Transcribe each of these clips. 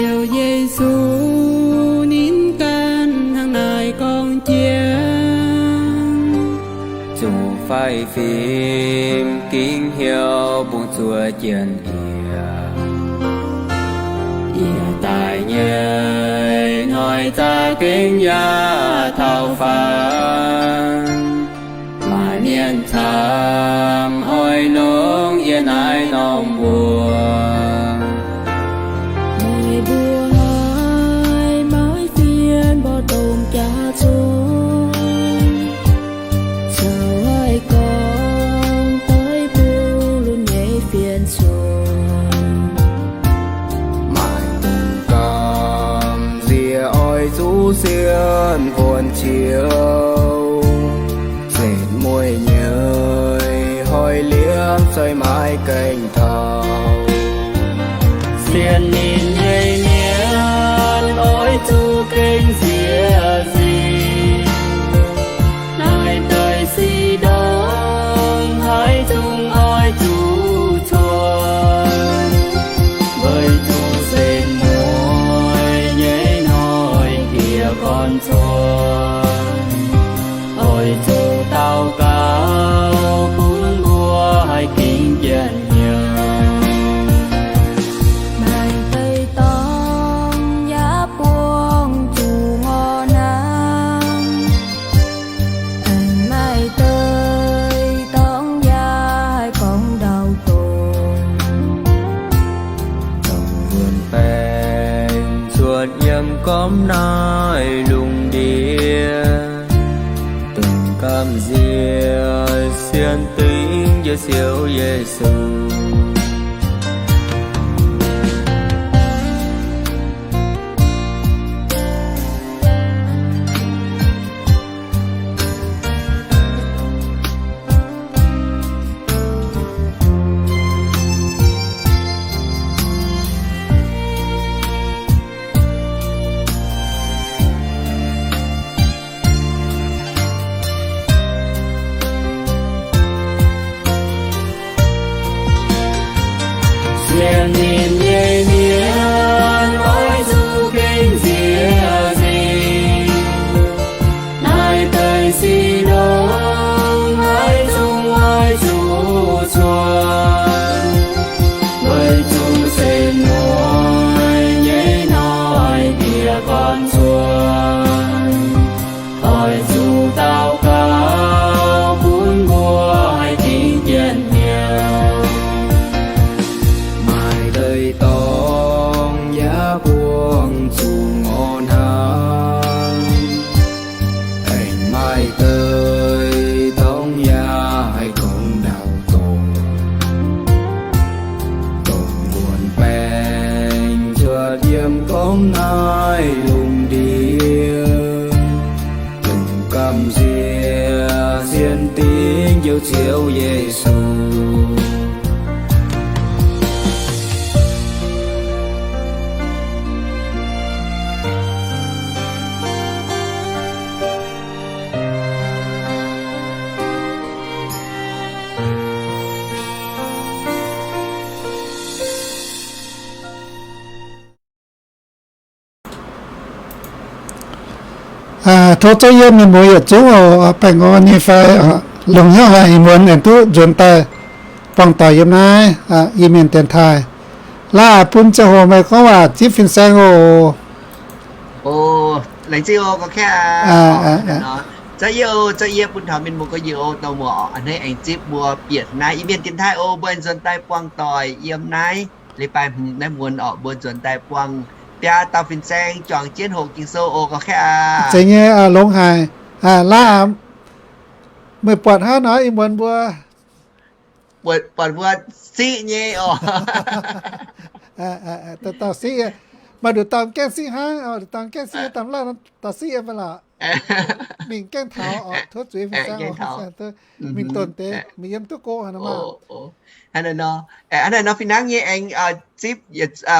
Ziouv Yesu ninh ganh hnangv naaiv gorngv jiex, zuqc fai fim ging hnyouv bungx zuov jien yie. Yie daaih nyei hnoi za'gengh yaac taux faanv. Maaih mienh camv oix longc yie naaiv norm mbuox. Meih mbuo haiz maaih fienx mborqv dongh jaax zong, caux haih gorngv doix bung lunx nyei fienx cuotv. Maaih dongh gamh nziex oix zuqc sienx fuonx ciouv, setv mueiz nyei hoic liemh se maiv gaengh taux. Sienx ninh nyei mienh oix zuqc gengh nziex nzingc. Naaiv deix sic ndongc haaix zungv oix zuqc cuotv, weic zuqc setv mueiz nyei hnoi bieqc gorn cuotv. Oix zuqc daux gaux bun mbuo haih dingc jienv hnyouv. Naaiv deix dorngx yaac buangh zuqc ngorc hnaangx. Aengx maaih deix dorngx yaac haih gorngv ndau-dorngh. Dongh wuonh baengc cuotv yiem gormx naaiv lungh ndiev, dongh gamh nziex sienx dingc Njoux Ziouv Yesu. Sienx ninh nyei mienh oix zuqc gengh nziex nzingc. Naaiv deix sic ndongc haaix zungv oix zuqc cuotv, weic zuqc setv mueiz nyei hnoi bieqc gorn cuotv. Oix zuqc daux gaux bun mbuo haih dingc jienv hnyouv. Maaih deix dorngx yaac buangh zuqc ngorc hnaangx. Aengx maaih deix dorngx yaac haih gorngv ndau-dorngh. Dongh wuonh baengc cuotv yiem gormx naaiv lungh ndiev, dongh gamh nziex sienx dingc Njoux Ziouv Yesu. Tov zouv yiem mienh muoz yietc zungv oc, baengh orn nyei fai, longc hnyouv haic ih muonz aengx duqv nzuonx daaih buangh doic yiem naaiv Iu-Mienh dienx taaih. Laaix bun ziangh hoc meih gorngv waac zipv fin-saeng oc. Laengz zingh oc, gorx-kaeqv aac. Za'gengh yie bun taux mienh muoz gorx-youz dongh muoz a'hneiv aengx zipv mbuo bieqc naaiv Iu-Mienh dienx taaih oc. Mbuo nzuonx daaih buangh doic yiem naaiv leiz-baaix hmz naaiv muonz orqc, mbuo nzuonx daaih buangh biaa dauh fin-saeng juangc jienv hoqc Ging-Sou oc, gorx-kaeqv aac. Zeiz nyei, longx haic. Laaix meih buatc hnangv nor, ih muonz mbuo buatc mbuo siqv nyei oc. Dauh dauh siqv, maaih nduqc dauh gaengh siqv hnangv, nduqc dauh gaengh siqv hnangv, daaih lauh dauh siqv yiem mv baac lorqc, mingh gaengh taux oc, tov zuiz fin-saeng oc, mingh donc deix, mingh yiem duqv go hnangv nor maah. Hnangv naaiv nor, hnangv naaiv nor fih hnangv nyei aengx zipv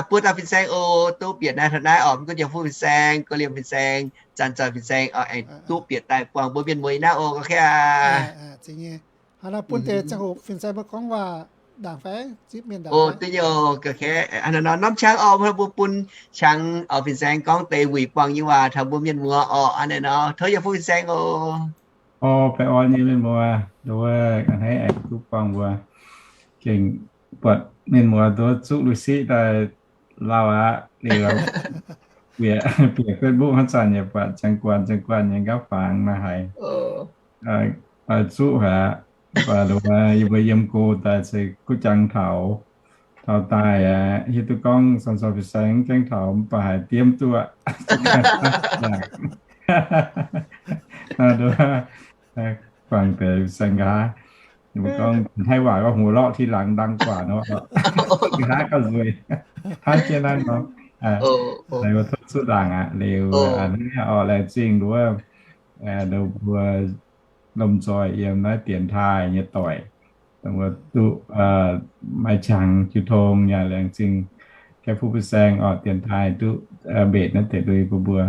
buo dauh fin-saeng oc, duqv bieqc naaiv hla'naaiv oc, mv gunv jiex fuqv fin-saeng, gauh liemh fin-saeng, zanc zoih fin-saeng oc, aengx duqv bieqc daaih buangh mbuo mienh muoz naaiv oc, gorx-kaeqv aac. Hnangv naaiv bun deix ziangh hoc fin-saeng mbuo gorngv waac, ndaangc fai? Zipv mienh ndaangc fai? Duqv nyei oc. Norm qangx oc, mbuo bun qangx oc fin-saeng gorngv deix wuic buangh nyei waac taux mbuo mienh muoz oc. Hnangv naaiv nor, tov yie fu fin-saeng oc. Oc, baengh orn nyei mienh muoz, nduov a'hneiv aengx duqv buangh mbuo gengh buatc mienh muoz nduov zuqv lui-siqv daaih lauh aqv. Liuz bieqc Facebook hnangv zanc yaac buatc ziangh guanh ziangh guanh nyei nqaapv fangx maaih haiz zuqv haic aqv. Mv baac nduov yie mbuo yiem go daaih se kuv jangx taux, taux daaih aqv, hiuv duqv gorngv San Sou fin-saeng mv gaengh taux mv baac haiz diemv duqv aqv. Nduov guangc deix fin-saeng nqa'haav, gorngv Taiv waac gorngv หัวเราะทีหลังดังกว่า nor, nqa'haav gauh nzueic. Hnangv jienv naaiv nor, tov zuqv ndaangc aqv. Liuz a'hneiv oc, laengz zingh nduov, nduov mbuo lomh nzoih yiem naaiv dienx taaih nyei doic, dongh mbuo duqv maaih qangx jiu tong yaac laengz zingh Gapv Fuqv fin-saeng oc, dienx taaih duqv mbenc naaiv deix lui bun mbuo,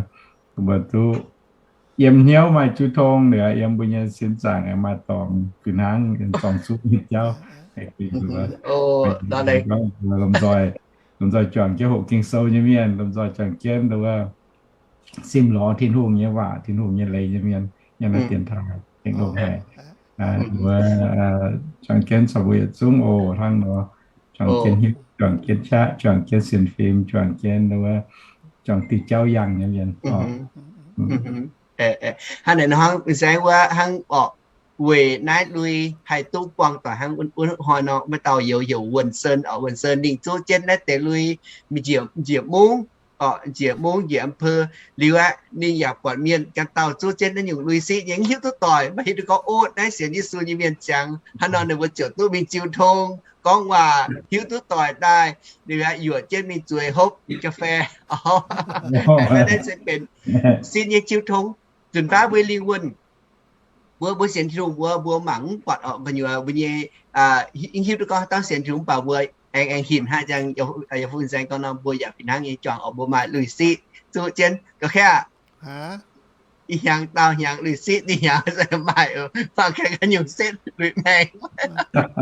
bun mbuo duqv yiem hnyouv maaih jiu tong liuz, yiem mbuo nyei sin zaangc maaih dorngx fih hnangv, zorng zuqv nyei jauv. Lomh nzoih, lomh nzoih juangc jienv hoqc Ging-Sou nyei mienh, lomh nzoih juangc jienv nduov simc lorz Tin-Hungh nyei waac, Tin-Hungh nyei leiz nyei mienh, yiem naaiv dienx taaih tengx longx haic. Nduov juangc jienv caux mbuo yietc zungv oc, hnangv nor, juangc jienv hiuv, juangc jienv qaqv, juangc jienv sienx fim, juangc jienv nduov, juangc diuh jauv yangh nyei mienh. Hnangv naaiv nor hnangv fin-saeng wuov hnangv oc, weic naaiv lui haih duqv buangh doic hnangv wuov hnoi nor, maaih dauh youz heuc Wuonh Sen oc. Wuonh Sen ninh zuqv jienv naaiv deix lui njiec, njiec mungv oc, njiec mungv njiec อำเภอ liuz aqv, ninh yaac buatc mienh ganh dauh zuqv jienv naaiv nyungc lui-siqv nyei, mv hiuv duqv doic, mv baac hiuv duqv gorngv, o, naaiv sienx Yesu nyei mienh ziangx. Hnangv nor ninh mbuo ziouc duqv mingh jiu tong gorngv waac, hiuv duqv doic daaih, liuz aqv, yuoqc jienv mingh zueiz hopv ga'fei. Naaiv se benx sin nyei jiu tong. Nzunc baav mbuo lingh wuonh, mbuo, mbuo sienx Tin-Hungh mbuo, mbuo mangc mv buatc oc, gu'nyuoz mbuo nyei, hiuv duqv gorngv haaix dauh sienx Tin-Hungh mv baac mbuo aengx, aengx hinc hnangv jangx, yaac fu fin-saeng gorngv nor, mbuo yaac fih hnangv nyei juangc oc, mbuo maaih lui-siqv zuqv jienv ga'fei aqv. Ih hnyangx daauh hnyangx lui-siqv, ih hnyangx se maaih, mangc gaax ga'nyungc setv lui-maengx.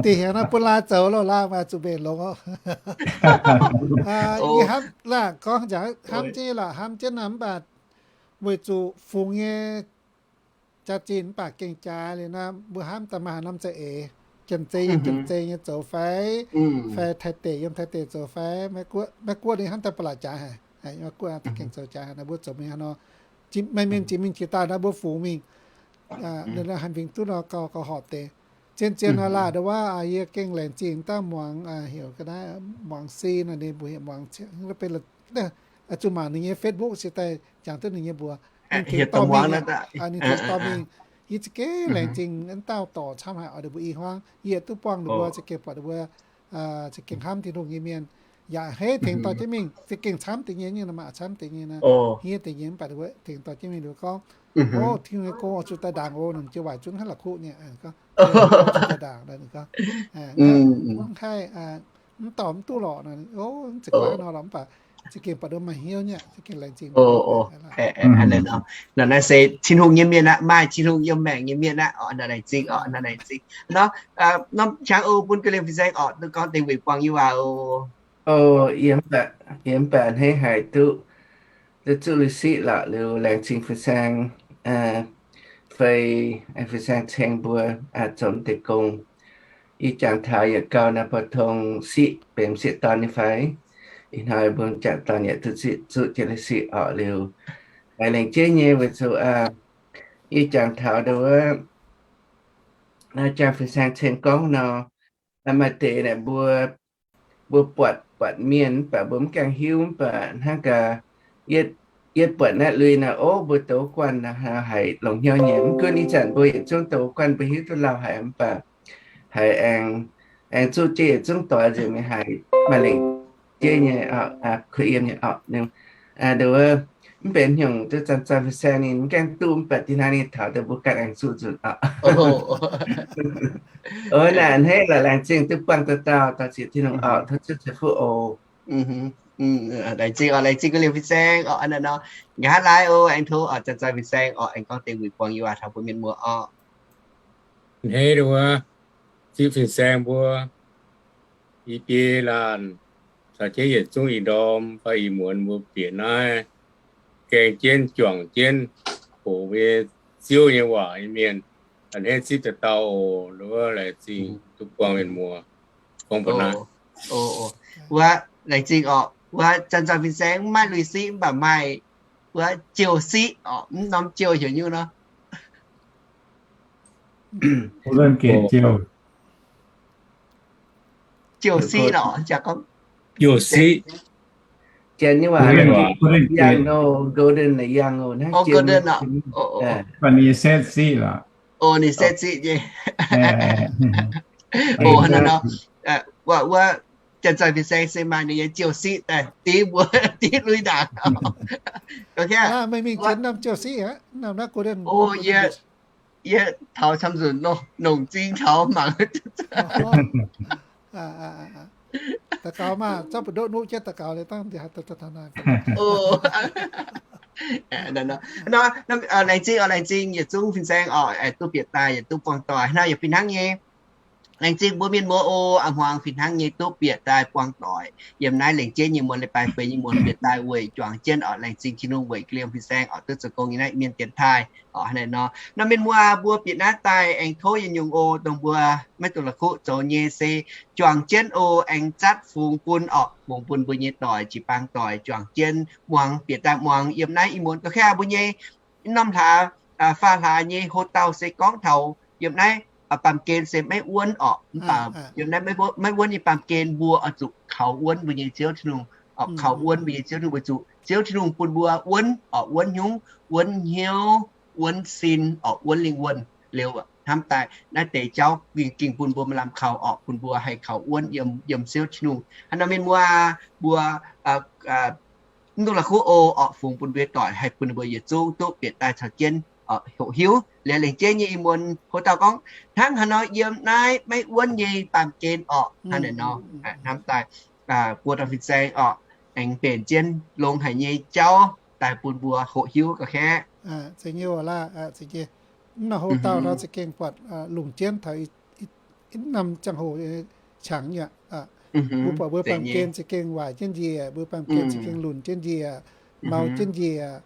Dih hnyangx naaiv bun laaix zoux loh, laaix maaih zuqc mbenc longx oc. Yie hnamv laangc gorngv njaaux hnamv jienv nyei lorqc, hnamv jienv naaic mv baac weic zuqc fungx nyei jaax-zinh mv baac gengh jaaix liuz naaiv, mbuo hnamv daaih maaih haaix norm za'eix, Janx-Zei yiem Janx-Zei nyei zoux fai, fai Taiv deic yiem Taiv deic zoux fai, Meiv-Guoqv, Meiv-Guoqv ninh hnamv daaih ba'laqc jaaix haic. Meiv-Guoqv gengh zoux jaaix haic, naaiv mbuo zoux mingh haaix nor, maaih mienh jiex mingh jiex daaih naaiv mbuo fungx mingh, ninh hanc fingx duqv nor gauh, gauh horpc deix. Zien-zien nor laah, nduov wuov yie gengh laengz zingh dauh muangx, heuc ga'naaiv muangx si nor, ninh mbuox heuc muangx, zuqc mangc ninh nyei Facebook se daaih jangx duqv ninh nyei mbuox. Ninh tengx dorh mingh, ninh tengx dorh mingh. Yie za'gengh laengz zingh wuov dauh dorc camv haic oix ninh mbuo i hmuangv. Yie duqv buangh ninh mbuo za'gengh buatc ninh mbuo za'gengh hnamv Tin-Hungh nyei mienh, yaac hneiv tengx dorh jienv mingh, za'gengh camv deix nyei, ninh maaih camv deix nyei naaiv, hniev deix nyei mv baac ninh mbuo tengx dorh jienv mingh ninh mbuo gorngv, o, Tin-Hungh nyei gong oix zuqc daaih ndaangc o, ninh jiex waaic zunv haaix la'kuqv nyei, gorngv zuqc daaih ndaangc, ninh gorngv, mv haih, mv dorh mv duqv lorqc, o, mv zeiz guaav nor lorqc, mv baac za'gengh buatc ninh maaih hnyouv nyei, za'gengh laengz zingh. Naaiv se Tin-Hungh nyei mienh aqv, maaih Tin-Hungh yiem maengc nyei mienh aqv. Oc, naaiv laengz zingh, oc, naaiv laengz zingh. Nor, norm qangx oc, bun ga'lien fin-saeng oc, duqv gorngv deix weic buangh yie waac oc. O, yie mv baac, yie mv baac hneiv haic duqv, duqv zuqv lui-siqv lorqc liuz laengz zingh fin-saeng, fai fin-saeng ceng mbuo zoux deix gong. Yie jangx taux yietc gauh naaiv pou tong siqv benx m'sieqv dorn nyei fai? Ih hnoi mbuo m'jangc dorn yaac duqv zuqv jienv lui-siqv orqc liuz, haiz lengc jeiv nyei weic zuqc yie jangx taux ndau wuov naaiv jangx fin-saeng ceng gorngv nor, maaih deix naaic mbuo, mbuo buatc, buatc mienh mv baac mbuo mv gaengh hiuv, mv baac hnangv gaax, yietv, yietv buatc naaiv lui nor, o, mbuo douz guanh nor haiz longx hnyouv nyei. Mv gunv ih zanc mbuo yietc zungv douz guanh, mbuo hiuv duqv lauh haic mv baac haiz aengx, aengx zuqv jienv yietc zungv doix nzengc mingh haiz maaih lengc jeiv nyei, kuh yiem nyei oc. Ndau wuov mv benx hnyungc duqv zanc-zanc fin-saeng ninh mv gaengh duqv, mv baac dinh hnangv ninh taux deix mbuo ganh aengx zuqv nzunc oc. O, naaic a'hneiv lorqc, laengz zingh duqv buangh dauh dauh, dauh ziex Tin-Hungh oc, tov Ziouv ceix fuqv oc. Laengz zingh oc, laengz zingh ga'lien fin-saeng oc. Hnangv naaiv nor, nqa'haav laai oc, aengx tov zanc-zanc fin-saeng oc, aengx gorngv deix weic buangh yie waac taux mbuo mienh muoz oc. A'hneiv ndau wuov zipv fin-saeng mbuo i biei laanh caux jienv yietc zungv ih ndorm fai ih muonz mbuo bieqc naaiv gaeng jienv juangc jienv hoqc mbuo nyei Ziouv nyei waac nyei mienh, a'hneiv zipv daaih dauh oc. Wuov laengz zingh duqv buangh mienh muoz gorngv mbuo naaiv. Wuov laengz zingh oc. Wuov zanc-zanc fin-saeng maiv lui-siqv mv baac maaih wuov jiouv siqv oc. Mv norm jiouv heuc nyungc nor. Jiouv siqv lorqc, jangx gorngv jiouv siqv. Golden, golden, golden. Ninh setv siqv nyei. Wuov, wuov, janx-zanc fin-saeng se maaih ninh nyei jiouv siqv daaih div mbuo, div lui ndaangc. Meih mingh jienv norm jiouv siqv aqv, norm naaiv golden. Yie taux camv nzunc nongc zingh taux mangc. Daux gaux maah, zorqv mbu'ndoqv nuqv jienv daux gaux liuz dangh. Laengz zingh oc, laengz zingh yietc zungv fin-saeng oc, duqv bieqc daaih yaac duqv buangh doic hnangv, yaac fih hnangv nyei. Laengz zingh mbuo mienh muoz oc, a'hmuangx fih hnangv nyei duqv bieqc daaih buangh doic yiem naaiv lengc jeiv nyei muonz, leiz-baaix feix nyei muonz bieqc daaih weic juangc jienv oc. Laengz zingh Tin-Hungh weic ga'liemh fin-saeng oc, duqv zoux gong yiem naaiv mienh dienx taaih oc. Hnangv naaiv nor, nor mienh muoz mbuo bieqc naaiv daaih aengx tov yietc nyungc oc, dongh mbuo maiv dungx la'kuqv zoux nyei se juangc jienv oc, aengx zatv fungx bun oc, fungx bun mbuo nyei doic, jiu-baang doic juangc jienv muangx, bieqc daaih muangx yiem naaiv ih muonz ga'kaav mbuo nyei norm hlaax, faah hlaax nyei hoc-dauh se gorngv taux yiem naaiv baamh gen se maiv wuonv oc. Mv baac yiem naaiv maiv wuonv nyei baamh gen mbuo oix zuqc kaux wuonv mbuo nyei Ziouv Tin-Hungh, oix kaux wuonv mbuo nyei Ziouv Tin-Hungh weic zuqc Ziouv Tin-Hungh bun mbuo wuonv oc, wuonv hnyouv, wuonv hnyouv, wuonv sin oc, wuonv lingh wuonh liuz hnamv daaih naaiv deix jauv ging bun mbuo maaih lamh kaux oc, bun mbuo haih kaux wuonv yiem, yiem Ziouv Tin-Hungh. Hnangv nor mienh muoz mbuo mv dungx la'kuqv oc, oc fungx bun mbuo doic haih bun ninh mbuo yietc zungv duqv bieqc daaih caux jienv hoqc hiuv liuz lengc jeiv nyei ih muonz hoc-dauh gorngv hnangv haaix nor yiem naaiv maiv wuonv nyei baamh gen oc. Hnangv naaiv nor hnamv daaih buo dauh fin-saeng oc, aengx mbenc jienv longx haic nyei jauv daaih bun mbuo hoqc hiuv ga'kaav. Mv nor hoc-dauh nor za'gengh buatc longc jienv taux norm ziangh hoc qangx yaac. Mbuo buatc mbuo baamh gen za'gengh waaic jienv njiec, mbuo baamh gen za'gengh lunc jienv njiec, mau jienv njiec,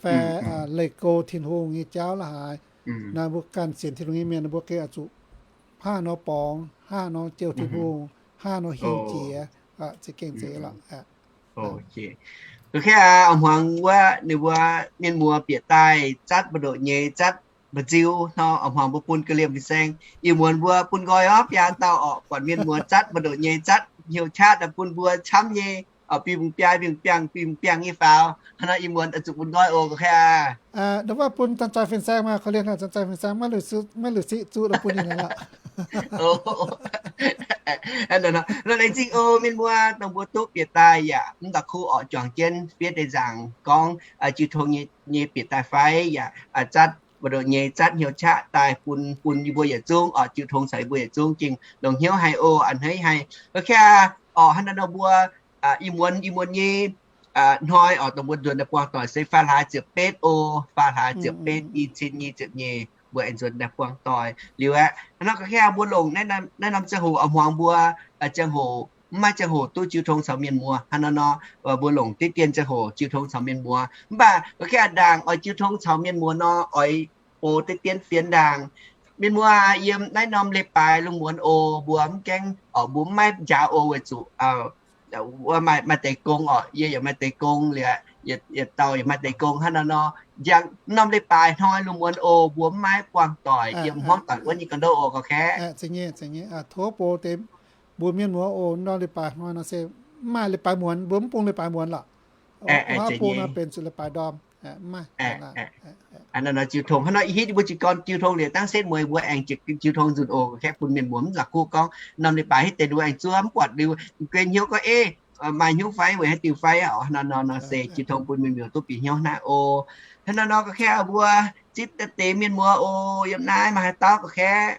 fai leih go Tin-Hungh nyei jauv la'haaix. Naaiv mbuo ganh sienx Tin-Hungh nyei mienh mbuo gengh oix zuqc hnangv nor borngz, hnangv nor jouh Tin-Hungh, hnangv nor hingh jiex, za'gengh zeiz lorqc. Ga'kaav a'hmuangx wuov ninh mbuo mienh muoz bieqc daaih zatv mbu'ndoqc nyei, zatv mba'nziu nor, a'hmuangx mbuo bun ga'liemh fin-saeng. Ih muonz mbuo bun nqoi orv biaa dauh oc, buatc mienh muoz zatv mbu'ndoqc nyei, zatv hnyouv qaqv daaih bun mbuo camv nyei oc, bingx biaa, bingx biangh, bingx biangh nyei faaux. Hnangv nor ih muonz oix zuqc bun nqoi oc ga'kaav. Ndongc wuov bun zanc-zanc fin-saeng maah, korv-lienh zanc-zanc fin-saeng maiv luic siqv zuqv bun ninh lorqc. Laengz zingh oc mienh muoz, dongh mbuo duqv bieqc daaih yaac mv daux kuv oc, juangc jienv fiev deix nzaangc gorngv jiu tong nyei bieqc daaih fai yaac zatv mbu'ndoqc nyei, zatv hnyouv qaqv daaih bun, bun yie mbuo yietc zungv oc, jiu tong caux yie mbuo yietc zungv gengh longx hnyouv haic oc, a'hneiv haic. Ga'kaav oc, hnangv naaiv nor mbuo ih muonz, ih muonz nyei hnoi oc, dongh mbuo nzuonx daaih buangh doic se faah hlaax ziepc betv oc, faah hlaax ziepc betv, i cin nyic ziepc nyeic mbuo aengx nzuonx daaih buangh doic liuz aqv. Hnangv nor ga'kaav mbuo longc naaiv norm ziangh hoc a'hmuangx mbuo ziangh hoc mv maaih ziangh hoc duqv jiu tong caux mienh muoz. Hnangv nor nor mbuo longc diqv dien ziangh hoc jiu tong caux mienh muoz. Mv baac ga'kaav ndaangc oix jiu tong caux mienh muoz nor, oix box diqv dien fienx ndaangc. Mienh muoz aac, yiem naaiv norm leiz-baaix lungh muonz oc, mbuo mv gaengh oc, mbuo mv maaih njaaux oc, weic zuqc maaih deix gong oc, yie yaac maaih deix gong liuz, yietc dauh yaac maaih deix gong. Hnangv nor nor, njang norm leiz-baaix hnoi lungh muonz oc, mbuo mv maaih buangh doic yiem hmuangv doic wuov nyei ga'ndouv oc ga'kaav. Tov bun deix mbuo mienh muoz oc, norm leiz-baaix hnoi nor se mv maaih leiz-baaix muonz, mbuo mv bung leiz-baaix muonz lorqc. Hnangv bung nor benx zuqc leiz-baaix ndorm. Hnangv nor jiu tong, hnangv nor ih hitv mbuo jiez gorn jiu tong liuz dangv setv mueiz mbuo aengx jiu tong nzunc oc ga'kaav, bun mienh muoz mv la'kuqv gorngv norm leiz-baaix hitv deix nduov aengx zuov mv buatc liuz guen hnyouv gorngv, Ei, maaih hnyouv fai, weic haaix diuc fai? Oc, hnangv nor nor se jiu tong bun mienh muoz duqv bieqc hnyouv hnangv oc. Hnangv nor nor ga'kaav mbuo zipv deix mienh muoz oc, yiem naaiv maaih haaix dauh ga'kaav?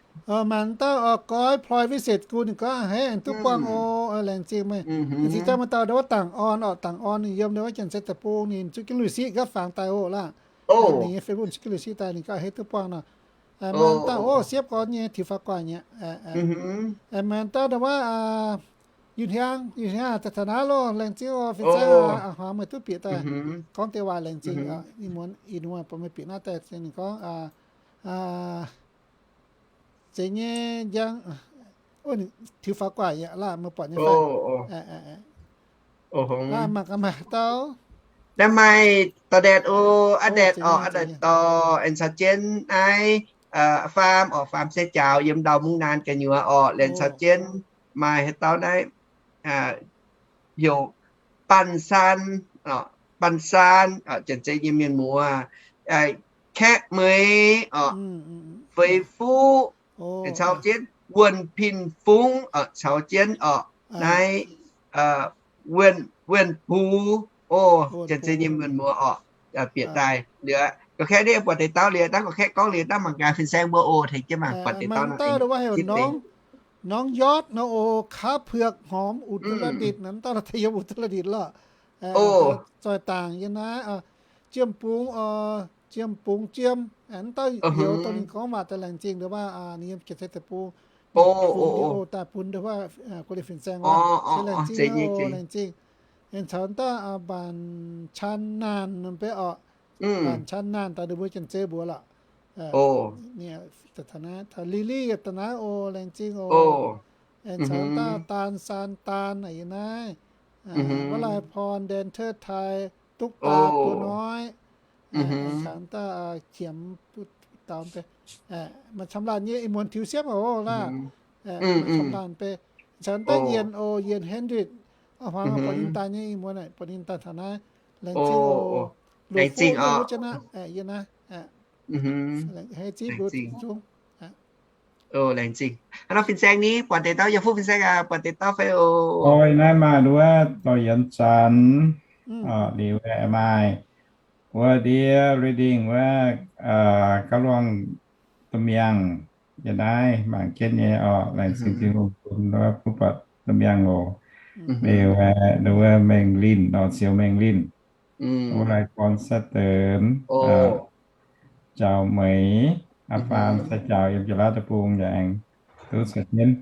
Maaih dauh oc, goiv ploi visit gu ninh gorngv a'hneiv aengx duqv buangh oc, laengz zingh meih. Ninh cingx daaih maaih dauh ndau wuov Dangc Orn oc, Dangc Orn ninh yiem ndau wuov Janx-Zei Deic-Bung, ninh zuqc jienv lui-siqv gaav fangx daaih oc laac. Ninh nyei Facebook zuqc jienv lui-siqv daaih, ninh gorngv a'hneiv duqv buangh nor. Maaih dauh oc, siepv gorn nyei tiux faaux guaax nyei. Maaih dauh ndau wuov Yiu Hnyangx, Yiu Hnyangx, taux naaiv loh, laengz zingh oc, fin-saeng aac, hmuangx meih duqv bieqc daaih gorngv deix waac laengz zingh. Ih muonz, ih muonz bun meih bieqc naaiv daaih, ninh gorngv, zeiz nyei njang, tiux faaux gu'nguaaic yaac laanh meih buatc nyei fai? Laanh mangc gaax maaih haaix dauh. Naaiv maaih dorh ndaetc oc, a'ndaetc orqc, a'ndaetc dorh, aengx caux jienv naaiv faam orqc, faam se jaaux yiem ndau mungv naan gu'nyuoz orqc, laengz caux jienv maaih haaix dauh naaiv heuc Banh Saan, Banh Saan, Janx-Zei nyei mienh muoz, Kaeqv Meih orqc, Feix Fuqv, caux jienv Wuonh Pin Fungx, caux jienv orqc, naaiv Wuonh Bux, o, Janx-Zei nyei mienh muoz orqc, bieqc daaih liuz, gorqv-kaeqv naaiv buatc deix dauh liuz, dangv gorqv-kaeqv gorngv liuz, dangv mangc gaax fin-saeng mbuo oc, tengx jienv mangc buatc deix dauh nor. Norm Yotv nor oc, ขาเผือกหอม อุตรดิตถ์ naaiv dauh daaih yiem อุตรดิตถ์ lorqc. Zoih dangc yiem naaiv, Jiem Bungx, Jiem Bungx Jiem, naaiv dauh youz dongh ninh gorngv waac daaih laengz zingh ndongc wuov, ninh yiem Janx-Zei deic-bung, bun ndongc wuov, daaih bun ndongc wuov, guoqv liuz fin-saeng oc, laengz zingh, laengz zingh. Aengx caux daaih Mbanc Caan Naanh nor mv bei orqc, Mbanc Caan Naanh daaih ndongc mbuo Janx-Zei mbuox lorqc. Taux Lily yietc da'naaiv oc, laengz zingh oc. Aengx caux daaih Daan Saan Daan yiem naaiv, Walaih Porn, Dental Tai, Duqv Daa Buo Noi, aengx caux daaih Qiemx Dau, maaih camv laanh nyei ih muonz tiux siepv oc laanh, maaih camv laanh bei. Caux daaih Yienh oc, Yienh Hendrick, hmuangx buatc ninh daaih nyei ih muonz, buatc ninh daaih taux naaiv, laengz zingh oc. Luoqc Fuqv nyei wuov jienv aqv, yiem naaiv. Laengz zingh. Hnangv nor fin-saeng ni, buatc deix dauh, yaac fuqv fin-saeng aac, buatc deix dauh fai oc? Naaiv maaih nduov dorh yienx zanc, liuz maaih wuov ndiev reading wuov, gauh luangh domh miangh, yiem naaiv mangc jienv nyei orqc, laengz zingh Tin-Hungh bun wuov buatc domh miangh oc. Liuz nduov Mengh Linh oc, Siou Mengh Linh, wuov Lai Gorn Sai Deix, Jaux Meix, aa, faam sai jaux yiem Jaax Laauv deic-bung yaac aengx duqv caux jienv,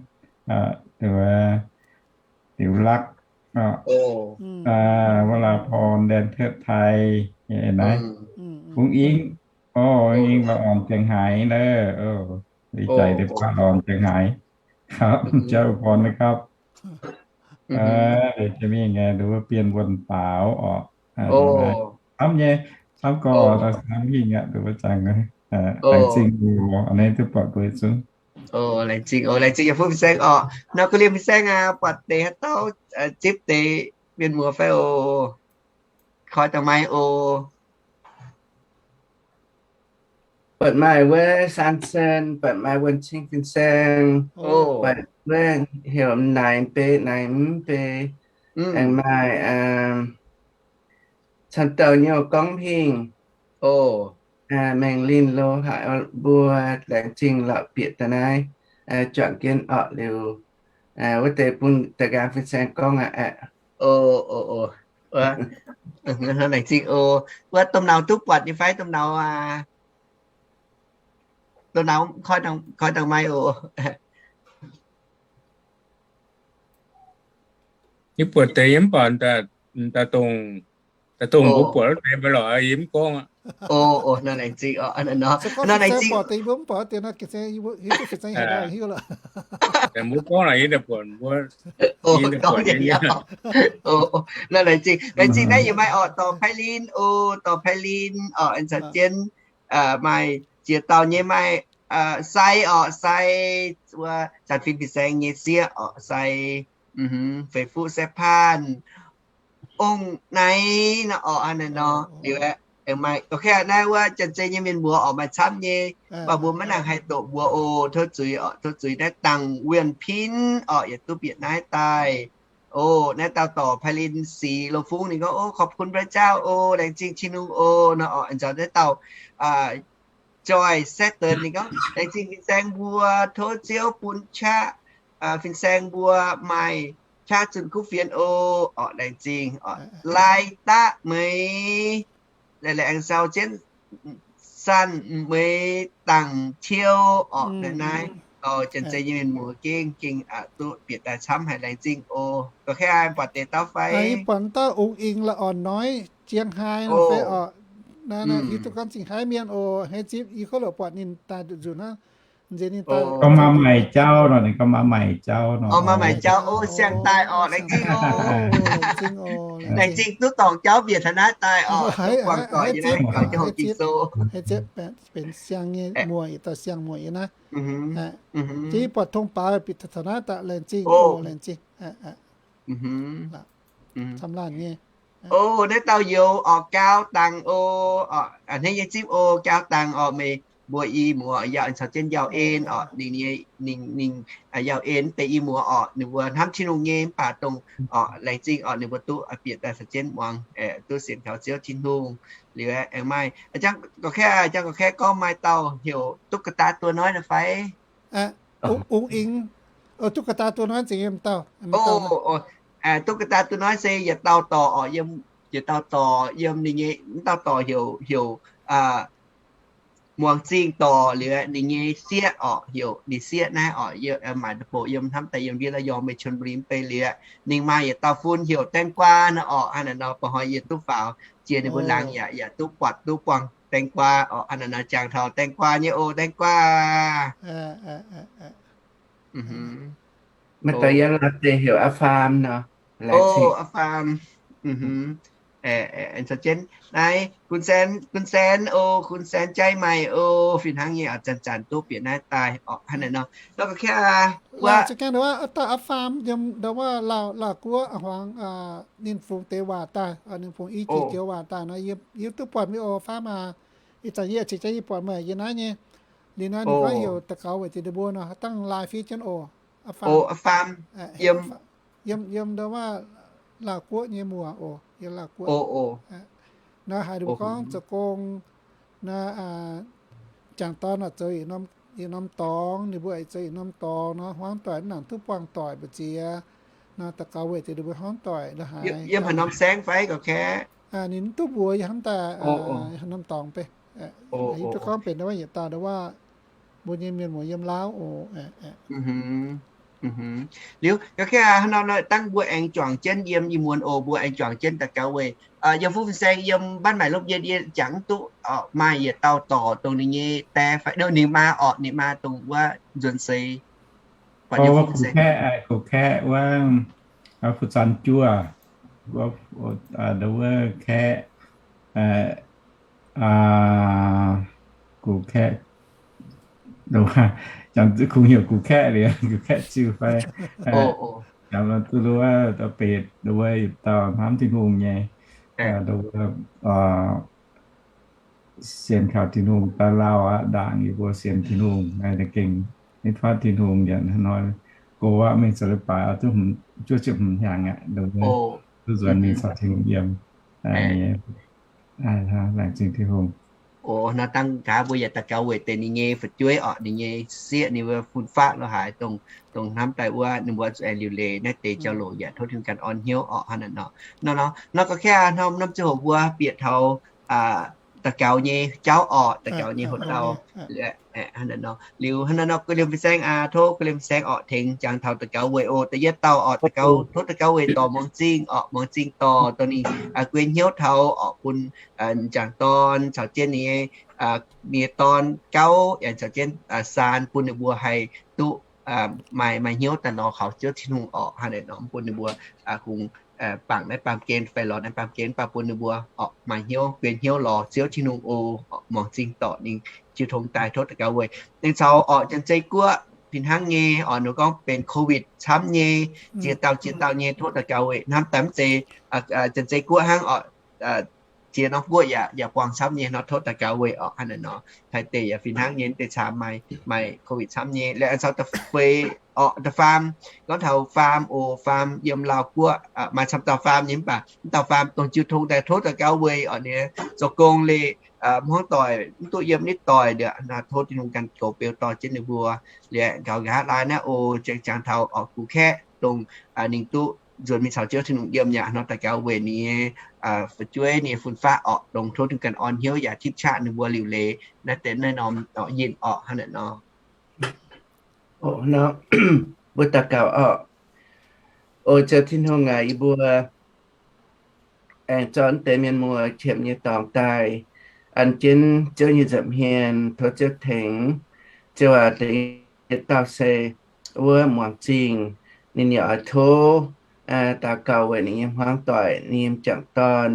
wuov Liuz Lakv, wuov Laa Porn, Ndaen Tetv Tai, naaiv Ungv Ing, o, Ungv Ing la'orn ziangh haaix nor, o, ดีใจ deix baav la'orn ziangh haaix. ครับ เจ้าอวยพรนะครับ เดี๋ยวจะมีไง ดูว่าเปลี่ยนวนเปล่า ออก camv nyei, camv gorx, camv hingh aqv, ดูว่าจัง laengz zingh oc, a'hneiv duqv buatc mbuo zungv. Laengz zingh oc, laengz zingh yaac fuqv fin-saeng orqc. Nor ga'liemh fin-saeng aac, buatc deix haaix dauh zipv deix mienh muoz fai oc? Koi dangh maiv oc. Buatc maaih wuov Saan Sen, buatc maaih Wuonh Cing fin-saeng, buatc wuov heuc Naaic Mbei, Naaic Mv Mbei, aengx maaih camv dauh nyei gorngv hingh, Mengh Linh lo haaix mbuo, laengz zingh lorqc bieqc daaih naaiv, juangc jienv orqc liuz, wuov deix bun da'nqaang fin-saeng gorngv aqv. Laengz zingh oc. Wuov domh nauz duqv buatc nyei fai? Domh nauz, domh nauz koi dangh maiv oc. Yie buatc deix yie mv baac daaih dongh, daaih dongh mbuo buatc wuov deix maiv lorqc, yie mv gorngv aqv. Nor laengz zingh, nor laengz zingh. Mbuo gorngv lorqc, yie daaih buatc mbuo, yie daaih buatc nyei. Nor laengz zingh, laengz zingh naaiv yaac maaih orqc, dorh Paiv Linh oc, dorh Paiv Linh orqc, aengx caux jienv maaih ziex dauh nyei, maaih Sai orqc, Sai, wuov zanc fin fin-saeng nyei sieqv orqc, Sai, Feix Fuqv, Saeqv Paanh, Ong Naaiv nor orqc, hnangv naaiv nor. Liuz aeqv, aengx maaih, ok, naaiv wuov Janx-Zei nyei mienh mbuox orqc, maaih camv nyei, mv baac mbuo maiv nangc haih doqc mbuox oc. Tov zuiz orqc, tov zuiz. Naaiv dangh Wien Pin orqc, yietc duqv bieqc naaiv daaih. O, naaiv dauh dorc Paiv Linh Sic Lo Fungv ninh gorngv, O, ขอบคุณพระเจ้า o, laengz zingh Tin-Hungh o, nor orqc. Nzauh naaiv dauh Joy Saturn ninh gorngv, Laengz zingh fin-saeng mbuo, tov Ziouv bun qaqv fin-saeng mbuo maaih qaqv zunh kuv fienx o, orqc, laengz zingh. Lai Daqv Meix, laengz zingh sau jienv Sanh Meix Dangc Qiu orqc, naaiv naaiv. Janx-zei nyei mienh muoz gengh, gengh duqv bieqc daaih camv haic, laengz zingh oc. Ga'kei buatc deix dauh fai? Yie buatc dauh Ungx Ings la'orn noiv Ziang Hai nor fai orqc? Naaiv, naaiv yie duqv gorngv Zingh Haiv mienh oc. Hei zipv yie kov loc buatc ninh daaih nzunc hnangv. Nziex ninh daaih gorngv maa maaic jauv nor, ninh gorngv maa maaic jauv nor. Maa maaic jauv oc, siang daaih orqc, laengz zingh oc. Laengz zingh duqv dorngc jauv bieqc taux naaiv daaih orqc, duqv buangh doic yie naaiv gaux jienv hoqc Ging-Sou. Hei zipv benx siang nyei muoc, yietc dauh siang muoc yie naaiv. Jiex yie buatc tong baaux bieqc taux naaiv daaih, laengz zingh oc, laengz zingh. Camv laanh nyei. O, naaiv dauh youz orqc, gau dangx oc, a'hneiv nyei zipv oc, gau dangx orqc, meih mbuo i muoz yauh caux jienv yauh en orqc, ninh, ninh yauh en deix i muoz orqc, ninh mbuo hnamv Tin-Hungh nyei mv baac dongh orqc, laengz zingh orqc, ninh mbuo duqv bieqc daaih caux jienv muangx, duqv sienx kaux Ziouv Tin-Hungh. Liuz aengx maaih, jang gorx-kaeqv, jang gorx-kaeqv gorngv maaih dauh heuc ตุ๊กตาตัวน้อย nor fai? Ungx Ings, ตุ๊กตาตัวน้อย nzengc yiem dauh. ตุ๊กตาตัวน้อย se yietc dauh dorc orqc, yiem, yietc dauh dorc yiem ninh nyei, mv dauh dorc heuc, heuc Muangx Zingh Dorc. Liuz ninh nyei sieqv orqc, heuc ninh sieqv naaiv orqc, maaic deic-bung yiem hnamv daaih yiem ndiev la'yorngx meih ชลบุรี mv bei. Liuz ninh maaih yietc dauh fun heuc แตงกวา nor orqc. Hnangv naaic nor, ba'hnoi yie duqv faaux jiex ninh mbuo laangz yaac, yaac duqv buatc duqv buangh แตงกวา orqc. Hnangv naaic nor, jangx taux แตงกวา nyei oc, แตงกวา. Maaih dauh yiem la'deix heuc Aa Faam nor. O, Aa Faam. Naaiv, คุณแซน โอ คุณแซน jaiv maaih oc, fih hnangv nyei oc, zanc-zanc duqv bieqc naaiv daaih orqc. Hnangv naaic nor, nor ga'kei aqv, dauh Aa Faam yiem ndau wuov Laauv Guoqv, hmuangx ninh fungx deix waac daaih, ninh fungx i jiex joux waac daaih nor, yie duqv buatc meih oc, Faam aac. Ih zanc yie cingx jaiv yie buatc meih yiem naaiv nyei. Liuz nor ninh gorngv heuc daux gaux weic zuqc ninh mbuo nor, dangh laai fiev jienv oc. Aa Faam, yiem, yiem ndau wuov Laauv Guoqv nyei muoc oc, yiem Laauv Guoqv. Nor haiz ninh mbuo gorngv zoux gong nor, jangc dorn oc, zoux yietc norm dorngx, ninh mbuo aengx zoux yietc norm dorngx nor, hmuangv doic mv nangc duqv buangh doic mbu'ziex nor, daux gaux weic zuqc ninh mbuo hmuangv doic la'haaix. Yiem haaix norm saengv fai gorx-kaeqv? Ninh mv duqv mbuox yie hnamv daaih haaix norm dorngx beiv. Yie duqv gorngv benx ndau wuov yietc dauh ndau wuov mbuo nyei mienh muoz yiem Laauv oc. Liuz gorx-kaeqv hnangv nor, dangh mbuo aengx juangc jienv yiem ih muonz oc, mbuo aengx juangc jienv daux gaux weic yiem fuqv fin-saeng yiem บ้านใหม่ร่มเย็น yie jangx mv duqv maaih yietc dauh dorc dongh ninh nyei die fai, ninh maa orqc, ninh maa dongh wuov nzuonx seix. Gorx-kaeqv, gorx-kaeqv wuov, Fu-Zan Juov, wuov, wuov kaeqv, gorx-kaeqv, kungx heuc gorx-kaeqv liuz, gorx-kaeqv Ziu fai. Duqv wuov, da'betc wuov yietc dauh hnamv Tin-Hungh nyei, wuov sienx kaux Tin-Hungh daaih lauh aqv, ndaangc yie mbuo sienx Tin-Hungh naaiv gengh nitv fatv Tin-Hungh yaac hnoi go aqv, mingh zoux leiz-baaix zuov ziepc hmz hnyangx aqv, duqv nzuonx mingh caux Tin-Hungh yiem. Laengz zingh Tin-Hungh. Nor dangh gaax mbuo yaac daux gaux weic deix ninh nyei fu'jueiv orqc, ninh nyei sieqv, ninh mbuo fun-faqv lo haaix, dongh hnamv daaih wuov ninh mbuo zuqc aengx liuc leiz naaiv deix jauv-louc yaac tov Tin-Hungh ganh orn hnyouv orqc. Hnangv naaic nor, nor gorx-kaeqv hnamv norm ziangh hoc mbuo bieqc taux daux gaux nyei jauv orqc, daux gaux nyei hoc dauh. Hnangv naaic nor, liuz hnangv naaic nor, ga'liemh fin-saeng aac, tov ga'liemh fin-saeng orqc tengx jangx taux daux gaux weic oc. Da'yietv dauh orqc, daux gaux, tov daux gaux weic dorc Muangx Zingh orqc, Muangx Zingh dorc, dongh ninh guei hnyouv taux orqc bun jangc dorn caux jienv ninh nyei, ninh nyei dorn gauv yaac caux jienv saan bun ninh mbuo haih duqv maaih, maaih hnyouv daaih lorz kaux Ziouv Tin-Hungh orqc. Hnangv naaic nor, bun ninh mbuo kungx bangc naaiv baamh gen fai lorz naaiv baamh gen, baac bun ninh mbuo orqc maaih hnyouv, guei hnyouv lorz Ziouv Tin-Hungh oc. Muangx Zingh dorc ninh jiu tong daaih, tov daux gaux weic. Ninh caux orqc Janx-Zei Guoqv fih hnangv nyei orqc, ninh gorngv benx COVID camv nyei, ziex dauh ziex dauh nyei, tov daux gaux weic. Hnamv daaih mv zeiz Janx-Zei Guoqv hnangv orqc, ziex norm guoqv yaac, yaac buangh camv nyei nor, tov daux gaux weic orqc. Hnangv naaic nor, haaix deix yaac fih hnangv nyei, deix camv maaih, maaih COVID camv nyei. Liuz caux da'feix orqc, da'faam, gorngv taux faam oc, faam yiem Laauv Guoqv maaih camv dauh faam nyei, mv baac mv dauh faam dongh jiu tong daaih, tov daux gaux weic orqc, ninh zoux gong liuz hmuangv doic mv duqv yiem nitv doic liuz, tov Tin-Hungh ganh goux beu dorh jienv ninh mbuo. Liuz gaux nqa'haav laai naaiv oc, jangx taux orqc gux kaeqv dongh ninh duqv nzuonx mingh caux Ziouv Tin-Hungh yiem yaac nor, daux gaux weic ninh nyei fu'jueiv, ninh nyei fun-faqv orqc, dongh tov Tin-Hungh ganh orn hnyouv yaac tipv qaqv ninh mbuo liuc leiz naaiv deix naaiv norm yinh orqc. Hnangv naaic nor. Oc, nor mbuo daux gaux oc. O Ziouv Tin-Hungh aac, yie mbuo aengx zorqv deix mienh muoz qiemx nyei dorngx daaih an jienv Ziouv nyei nza'hmien, tov Ziouv tengx. Ziouv aac, deix yietc dauh se wuov muangx zingh, ninh yaac oix tov daux gaux weic ninh nyei hmuangv doic, ninh nyei m'jangc dorn,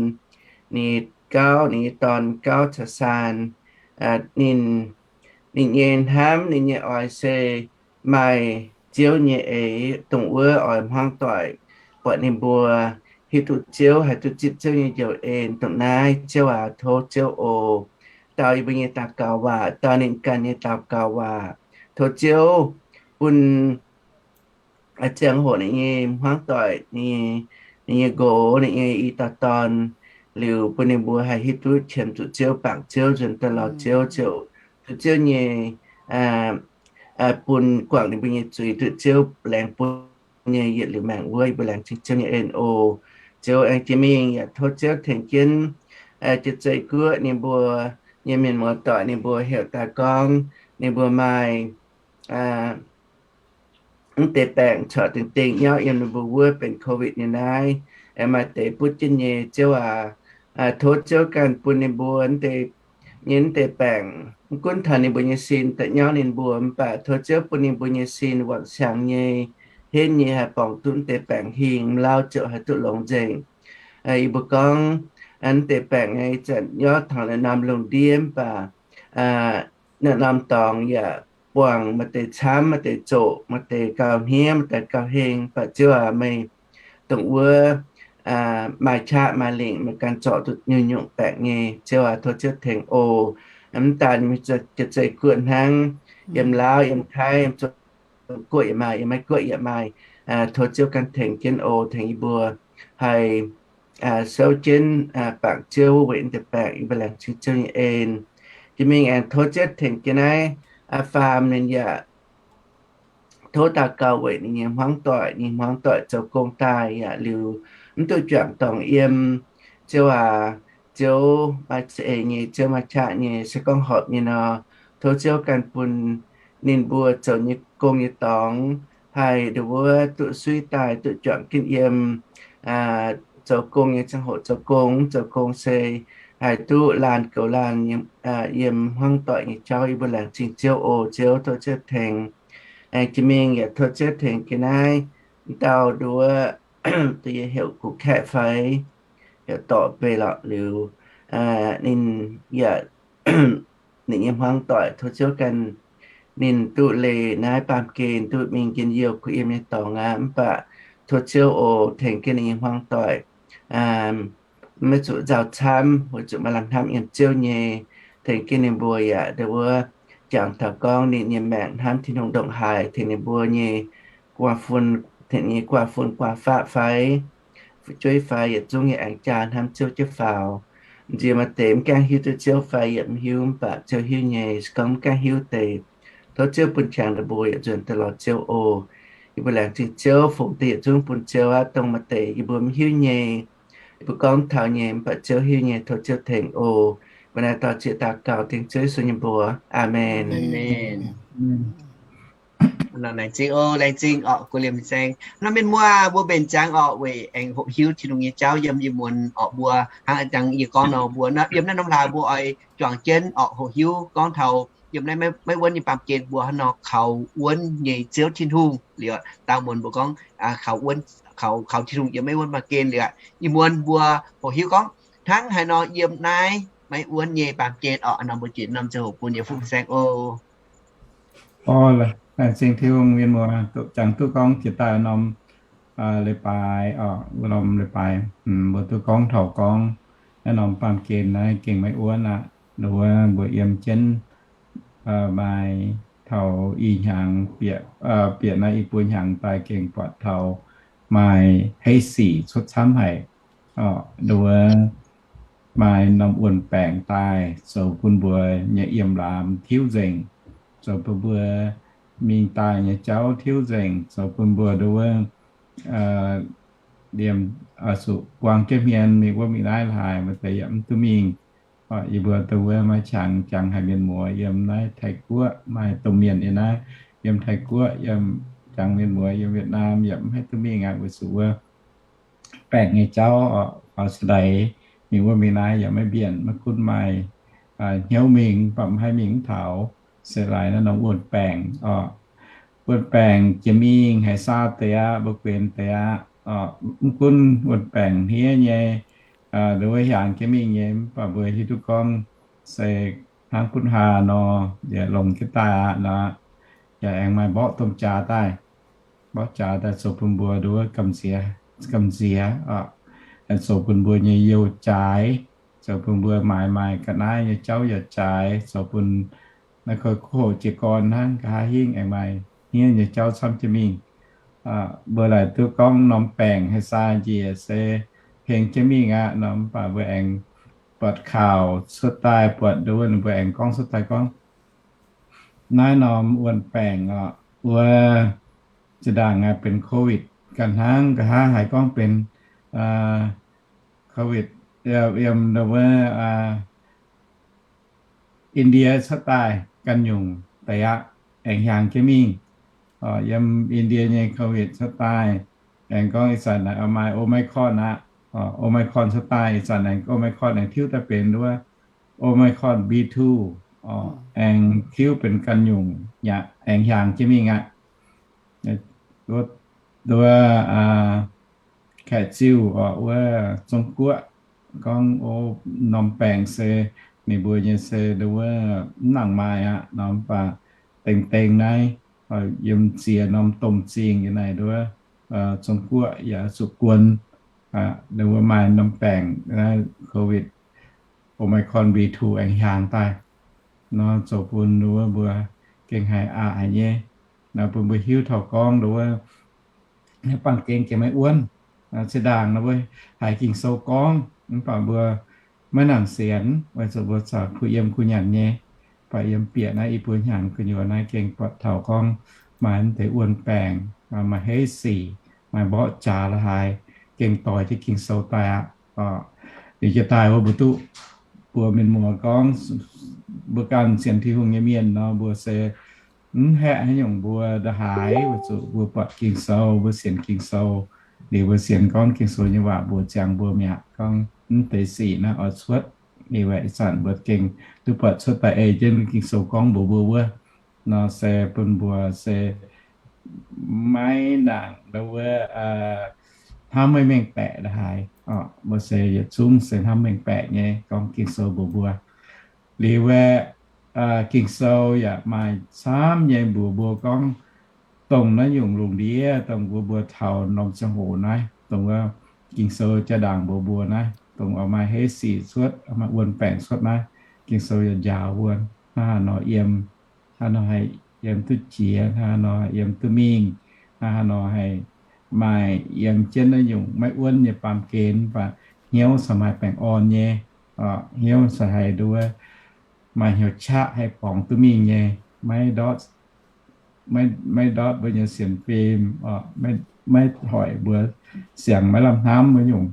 ninh nyei gauv, ninh nyei dorn gauv caux saan. Ninh, ninh nyei hnamv, ninh nyei oix se maaih Ziouv nyei eix, dongh wuov oix hmuangv doic buatc ninh mbuo hiuv duqv Ziouv, haih duqv zipv Ziouv nyei njoux en. Dongh naaiv Ziouv aac, tov Ziouv oc, dau yie mbuo nyei daux gaux waac, dau ninh ganh nyei daux gaux waac. Tov Ziouv bun ziangh hoc ninh nyei hmuangv doic, ninh nyei nqox, ninh nyei i dauh dorn, liuz bun ninh mbuo haih hiuv duqv qiemx zuqc Ziouv, bangc Ziouv, nzuonx daaih lorz Ziouv, ziouc duqv Ziouv nyei bun guangc ninh mbuo nyei zuiz, duqv Ziouv laengz bun nyei yietc liuz maengc wuov. Yie mbuo laengz zingh Ziouv nyei en oc. Ziouv aengx jiex mingh yaac tov Ziouv tengx jienv Jiex Zei Guoqv ninh mbuo nyei mienh muoz-doic, ninh mbuo heuc daaih gorngv ninh mbuo maaih mv deix baengc corc dingc dingh nyauv yiem ninh mbuo wuov benx COVID nyei naaiv, aengx maaih deix butv jienv nyei. Ziouv aac, tov Ziouv ganh bun ninh mbuo nyei mv deix baengc, mv gunv taux ninh mbuo nyei sin daaih nyauv ninh mbuo, mv baac tov Ziouv bun ninh mbuo nyei sin wangc siangx nyei, henv nyei, haih borngz duqv mv deix baengc hingh, mv lauh ziouc haih duqv longx nzengc. Yie mbuo gorngv mv deix baengc nyei zanc nyauv taux naaiv norm lungh ndiev, mv baac naaiv norm dorngx yaac buangh maaih deix camv, maaih deix zoqc, maaih deix gauh hniev, maaih deix gauh heng. Mv baac Ziouv aac, meih dongh wuov maaih qaqv maaih lingc, meih ganh zorc duqv nyungc-nyungc baengc nyei. Ziouv aac, tov Ziouv tengx oc. Mv daan Jiex Zei Guoqv hnangv, yiem Laauv, yiem Taiv, yiem Zong Guoqv yaac maaih, yiem Meiv Guoqv yaac maaih. Tov Ziouv ganh tengx jienv oc, tengx yie mbuo haih souv jienv bangc Ziouv weic mv deix baengc. Yie mbuo laengz zingh Ziouv nyei en. Jiex mingh aengx tov Ziouv tengx jienv naaiv faam ninh yaac tov daux gaux weic ninh nyei hmuangv doic, ninh hmuangv doic zoux gong daaih yaac liuz mv duqv juangc dorngx yiem. Ziouv aac, Ziouv maaih za'eix nyei, Ziouv maaih qaqv nyei, se gorngv horpc nyei nor, tov Ziouv ganh bun ninh mbuo zoux nyei gong nyei dorngx haih nduov wuov duqv suiv daaih duqv juangc jienv yiem. Zoux gong nyei ziangh hoc zoux gong, mv zoux gong se haih duqv laanh goux laanh yiem hmuangv doic nyei jauv. Yie mbuo laengz zingh Ziouv oc. Ziouv, tov Ziouv tengx. Aengx jiex mingh yaac tov Ziouv tengx jiex naaiv dauh nduov, da'yietv heuc Gu Kaeqv fai, heuc Dorc Beiv lorqc liuz, ninh yaac ninh nyei hmuangv doic, tov Ziouv ganh ninh duqv leih naaiv baamh gen duqv mingh njien-youh kuh yiem nyei dorngx aqv. Mv baac tov Ziouv oc, tengx jienv ninh nyei hmuangv doic maiv zuqc nzauh camv, weic zuqc maaih lamh hnamv yiem Ziouv nyei. Tengx jienv ninh mbuo yaac nduov wuov jangx taux gorngv ninh nyei maengc hnamv Tin-Hungh ndongc haaix, tengx ninh mbuo nyei guaa fun, tengx nyei guaa fun guaa faqv fai fu'jueiv fai yietc zungv nyei aengx jaa hnamv Ziouv jienv faaux. Nziex maaih deix mv gaengh hiuv duqv Ziouv fai yietc mv hiuv, mv baac Ziouv hiuv nyei. Se gorngv mv gaengh hiuv deix, tov Ziouv bun qangx ninh mbuo yietc nzuonx daaih lorz Ziouv oc. Yie mbuo laengz zingh Ziouv, fungx deix yietc zungv bun Ziouv aqv. Dongh maaih deix yie mbuo mv hiuv nyei, yie mbuo gorngv taux nyei, mv baac Ziouv hiuv nyei, tov Ziouv tengx oc. Mbuo naaiv daux ziex daux gaux dengv Ziouv Yesu nyei mbuox. Aamen. Laengz zingh oc, laengz zingh orqc, guv liemh saeng. Nor mienh muoz mbuo mbenc ziangx orqc weic aengx hoqc hiuv Tin-Hungh nyei jauv yiem ih muonz orqc. Mbuo hnangv a'jangx yie gorngv nor, mbuo yiem naaiv norm hlaax mbuo oix juangc jienv orqc, hoqc hiuv gorngv taux yiem naaiv maiv wuonv nyei baamh gen mbuo hnangv nor kaux wuonv nyei Ziouv Tin-Hungh liuz, daauh muonz mbuo gorngv kaux wuonv, kaux, kaux Tin-Hungh yiem maiv wuonv baamh gen liuz, ih muonz mbuo hoqc hiuv gorngv hnangv haaix nor yiem naaiv maiv wuonv nyei baamh gen orqc. Nor mbuo jiex norm ziangh hoc bun yie fuqv saeng oc. Laengz zingh Tin-Hungh, mienh muoz, jangx duqv gorngv jiex daaih norm leiz-baaix orqc, norm leiz-baaix mbuo duqv gorngv taux gorngv naaiv norm baamh gen naaiv gengh maiv wuonv aqv. Nduov mbuo yiem jienv maaih taux ih hnyangx bieqc, bieqc naaiv ih buo hnyangx daaih gengh buatc taux maaih heiv sic cuotv camv haic. Nduov maaih norm wuon-baengc daaih zoux bun mbuo nyei yiem laamz tiuv nzengc, zoux bun mbuo mingh daaih nyei jauv tiuv nzengc, zoux bun mbuo nduov wuov liemh zuqc buang jienv hmien mingh wuov mingh naaiv laaix, maaih deix yaac mv duqv mingh. Yie mbuo nduov wuov maiv qangx jangx haic mienh muoz yiem naaiv Taiv-Guoqv maaih domh mienh yiem naaiv yiem Taiv-Guoqv, yiem jangx mienh muoz yiem Vietnam yaac mv haih duqv mingh aqv, weic zuqc wuov baengc nyei jauv oc, faaux se daix mingh wuov mingh naaiv yaac maiv mbienc, maiv gunv maaih hnyouv mingh, mv baac mv haih mingh mv taux. Se laaix naaiv norm wuonh baengc oc, wuonh baengc jiex mingh haiz saa deix aqv, mbuo guenx deix aqv oc. Mv gunv wuonh baengc hniev nyei, nduov hiaangx jienv mingh nyei, mv baac mbuo hiuv duqv gorngv se hnangv butv haa nor, yaac longx jienv daaih aqv nor, yaac aengx maaih mborqv domh jaax daaih. Mborqv jaax daaih zoux bun mbuo nduov gamh nziex, gamh nziex oc, zoux bun mbuo nyei youh jaaix, zoux bun mbuo maaiz maaih ga'naaiv nyei jauv yaac jaaix, zoux bun naaiv koiv-hoqc jiez gorn hnangv, nqa'haav hingv aengx maaih hniev nyei jauv camv jienv mingh. Mbuo laaic duqv gorngv norm baengc haaix saa njiec se heng jienv mingh aqv nor, mv baac mbuo aengx buatc kaux cuotv daaih, buatc nduov ninh mbuo aengx gorngv cuotv daaih gorngv naaiv norm wuonh baengc oc, wuov zinh ndaangc aqv benx COVID ganh hnangv, nqa'haav haiz gorngv benx COVID yiem nduov wuov India cuotv daaih ganh nyungc deix aqv, aengx hiaangx jienv mingh. Yiem India nyei COVID cuotv daaih, aengx gorngv ih zanc naaic maaih Omicron aqv. Omicron cuotv daaih, ih zanc aengx Omicron aengx tiuv daaih benx nduov Omicron B two, aengx tiuv benx ganh nyungc yaac aengx hiaangx jienv mingh aqv. Nduov kaeqv ziuh oc, wuov Zong Guoqv gorngv o, norm baengc se ninh mbuo nyei se nduov mv nangc maaih aqv nor, mv baac dengh dengh naaiv yiem ziex norm domh zingh yiem naaic nduov Zong Guoqv yaac zuqc guon, nduov maaih norm baengc COVID Omicron B two aengx hiaangx daaih nor, zoux bun nduov mbuo gengh haiz aqc haic nyei. Nor bun mbuo hiuv taux gorngv nduov baamh gen gengh maiv wuonv. Zinh ndaangc nor mbuo haiz Ging-Sou gorngv, mv baac mbuo maiv nangc sienx, weic zuqc mbuo corc kuh yiem kuh nyanc nyei. Mv baac yiem bieqc naaiv i buo hnyangx gu'nyuoz naaiv gengh buatc taux gorngv maaih mv deix wuonh baengc, maaih heiv sic, maaih mborqv jaax la'haaix, gengh doix jienv Ging-Sou daaih aqv. Liuz jiex daaih wuov mbuo duqv buoz mienh muoz gorngv, mbuo ganh sienx Tin-Hungh nyei mienh nor, mbuo se mv haeqv haaix nyungc mbuo nda'haaix, weic zuqc mbuo buatc Ging-Sou, mbuo sienx Ging-Sou. Liuz mbuo sienx gorngv Ging-Sou nyei waac mbuox ziangx mbuo mi'aqv, gorngv mv deix sic naaiv oix cuotv. Liuz ih zanc mbuo gengh duqv buatc cuotv daaih ei jienv Ging-Sou gorngv mbuox mbuo wuov nor, se bun mbuo se maiv nangc nduov wuov hnamv maiv mengh baeqc la'haaix. Mbuo se yietc zungv se hnamv mengh baeqc nyei gorngv Ging-Sou mbuox mbuo. Liuz aeqv, Ging-Sou yaac maaih camv nyei mbuox mbuo gorngv dongh naaiv nyungc lungh ndiev, dongh mbuo mbuo taux norm ziangh hoc naaiv, dongh wuov Ging-Sou jaa-ndaangc mbuox mbuo naaiv, dongh oix maaih heiv sic cuotv, maaih wuonh baengc cuotv naaiv, Ging-Sou yaac njaaux mbuo hnangv haaix nor yiem, hnangv haaix nor haih yiem duqv jiex, hnangv haaix nor haih yiem duqv mingh, hnangv haaix nor haih maaih yiem jienv naaiv nyungc maiv wuonv nyei baamh gen, mv baac hnyouv cingx maaih baengh orn nyei, hnyouv cingx haih nduov, maaih hnyouv qaqv haih borngz duqv mingh nyei, maiv ndortv, maiv ndortv mbuo nyei sienx fim, maiv hoic mbuo siangx maiv lamh hnamv wuov nyungc.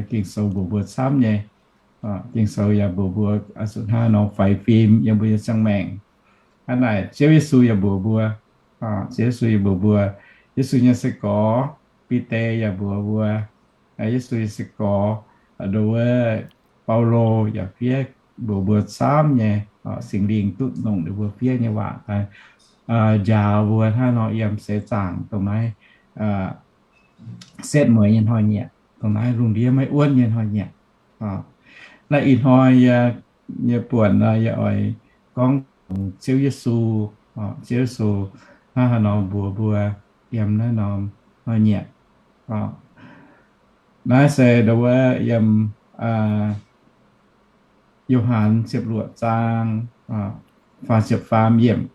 Ging-Sou mbuox mbuo camv nyei. Ging-Sou yaac mbuox mbuo zuqc hnangv haaix nor faix fim yiem mbuo nyei ziangh maengc. Hnangv naaic Ziouv Yesu yaac mbuox mbuo, Ziouv Yesu yaac mbuox mbuo, Yesu nyei sai-gorx Bide yaac mbuox mbuo, Yesu nyei sai-gorx nduov wuov Baulo yaac fiev mbuox mbuo camv nyei. Singx Lingh duqv longc ninh mbuo fiev nyei waac njaaux mbuo hnangv haaix nor yiem seix zaangc dongh naaiv setv mueiz nyei hnoi-nyieqc, dongh naaiv lungh ndiev maiv wuonv nyei hnoi-nyieqc. Naaiv ih hnoi yie buonc yie oix gorngv Ziouv Yesu, Ziouv Yesu hnangv haaix nor mbuox mbuo yiem naaiv norm hnoi-nyieqc. Naaiv se nduov wuov yiem Yo^han ziepc luoqc zaang faah ziepc faam yiemc,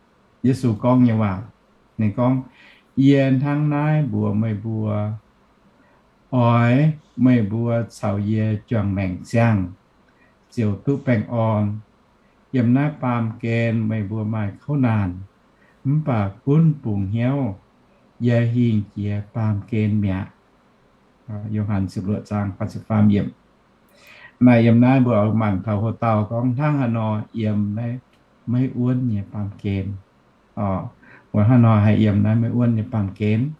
Yesu gorngv nyei waac. Ninh gorngv, Yie hnangv naaiv mbuox meih mbuo, oix meih mbuo caux yie juangc maengc ziangh, ziouc duqv baengh orn. Yiem naaiv baamh gen meih mbuo maaih kouv naanc, mv baac gunv bungx hnyouv, yie hingh jiex baamh gen mi'aqv. Yo^han ziepc luoqc zaang faah ziepc faam yiemc. Naaiv yiem naaiv mbuo oix mangc taux hoc dauh gorngv hnangv haaix nor yiem naaiv maiv wuonv nyei baamh gen. Mbuo hnangv nor haih yiem naaiv meih wuonv nyei baamh gen,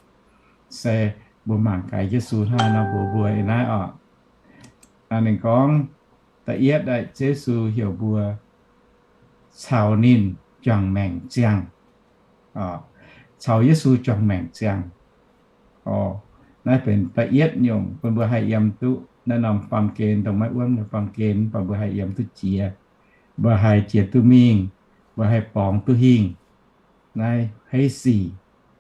se mbuo mangc gaax Yesu hnangv nor mbuox mbuo ih naaiv oc. Ninh gorngv, da'yietv, Ziouv Yesu heuc mbuo caux ninh juangc maengc ziangh. Caux Yesu juangc maengc ziangh. Naaiv benx da'yietv nyungc bun mbuo haih yiem duqv naaiv norm baamh gen, dongh maiv wuonv nyei baamh gen, baac mbuo haih yiem duqv jiex, mbuo haih jiex duqv mingh, mbuo haih borngz duqv hingh. Naaiv heiv sic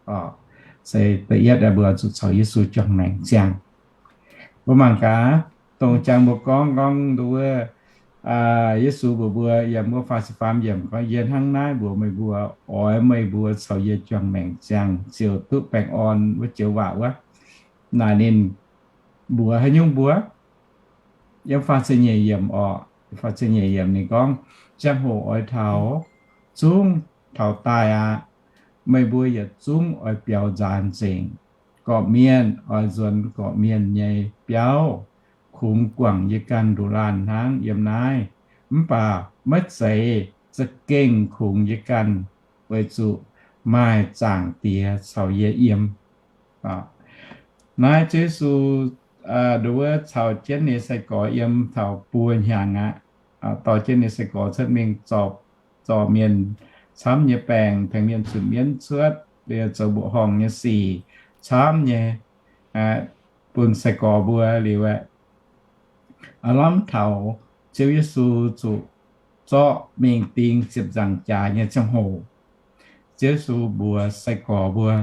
oc, se da'yietv mbuo zuqc caux Yesu juangc maengc ziangh. Mbuo mangc gaax, dongh jangx mbuo gorngv, gorngv nduov wuov, Yesu mbuox mbuo yiem wuov faah ziepc faam yiemc gorngv, yie hnangv naaiv mbuox meih mbuo, oix meih mbuo caux yie juangc maengc ziangh ziouc duqv baengh orn wuov joux waac wuov. Naaic ninh mbuox haaix nyungc mbuo? Yiem faah ziepc nyeic yiemc oc, faah ziepc nyeic yiemc ninh gorngv, ziangh hoc oix taux, zungv taux daaih aqv. Meih mbuo yietc zungv oix biaux nzaanx nzengc. Gorqv-mienh oix nzuonx gorqv-mienh nyei biauv, kungx guangc yie ganh nduqc laanh hnangv yiem naaiv. Mv baac maiv zeiz za'gengh kungx yie ganh, weic zuqc maaih Zaangc Diex caux yie yiem. Naaiv Ziouv Yesu nduov wuov caux jienv ninh nyei sai-gorx yiem taux buo hnyangx aqv. Dorh jienv ninh nyei sai-gorx cuotv mingh zorc, zorc mienh camv nyei baengc, tengx mienh zunc mienv cuotv, liuz zoux mbuoqc horngh nyei sic camv nyei bun sai-gorx mbuo liuz aeqv, aav lamh taux Ziouv Yesu zuqc zorqv mingh ding ziepc nzaangc jaax nyei ziangh hoc, Ziouv Yesu mbuox sai-gorx mbuo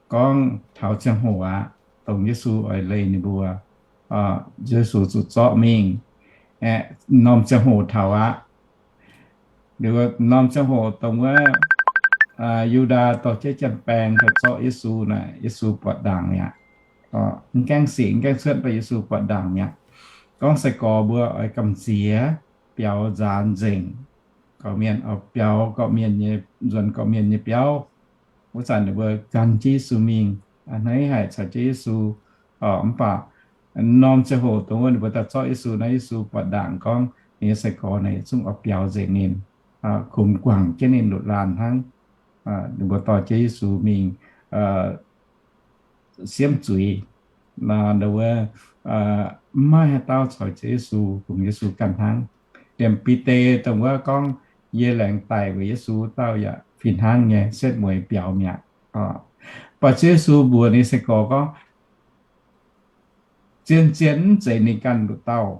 gorngv taux ziangh hoc aqv, dongh Yesu oix leih ninh mbuo, Ziouv Yesu zuqc zorqv mingh. Norm ziangh hoc taux aqv. Liuz norm ziangh hoc dongh wuov Yu^ndaa dorh jienv janx-baeng daaih zorqv Yesu naaic, Yesu buatc ndaangc mi'aqv. Mv gaengh sic, mv gaengh cuotv, mv baac Yesu buatc ndaangc mi'aqv. Gorngv sai-gorx mbuo oix gamh nziex biaux nzaanx nzengc. Gorqv-mienh oix biaux gorqv-mienh nyei, nzuonx gorqv-mienh nyei biauv. Wuov zanc ninh mbuo gan jienv Yesu mingh, a'hneiv haic caux jienv Yesu. Mv baac norm ziangh hoc dongh wuov ninh mbuo daaih zorqv Yesu naaiv, Yesu buatc ndaangc gorngv ninh nyei sai-gorx naaic yietc zungv oix biaux nzengc ninh, kungx guangc jienv ninh nduqc laanh hnangv. Ninh mbuo dorh jienv Yesu mingh siemv zuiz, nduov wuov, mv maaih haaix dauh caux jienv Yesu, kungx Yesu ganh hnangv. Liemh Bide dongh wuov gorngv, yie laengz daic weic Yesu wuov dauh yaac fih hnangv nyei setv mueiz biaux mi'aqv. Mv baac Ziouv Yesu mbuox ninh nyei sai-gorx gorngv, zien-zien mv zeiz ninh ganh nduqc dauh.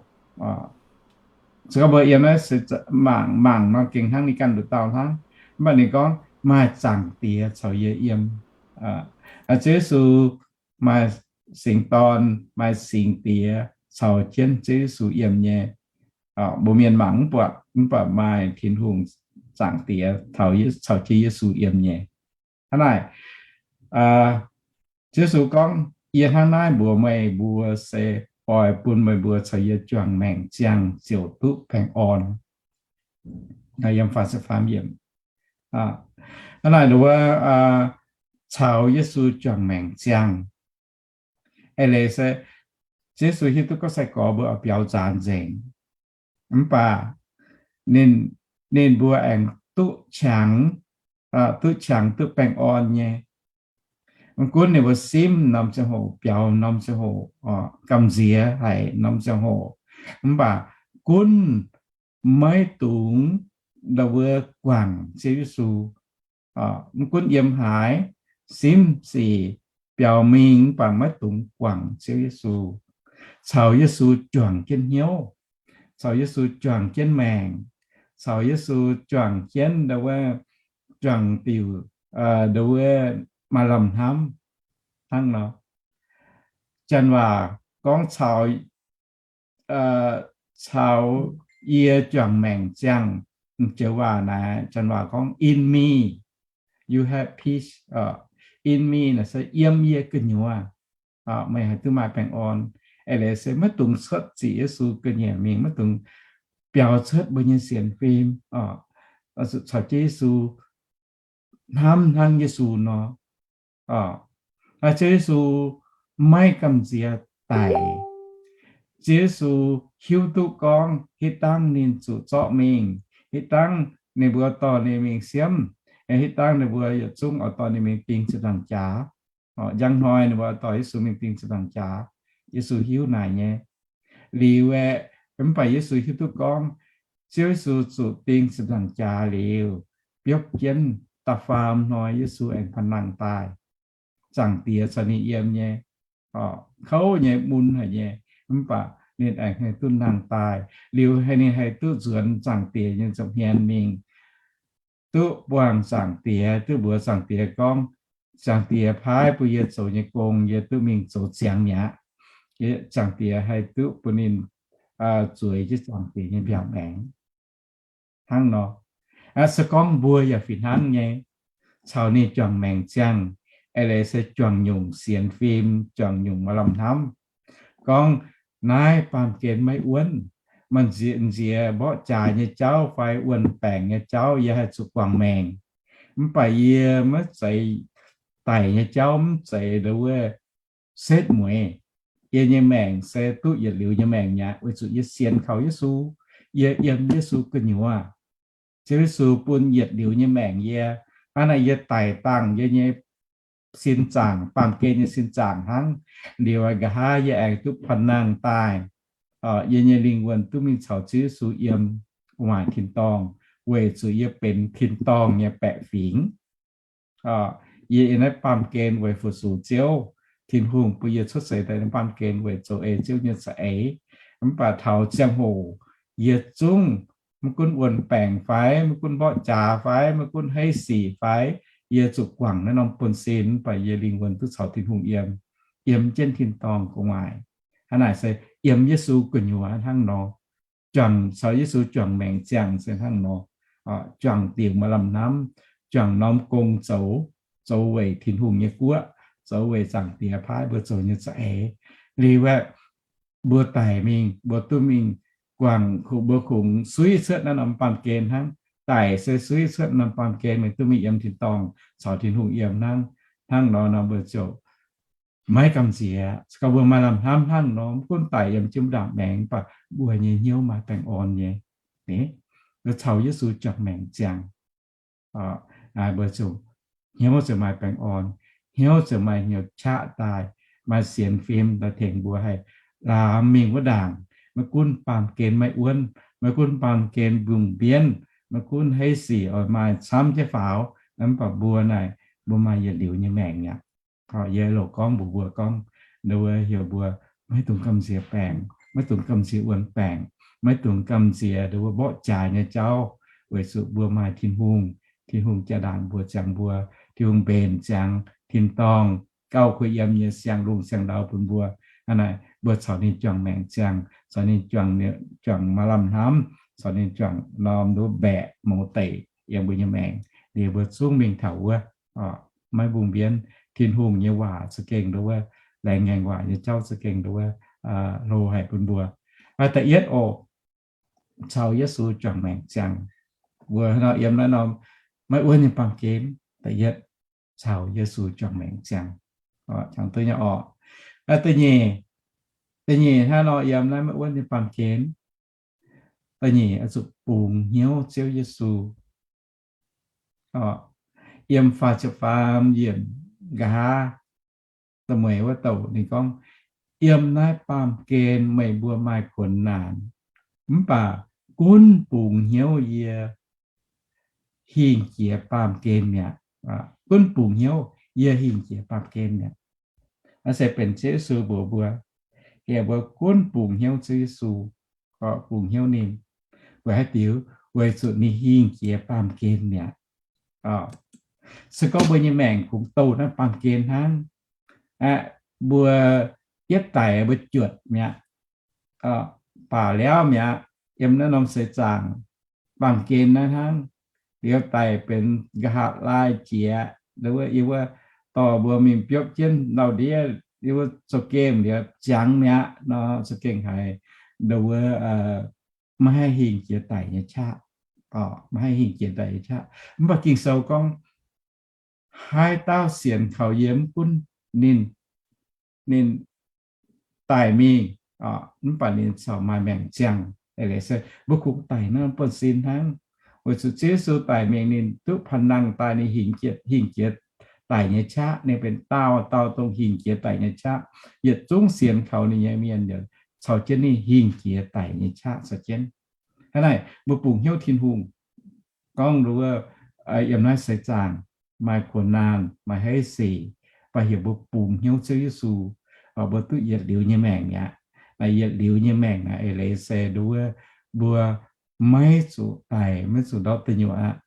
Se gorngv mbuo yiem naaiv se mangc, mangc nor gengh hnangv ninh ganh nduqc dauh hnangv. Mv baac ninh gorngv maaih Zaangc Diex caux yie yiem. Ziouv Yesu maaih Singx Dorn, maaih Singx Diex caux jienv Ziouv Yesu yiem nyei. Mbuo mienh mangc mv buatc, mv baac maaih Tin-Hungh Zaangc Diex caux jienv Yesu yiem nyei. Hnangv naaic, Ziouv Yesu gorngv, yie hnangv naaiv mbuox meih mbuo se oix bun meih mbuo caux yie juangc maengc ziangh ziouc duqv baengh orn. Yiem faah ziepc faam yiemc. Hnangv naaic nduov, caux Yesu juangc maengc ziangh. Eix leiz se Ziouv Yesu hiuv duqv gorngv sai-gorx mbuo oix biaux nzaanx nzengc. Mv baac ninh, ninh mbuo aengx duqv qangx, duqv qangx duqv baengh orn nyei. Mv gunv ninh mbuo simv norm ziangh hoc, biaux norm ziangh hoc, gamh nziex haic norm ziangh hoc, mv baac gunv maiv dungx nduov wuov guangc Ziouv Yesu. Mv gunv yiem haaix, simv sic, biaux mingh, mv baac maiv dungx guangc Ziouv Yesu. Caux Yesu juangc jienv hnyouv, caux Yesu juangc jienv maengc, caux Yesu juangc jienv nduov wuov, juangc diuc, nduov wuov maaih lamh hnamv hnangv nor. Janx waac gorngv caux, caux yie juangc maengc ziangh, joux waac naaic janx waac gorngv, in me you have peace. In me naaic se yiem yie gu'nyuoz, meih haih duqv maaih baengh orn. Eix leiz se maiv dungx cuotv ziqc Yesu ga'nyiec mingh, maiv dungx biaux cuotv mbuo nyei sienx fim, caux jienv Yesu hnamv hnangv Yesu nor. Ziouv Yesu maiv gamh nziex daic. Ziouv Yesu hiuv duqv gorngv hitv dangv ninh zuqc zorqv mingh, hitv dangv ninh mbuo dorh ninh mingh siemv, Hitv dangh ninh mbuo yietc zungv oix dorh ninh mingh ding ziepc nzaangc jaax. Njang hnoi ninh mbuo dorh Yesu mingh ding ziepc nzaangc jaax. Yesu hiuv naaic nyei. Liuz aeqv, mv baac Yesu hiuv duqv gorngv Ziouv Yesu zuqc ding ziepc nzaangc jaax liuz, biopv jienv da'faam hnoi Yesu aengx faanh nangh daaih. Zaangc Diex caux ninh yiem nyei, kouv nyei, mun haic nyei, mv baac ninh aengx haih duqv nangh daaih. Liuz haih, ninh haih duqv nzuonx Zaangc Diex nyei nza'hmien mingh, duqv buangh Zaangc Diex, duqv mbuox Zaangc Diex gorngv, Zaangc Diex paaiv bun yie zoux nyei gong, yie duqv mingh zoux ziangx mi'aqv. Zaangc Diex haih duqv bun ninh zueiz jienv Zaangc Diex nyei mbiaauc maengx hnangv nor. Se gorngv mbuo yaac fih hnangv nyei, caux ninh juangc maengc ziangh, eix leiz se juangc nyungc sienx fim, juangc nyungc maaih lamh hnamv, gorngv, naaiv baamh gen maiv wuonv, maaih nziex mborqv jaax nyei jauv fai wuon-baengc nyei jauv yie haih zuqc guangc maengc. Mv baac yie maiv zeiz daic nyei jauv, mv zeiz ndo wuov setv mueiz. Yie nyei maengc se duqv yietc liuz nyei maengc mi'aqv, weic zuqc yie sienx kaux Yesu, yie yiem Yesu gu'nyuoz. Ziouv Yesu bun yietc liuz nyei maengc yie. Hnangv naaic yie daic dangh yie nyei sin zaangc, baamh gen nyei sin zaangc hnangv. Liuz nqa'haav yie aengx duqv faanh nangh daaih. Yie nyei lingh wuonh duqv mingh caux Ziouv Yesu yiem gu'nguaaic tin-dorngh, weic zuqc yie benx tin-dorngh nyei baeqc fingx. Yie yiem naaiv baamh gen weic fu-sux Ziouv. Tin-Hungh bun yie cuotv seix daaih naaiv baamh gen weic zoux ei Ziouv nyei za'eix. Mv baac taux ziangh hoc yie zungv, maiv gunv wuon-baengc fai, maiv gunv mborqv jaax fai, maiv gunv heiv sic fai, yie zuqc guangc naaiv norm buonv-sin, mv baac yie lingh wuonh duqv caux Tin-Hungh yiem, yiem jienv tin-dorngh gu'nguaaic. Hnangv naaic se yiem Yesu gu'nyuoz hnangv nor. Juangc, caux Yesu juangc maengc ziangh se hnangv nor. Juangc diuc maaih lamh hnamv, juangc norm gong zoux, zoux weic Tin-Hungh nyei guoqv, zoux weic Zaangc Diex paaiv mbuo zoux nyei za'eix. Liuz aeqv, mbuo daic mingh, mbuo duqv mingh guangc, mbuo kungx suiv cuotv naaiv norm baamh gen hnangv. Daic se suiv cuotv norm baamh gen mingh duqv mingh yiem tin-dorngh caux Tin-Hungh yiem hnangv. Hnangv nor nor mbuo ziouc maiv gamh nziex. Se gorngv mbuo maaih lamh hnamv hnangv nor, mv gunv daic yiem jienv mbuo ndaangc maengx, mv baac mbuo nyei hnyouv maaih baengh orn nyei. Caux Yesu juangc maengc ziangh, mbuo ziouc hnyouv ziouc maaih baengh orn, hnyouv ziouc maaih hnyouv qaqv daaih, maaih sienx fim daaih tengx mbuo haih laamx mingh wuov ndaangc. Maiv gunv baamh gen maiv wuonv, maiv gunv baamh gen mbungh mbienv, maiv gunv heiv sic oix maaih camv jienv faaux, mv baac mbuo naaic, mbuo maaih yietc liuz nyei maengc aqv. Yie loc gorngv mbuox mbuo gorngv, ndo wuov heuc mbuo maiv dungx gamh nziex baengc, maiv dungx gamh nziex wuon-baengc, maiv dungx gamh nziex ndo wuov mborqv jaax nyei jauv, weic zuqc mbuo maaih Tin-Hungh. Tin-Hungh jaa-ndaangc mbuox ziangx mbuo, Tin-Hungh mbenc ziangx tin-dorngh gauh kuh yiem nyei siang-lungh siang-ndau bun mbuo. Hnangv naaic mbuo caux ninh juangc maengc ziangh, caux ninh juangc, juangc maaih lamh hnamv, caux ninh juangc norm ndo mbaeqc mouz deic yiem mbuo nyei maengc, liuz mbuo zungv mingh taux wuov, maiv mbungh mbienv. Tin-Hungh nyei waac za'gengh ndo wuov, laengz ngaengc waac nyei jauv za'gengh ndo wuov, hlo haic bun mbuo. Da'yietv oc, caux Yesu juangc maengc ziangh. Mbuo nor yiem naaiv norm maiv wuonv nyei baamh gen, da'yietv caux Yesu juangc maengc ziangh. Da'nyeic, da'nyeic hnangv nor yiem naaiv maiv wuonv nyei baamh gen. Da'nyeic oix zuqc bungx hnyouv Ziouv Yesu. Yiem faah ziepc faam yiemc nqa'haav, da'mueiz wuov douc ninh gorngv, yiem naaiv baamh gen meih mbuo maaih kuonx naanc, mv baac gunv bungx hnyouv yie hingh jiex baamh gen mi'aqv. Gunv bungx hnyouv yie hingh jiex baamh gen mi'aqv. Naaiv se benx Ziouv Yesu mbuox mbuo, yie mbuo gunv bungx hnyouv Ziouv Yesu, bungx hnyouv ninh, weic haaix diuc? Weic zuqc ninh hingh jiex baamh gen mi'aqv. Se gorngv mbuo nyei maengc kungx douh naaiv baamh gen hnangv, mbuo yietv daic mbuo juotc mi'aqv, baaux liaauv mi'aqv, yiem naaiv norm seix zaangc baamh gen naaiv hnangv, liuz daic benx nqa'haav laai jiex, ndo wuov yie wuov dorh mbuo mingh biopv jienv lauh ndiev, yie wuov za'gengh liuz ziangx mi'aqv nor, za'gengh haiz ndo wuov maiv haih hingh jiex daic nyei qaqv. Maiv haih hingh jiex daic nyei qaqv. Mv baac Ging-Sou gorngv, haaix dauh sienx kaux yie, mv gunv ninh, ninh daic mingh, mv baac ninh corc maaih maengc ziangh. Eix leiz se mbuo kungx daic naaiv buonv-sin hnangv. Weic zuqc Ziouv Yesu daic mingh ninh duqv panh nangh daaih ninh hingh jiex, hingh jiex daic nyei qaqv. Ninh benx daauh dauh dongh hingh jiex daic nyei qaqv. Yietc zungv sienx kaux ninh nyei mienh yaac caux jienv ninh hingh jiex daic nyei qaqv caux jienv. Hnangv naaic mbuo bungx hnyouv Tin-Hungh gorngv nduov, yiem naaiv seix zaangc maaih kuonx naanh, maaih haiz sic, baac heuc mbuo bungx hnyouv Ziouv Yesu, mbuo duqv yietc liuz nyei maengc mi'aqv. Naaiv yietc liuz nyei maengc naaiv eix leiz se nduov, mbuo maiv zuqc daic, maiv zuqc ndortv deic nyuoqc aqv.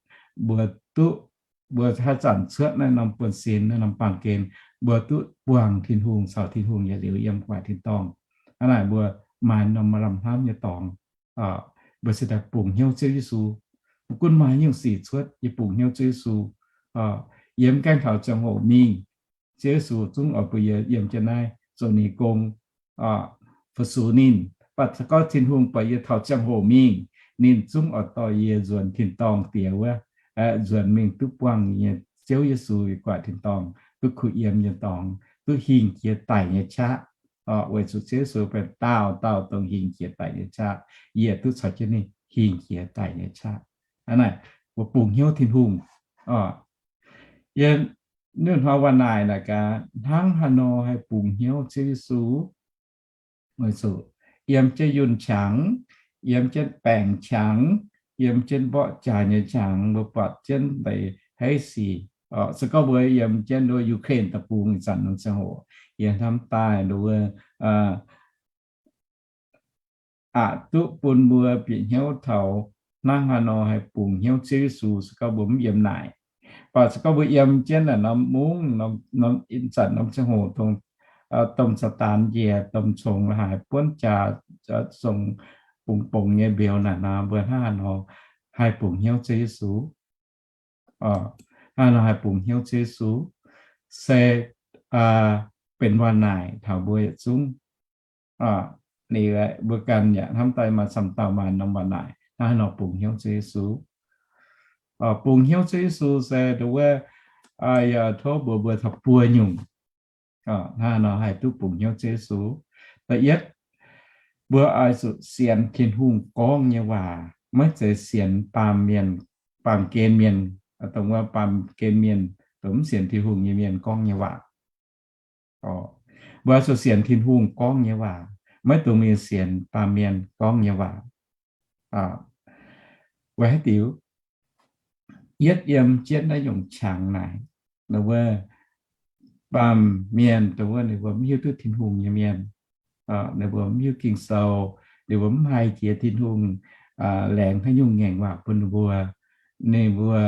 Mbuo duqv, mbuo haaix zanc cuotv naaiv norm buonv-sin, naaiv norm baamh gen, mbuo duqv buangh Tin-Hungh, caux Tin-Hungh yietc liuz yiem gu'nguaaic tin-dorngh. Hnangv naaic mbuo maaih norm maaih lamh hnamv nyei dorngx, mbuo se daaih bungx hnyouv Ziouv Yesu. Mv gunv maaih nyungc sic cuotv, yie bungx hnyouv Ziouv Yesu. Yie mv gaengh taux ziangh hoc mingh, Ziouv Yesu zungv oix bun yie yiem jienv naaiv zoux ninh gong, fu-sux ninh. Baac gorngv Tin-Hungh buatc yie taux ziangh hoc mingh, ninh zungv oix dorh yie nzuonx tin-dorngh diex wuov, nzuonx mingh duqv buangh nyei Ziouv Yesu gu'nguaaic tin-dorngh, duqv kuh yiem nyei dorngx, duqv hingh jiex daic nyei qaqv. Weic zuqc Ziouv Yesu benx daauh dauh dongh hingh jiex daic nyei qaqv, yie duqv caux jienv ninh hingh jiex daic nyei qaqv. Hnangv naaic, mbuo bungx hnyouv Tin-Hungh. Yiem hnoi waac naaic naaic gaax, hnangv haaix nor haih bungx hnyouv Ziouv Yesu? Weic zuqc yiem jienv yunh qangx, yiem jienv baengc qangx, yiem jienv mborqv jaax nyei qangx, mbuo buatc jienv deix haiz sic. Se gorngv mbuo yiem jienv nduov Ukraine deic-bung ih zanc norm ziangh hoc, yie hnamv daaih nduov aqc duqv bun mbuo bieqc hnyouv taux hnangv haaix nor haih bungx hnyouv Ziouv Yesu se gorngv mbuo mv yiem naaic. Baac se gorngv mbuo yiem jienv naaic norm mungv, norm ih zanc norm ziangh hoc dongh domh Saadaan njiec, domh congx la'haaix buonv jaax, zong bungx bongx nyei mbeux naaic nor, mbuo hnangv haaix nor haih bungx hnyouv Ziouv Yesu? Hnangv haaix nor haih bungx hnyouv Ziouv Yesu? Se benx waac naaic taux mbuo yietc zungv. Ninh mbuo ganh yaac hnamv daaih maaih camv dauh maaih norm waac naaic hnangv haaix nor bungx hnyouv Ziouv Yesu. Bungx hnyouv Ziouv Yesu se nduov, yaac tov mbuox mbuo taux buo nyungc hnangv haaix nor haih duqv bungx hnyouv Ziouv Yesu. Da'yietv, mbuo oix zuqc sienx Tin-Hungh gorngv nyei waac, maiv zeiz sienx baamh mienh, baamh gen mienh, dongh wuov baamh gen mienh, dongh mv sienx Tin-Hungh nyei mienh gorngv nyei waac. Mbuo oix zuqc sienx Tin-Hungh gorngv nyei waac, maiv dungx mingh sienx baamh mienh gorngv nyei waac. Weic haaix diuc? Yietv yiem jienv naaiv nyungc qangx naaic, ninh mbuo baamh mienh dongh wuov ninh mbuo mv hiuv duqv Tin-Hungh nyei mienh, ninh mbuo mv hiuv Ging-Sou, ninh mbuo mv haih jiex Tin-Hungh laengz haaix nyungc ngaengc waac bun ninh mbuo. Ninh mbuo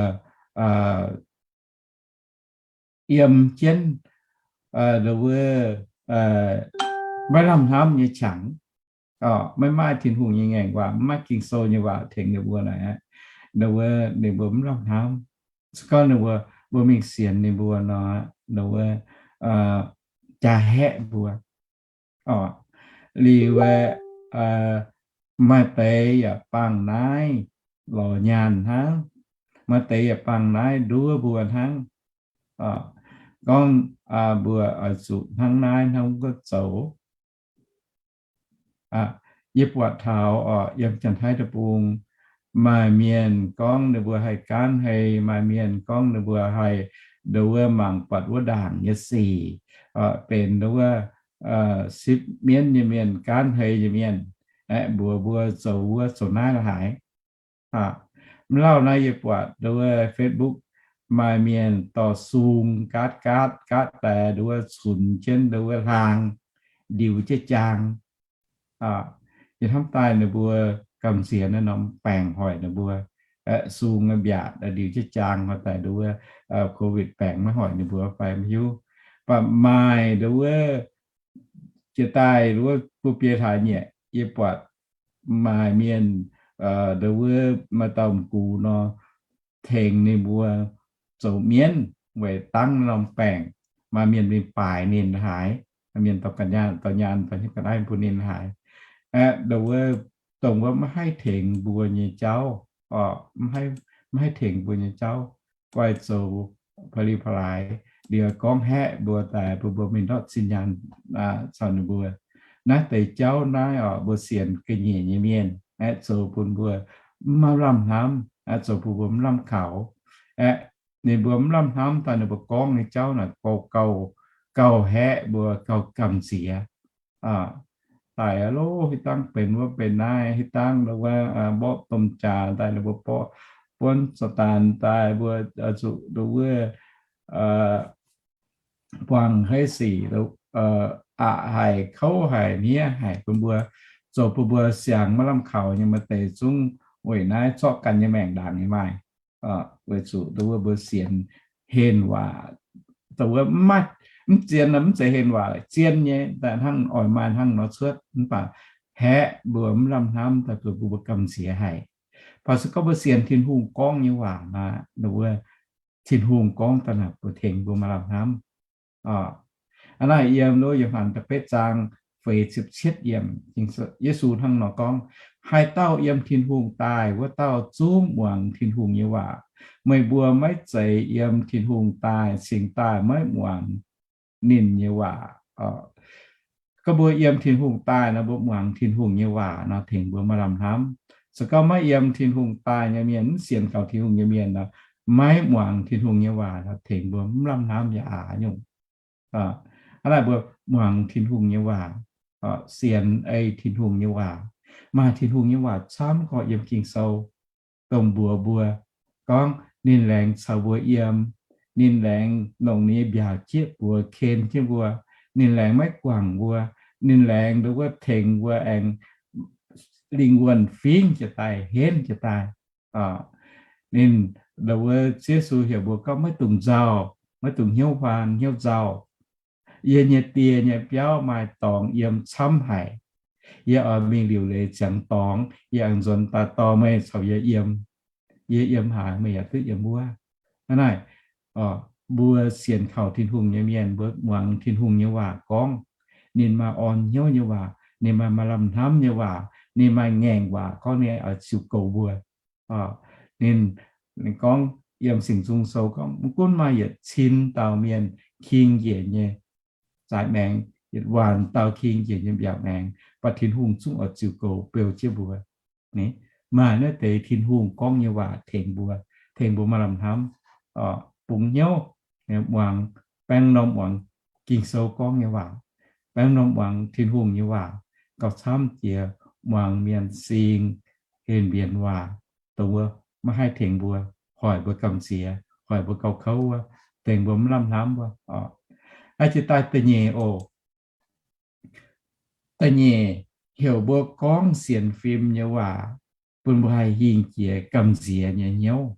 yiem jienv nduov maiv lamh hnamv nyei qangx, maiv maaih Tin-Hungh nyei ngaengc waac, maiv maaih Ging-Sou nyei waac tengx ninh mbuo naaic, nduov ninh mbuo mv lamh hnamv. Se gorngv ninh mbuo, mbuo mingh sienx ninh mbuo nor, nduov jaa haeqv mbuo. Liuz aeqv, maaih deix yaac bangh naaiv lorz nyaanh hnangv, maaih deix yaac bangh naaiv nduov mbuo hnangv. Gorngv mbuo oix zuqc hnangv naaiv hnangv wuov zoux. Yie buatc taux oc, yiem Janx-Taiv deic-bung, maaih mienh gorngv ninh mbuo haih gaanv hei, maaih mienh gorngv ninh mbuo haih nduov mangc buatc wuov ndaangc nyei sic, benx nduov sipv mienv nyei mienh, gaanv hei nyei mienh, aeqv, mbuox mbuo zoux wuov zoux naaiv la'haaix. Mv lauh naaiv yie buatc nduov Facebook, maaih mienh dorh sung gaatv gaatv gaatv daaih nduov cunx jienv nduov hlaang, ndiux jienv jaang. Yie hnamv daaih ninh mbuo gamh nziex naaiv norm baengc hoic ninh mbuo, sung mbiaatc ndiux jienv jaang, hoic daaih nduov Covid baengc maiv hoic ninh mbuo fai maiv hiuv. Baac maaih nduov jiex daaih nduov bun biei hlaax nyieqc, yie buatc maaih mienh nduov maaih dauh m'gux nor, tengx ninh mbuo zoux mienv weic dangv norm baengc. Maaih mienh mingh baaic ninh la'haaix, mienh dorh ga'nyaanh, dorh nyaanh, dorh hnyouv ga'naaiv bun ninh la'haaix. Aeqv, nduov, dongh wuov maiv haih tengx mbuo nyei jauv, maiv haih tengx mbuo nyei jauv, guai zoux pa'li pa'laaix, liuz gorngv haeqv mbuo daaih bun mbuo mingh ndortv zinh nyaanh caux ninh mbuo. Naaiv deix jauv naaiv oc, mbuo sienx ga'nyiec nyei mienh aeqv, zoux bun mbuo maiv lamh hnamv. zoux bun mbuo mv lamh kaux. Aeqv, ninh mbuo mv lamh hnamv daaih ninh mbuo gorngv nyei jauv naaic gauh, gauh haeqv mbuo, gauh gamh nziex. Daic aqv loh, hitv dangv benx wuov benx naaiv, hitv dangv wuov mborqv domh jaax daaih, ninh mbuo mborqv, buonv Saadaan daaih, mbuo zuqc nduov wuov buangh haaix sic aqc haic, kouv haic, hniev haic bun mbuo, zoux bun mbuo siangx maiv lamh kaux nyei. Maaih deix zungv weic naaiv zorqv ganh nyei maengc ndaangc nyei maaih. Weic zuqc nduov wuov mbuo sienx henh waac, dongh wuov mv maaih, mv zien, mv zeiz henh waac, zien nyei, hnangv oix maaih hnangv nor cuotv, mv baac haeqv mbuo mv lamh hnamv daaih, zoux bun mbuo gamh nziex haic. Mv baac se gorngv mbuo sienx Tin-Hungh gorngv nyei waac nor, nduov wuov Tin-Hungh gorngv daaih naaic mbuo tengx mbuo maaih lamh hnamv. Hnangv naaic yiem nduov Yo^han da'betv zaang feix ziepc cietv yiemc, Yesu hnangv nor gorngv, Haaix dauh yiem Tin-Hungh daaih, wuov dauh zungv muangx Tin-Hungh nyei waac. Meih mbuo maiv zeiz yiem Tin-Hungh daaih cingx daaih maiv muangx ninh nyei waac. Gorngv mbuo yiem Tin-Hungh daaih nor, mbuo muangx Tin-Hungh nyei waac nor, tengx mbuo maaih lamh hnamv. Se gorngv maiv yiem Tin-Hungh daaih nyei mienh, mv sienx kaux Tin-Hungh nyei mienh nor, maiv muangx Tin-Hungh nyei waac nor, tengx mbuo mv lamh hnamv yaac aqc nyungc. Hnangv naaic mbuo muangx Tin-Hungh nyei waac, sienx ei Tin-Hungh nyei waac. Maaih Tin-Hungh nyei waac camv gorqv yiem Ging-Sou, dongh mbuox mbuo gorngv ninh laengz caux mbuo yiem, ninh laengz longc ninh nyei mbiaauc jieqv mbuox, ken jienv mbuo, ninh laengz maiv guangc mbuo, ninh laengz nduov wuov tengx mbuo aengx lingh wuonh fingv jiez daaih, henv jiez daaih. Ninh, nduov wuov Ziouv Yesu heuc mbuo gorngv maiv dungx nzauh, maiv dungx hnyouv huaan hnyouv nzauh. Yie nyei die nyei biauv maaih dorngx yiem camv haic. Yie oix mingh liuc leiz ziangx dorngx, yie aengx nzuonx daaih dorh meih caux yie yiem. Yie yiem haaix, meih yaac duqv yiem wuov. Hnangv naaic, mbuo sienx kaux Tin-Hungh nyei mienh, mbuo muangx Tin-Hungh nyei waac gorngv, ninh maaih orn hnyouv nyei waac, ninh maaih maaih lamh hnamv nyei waac, ninh maaih ngaengc waac gorngv ninh oix ziux goux mbuo. Ninh, ninh gorngv yiem Singx Nzung Sou gorngv, mv gunv maaih yietc cin dauh mienh king njiec nyei zaaix maengx, yietc waanc dauh king njiec nyei mbiaauc maengx, mv baac Tin-Hungh zungv oix ziux goux beu jienv mbuo. Maaih naaiv deix Tin-Hungh gorngv nyei waac tengx mbuo, tengx mbuo maaih lamh hnamv, bungx hnyouv, muangx, baeng norm muangx Ging-Sou gorngv nyei waac, baeng norm muangx Tin-Hungh nyei waac, gauh camv jiex muangx mienh sing henh mbienx waac, dongh wuov maiv haih tengx mbuo, hoic mbuo gamh nziex, hoic mbuo gauh kouv wuov, tengx mbuo mv lamh hnamv wuov. Aa, jiex daaih da'nyeic oc. Da'nyeic, heuc mbuo gorngv sienx fim nyei waac bun mbuo haih hingh jiex gamh nziex nyei hnyouv.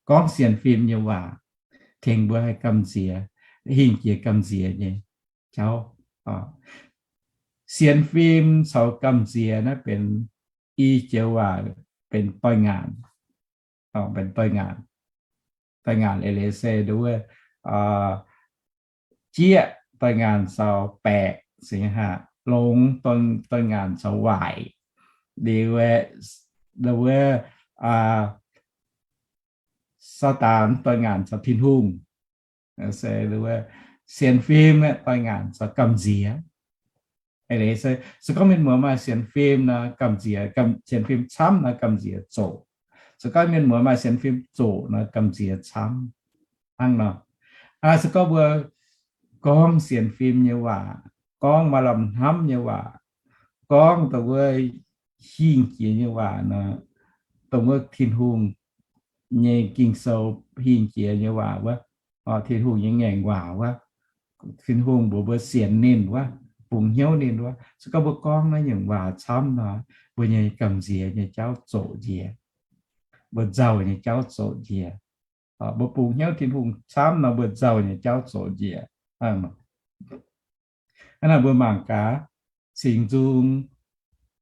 Gorngv sienx fim nyei waac tengx mbuo haih gamh nziex, hingh jiex gamh nziex nyei jauv. Sienx fim caux gamh nziex naaiv benx i joux waac, benx doix-ngaanc, benx doix-ngaanc. Doix-ngaanc eix leiz se nduov wuov jieqv doix-ngaanc caux baeqc, longx doix-ngaanc caux waaic. Liuz, nduov wuov Saadaan doix-ngaanc caux Tin-Hungh. Se sienx fim doix-ngaanc caux gamh nziex. Se gorngv mienh muoz maaih sienx fim nor, gamh nziex, sienx fim camv nor gamh nziex zoqc. Se gorngv mienh muoz maaih sienx fim zoqc nor, gamh nziex camv. Hnangv nor, se gorngv mbuo gorngv sienx fim nyei waac, gorngv maaih lamh hnamv nyei waac, gorngv dongh wuov hingh jiex nyei waac nor, dongh wuov Tin-Hungh nyei Ging-Sou hingh jiex nyei waac wuov, Tin-Hungh nyei ngaengc waac wuov, Tin-Hungh mbuox mbuo sienx ninh wuov, bungx hnyouv ninh wuov. Se gorngv mbuo gorngv naaiv nyungc waac camv nor, mbuo nyei gamh nziex nyei jauv zoqc njiec, mbuo nzauh nyei jauv zoqc njiec. Mbuo bungx hnyouv Tin-Hungh camv nor, mbuo nzauh nyei jauv zoqc njiec. Hnangv naaic mbuo mangc gaax, Singx Nzung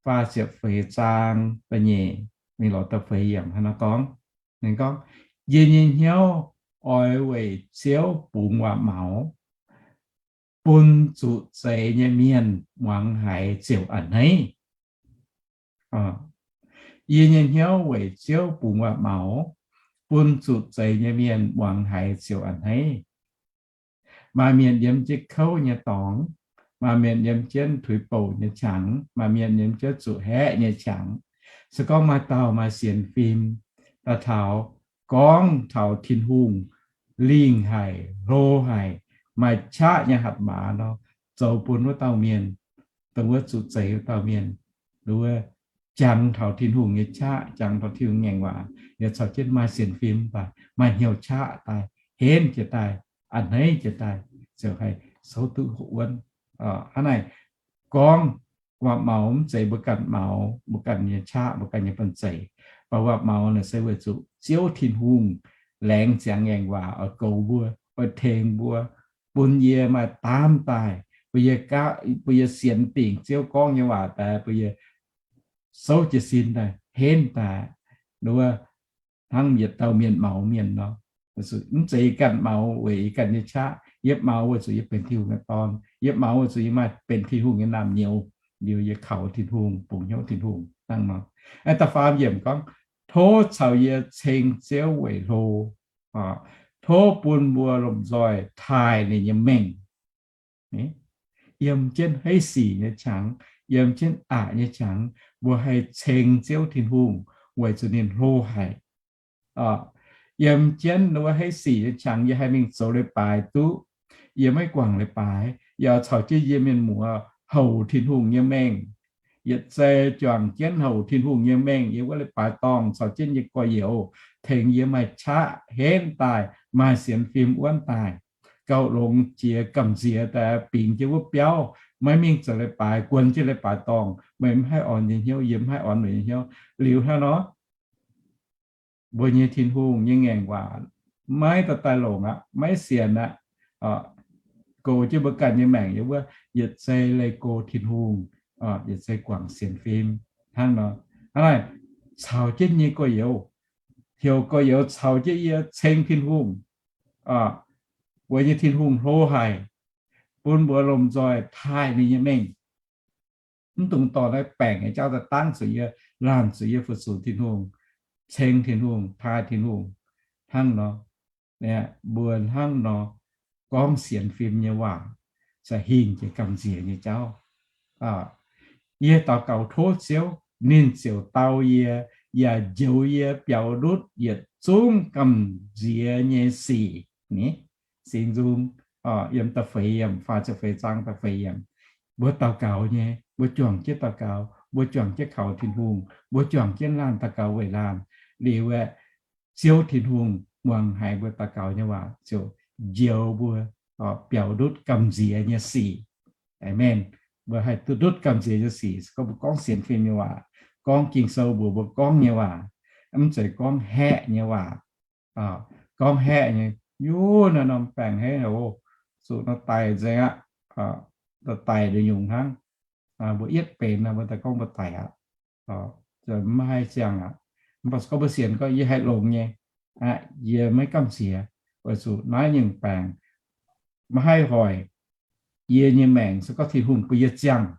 faah ziepc feix zaang da'nyeic mingh lorz da'feix yiemc hnangv naaiv gorngv, ninh gorngv, Yie nyei hnyouv oix weic Ziouv bungx waac-maux, bun zuqc zeix nyei mienh muangx haiz ziouc a'hneiv. Yie nyei hnyouv weic Ziouv bungx waac-maux, bun zuqc zeix nyei mienh muangx haiz ziouc a'hneiv. Maaih mienh yiem jienv kouv nyei dorngx, maaih mienh yiem jienv tuix bouc nyei qangx, maaih mienh yiem jienv zuqc haeqv nyei qangx, Se gorngv maaih dauh maaih sienx fim daaih taux, gorngv taux Tin-Hungh lingh haic, hlo haic, maaih qaqv nyei hatc maaz nor, zoux bun wuov dauh mienh, dongh wuov zuqc zeix wuov dauh mienh, wuov jangx taux Tin-Hungh nyei qaqv, jangx taux Tin-Hungh ngaengc waac, yaac caux jienv maaih sienx fim daaih, maaih hnyouv qaqv daaih, henv jiez daaih, a'hneiv jiez daaih, ziouc haih souv duqv hoqc wuonv. Hnangv naaic gorngv waac-maux mv zeiz mbuo ganh maux, mbuo ganh nyei qaqv, mbuo ganh nyei banh zeic. Mv baac waac-maux naaic se weic zuqc Ziouv Tin-Hungh laengz ziangx ngaengc waac oix goux mbuo, oix tengx mbuo, bun yie maaih daamv daaih, bun yie, bun yie sienx dingc Ziouv gorngv nyei waac daaih, bun yie souv jiez sin daaih, henv daaih, wuov, hnangv yietc dauh mienh maux mienh nor. Mv zeiz yie ganh maux weic yie ganh nyei qaqv. Yie maux weic zuqc yie benx Tin-Hungh nyei dorn. Yie maux weic zuqc yie maaih benx Tin-Hungh nyei naamh nyouz. Liuz yie kaux Tin-Hungh, bungx hnyouv Tin-Hungh hnangv nor. Da'faam yiemc gorngv, tov caux yie ceng Ziouv weic hlo. Tov bun mbuo lomh nzoih taaih ninh nyei mengh. Yiem jienv hei sic nyei qangx, yiem jienv aqc nyei qangx, mbuo haih ceng Ziouv Tin-Hungh weic zuqc ninh hlo haic. Yiem jienv wuov hei sic nyei qangx yie haih mingh zoux leiz-baaix duqv. Yie maiv guangc leiz-baaix, yaac caux jienv yie mienh muoz houc Tin-Hungh nyei mengh. Yietc zei juangc jienv houc Tin-Hungh nyei mengh yiem wuov leiz-baaix dorngh caux jienv yie gorx-youz, tengx yie maaih qaqv henv daaih, maaih sienx fim wuonv daaih. Gauh longx jiex gamh nziex daaih bingx jienv wuov biauv, maiv mingh zoux leiz-baaix, guon jienv leiz-baaix dorngh, meih mv haih orn yie hnyouv, yie mv haih orn meih nyei hnyouv. Liuz hnangv nor, mbuo nyei Tin-Hungh nyei ngaengc waac maiv daaih daaih longc aqv, maiv sienx aqv. Goux jienv mbuo ganh nyei maengc yiem wuov yietc zei leih go Tin-Hungh, yietc zei guangc sienx fim hnangv nor. Hnangv naaic, caux jienv nyei gorx-youz, heuc gorx-youz caux jienv yie ceng Tin-Hungh, weic nyei Tin-Hungh hlo haic, bun mbuo lomh nzoih taaih ninh nyei mengh. Mv dungx dorh naaiv baengc nyei jauv daaih dangv zuqc yie, laanh zuqc yie fu-sux Tin-Hungh, ceng Tin-Hungh, taaih Tin-Hungh hnangv nor. Mbuo hnangv nor gorngv sienx fim nyei waac, se hingh jiex gamh nziex nyei jauv. Yie daux gaux tov Ziouv, ninh ziouc dau yie, yaac njoux yie biaux ndutv yietc zungv gamh nziex nyei sic. Singx Nzung yiem da'feix yiemc, faah ziepc feix zaang da'feix yiemc. Mbuo daux gaux nyei, mbuo juangc jienv daux gaux, mbuo juangc jienv kaux Tin-Hungh, mbuo juangc jienv laanh daux gaux weic laanh. Liuz aeqv, Ziouv Tin-Hungh muangx haiz mbuo daux gaux nyei waac ziouc njoux mbuo biaux ndutv gamh nziex nyei sic. Aamen. Mbuo haih duqv ndutv gamh nziex nyei sic se gorngv mbuo gorngv sienx fim nyei waac, gorngv Ging-Sou mbuox mbuo gorngv nyei waac, mv zeiz gorngv haeqv nyei waac. Gorngv haeqv nyei, yie naaiv norm baengc haiv oc, zuqc nor daic nzengc aqv. Daic nyungc hnangv. Mbuo yietv benx mbuo daaih gorngv mbuo daic aqv, maiv haih ziangh aqv. Mv baac se gorngv mbuo sienx gorngv yie haih longx nyei, yie maiv gamh nziex, weic zuqc naaiv nyungc baengc maiv haih hoic yie nyei maengc. Se gorngv Tin-Hungh bun yie ziangh,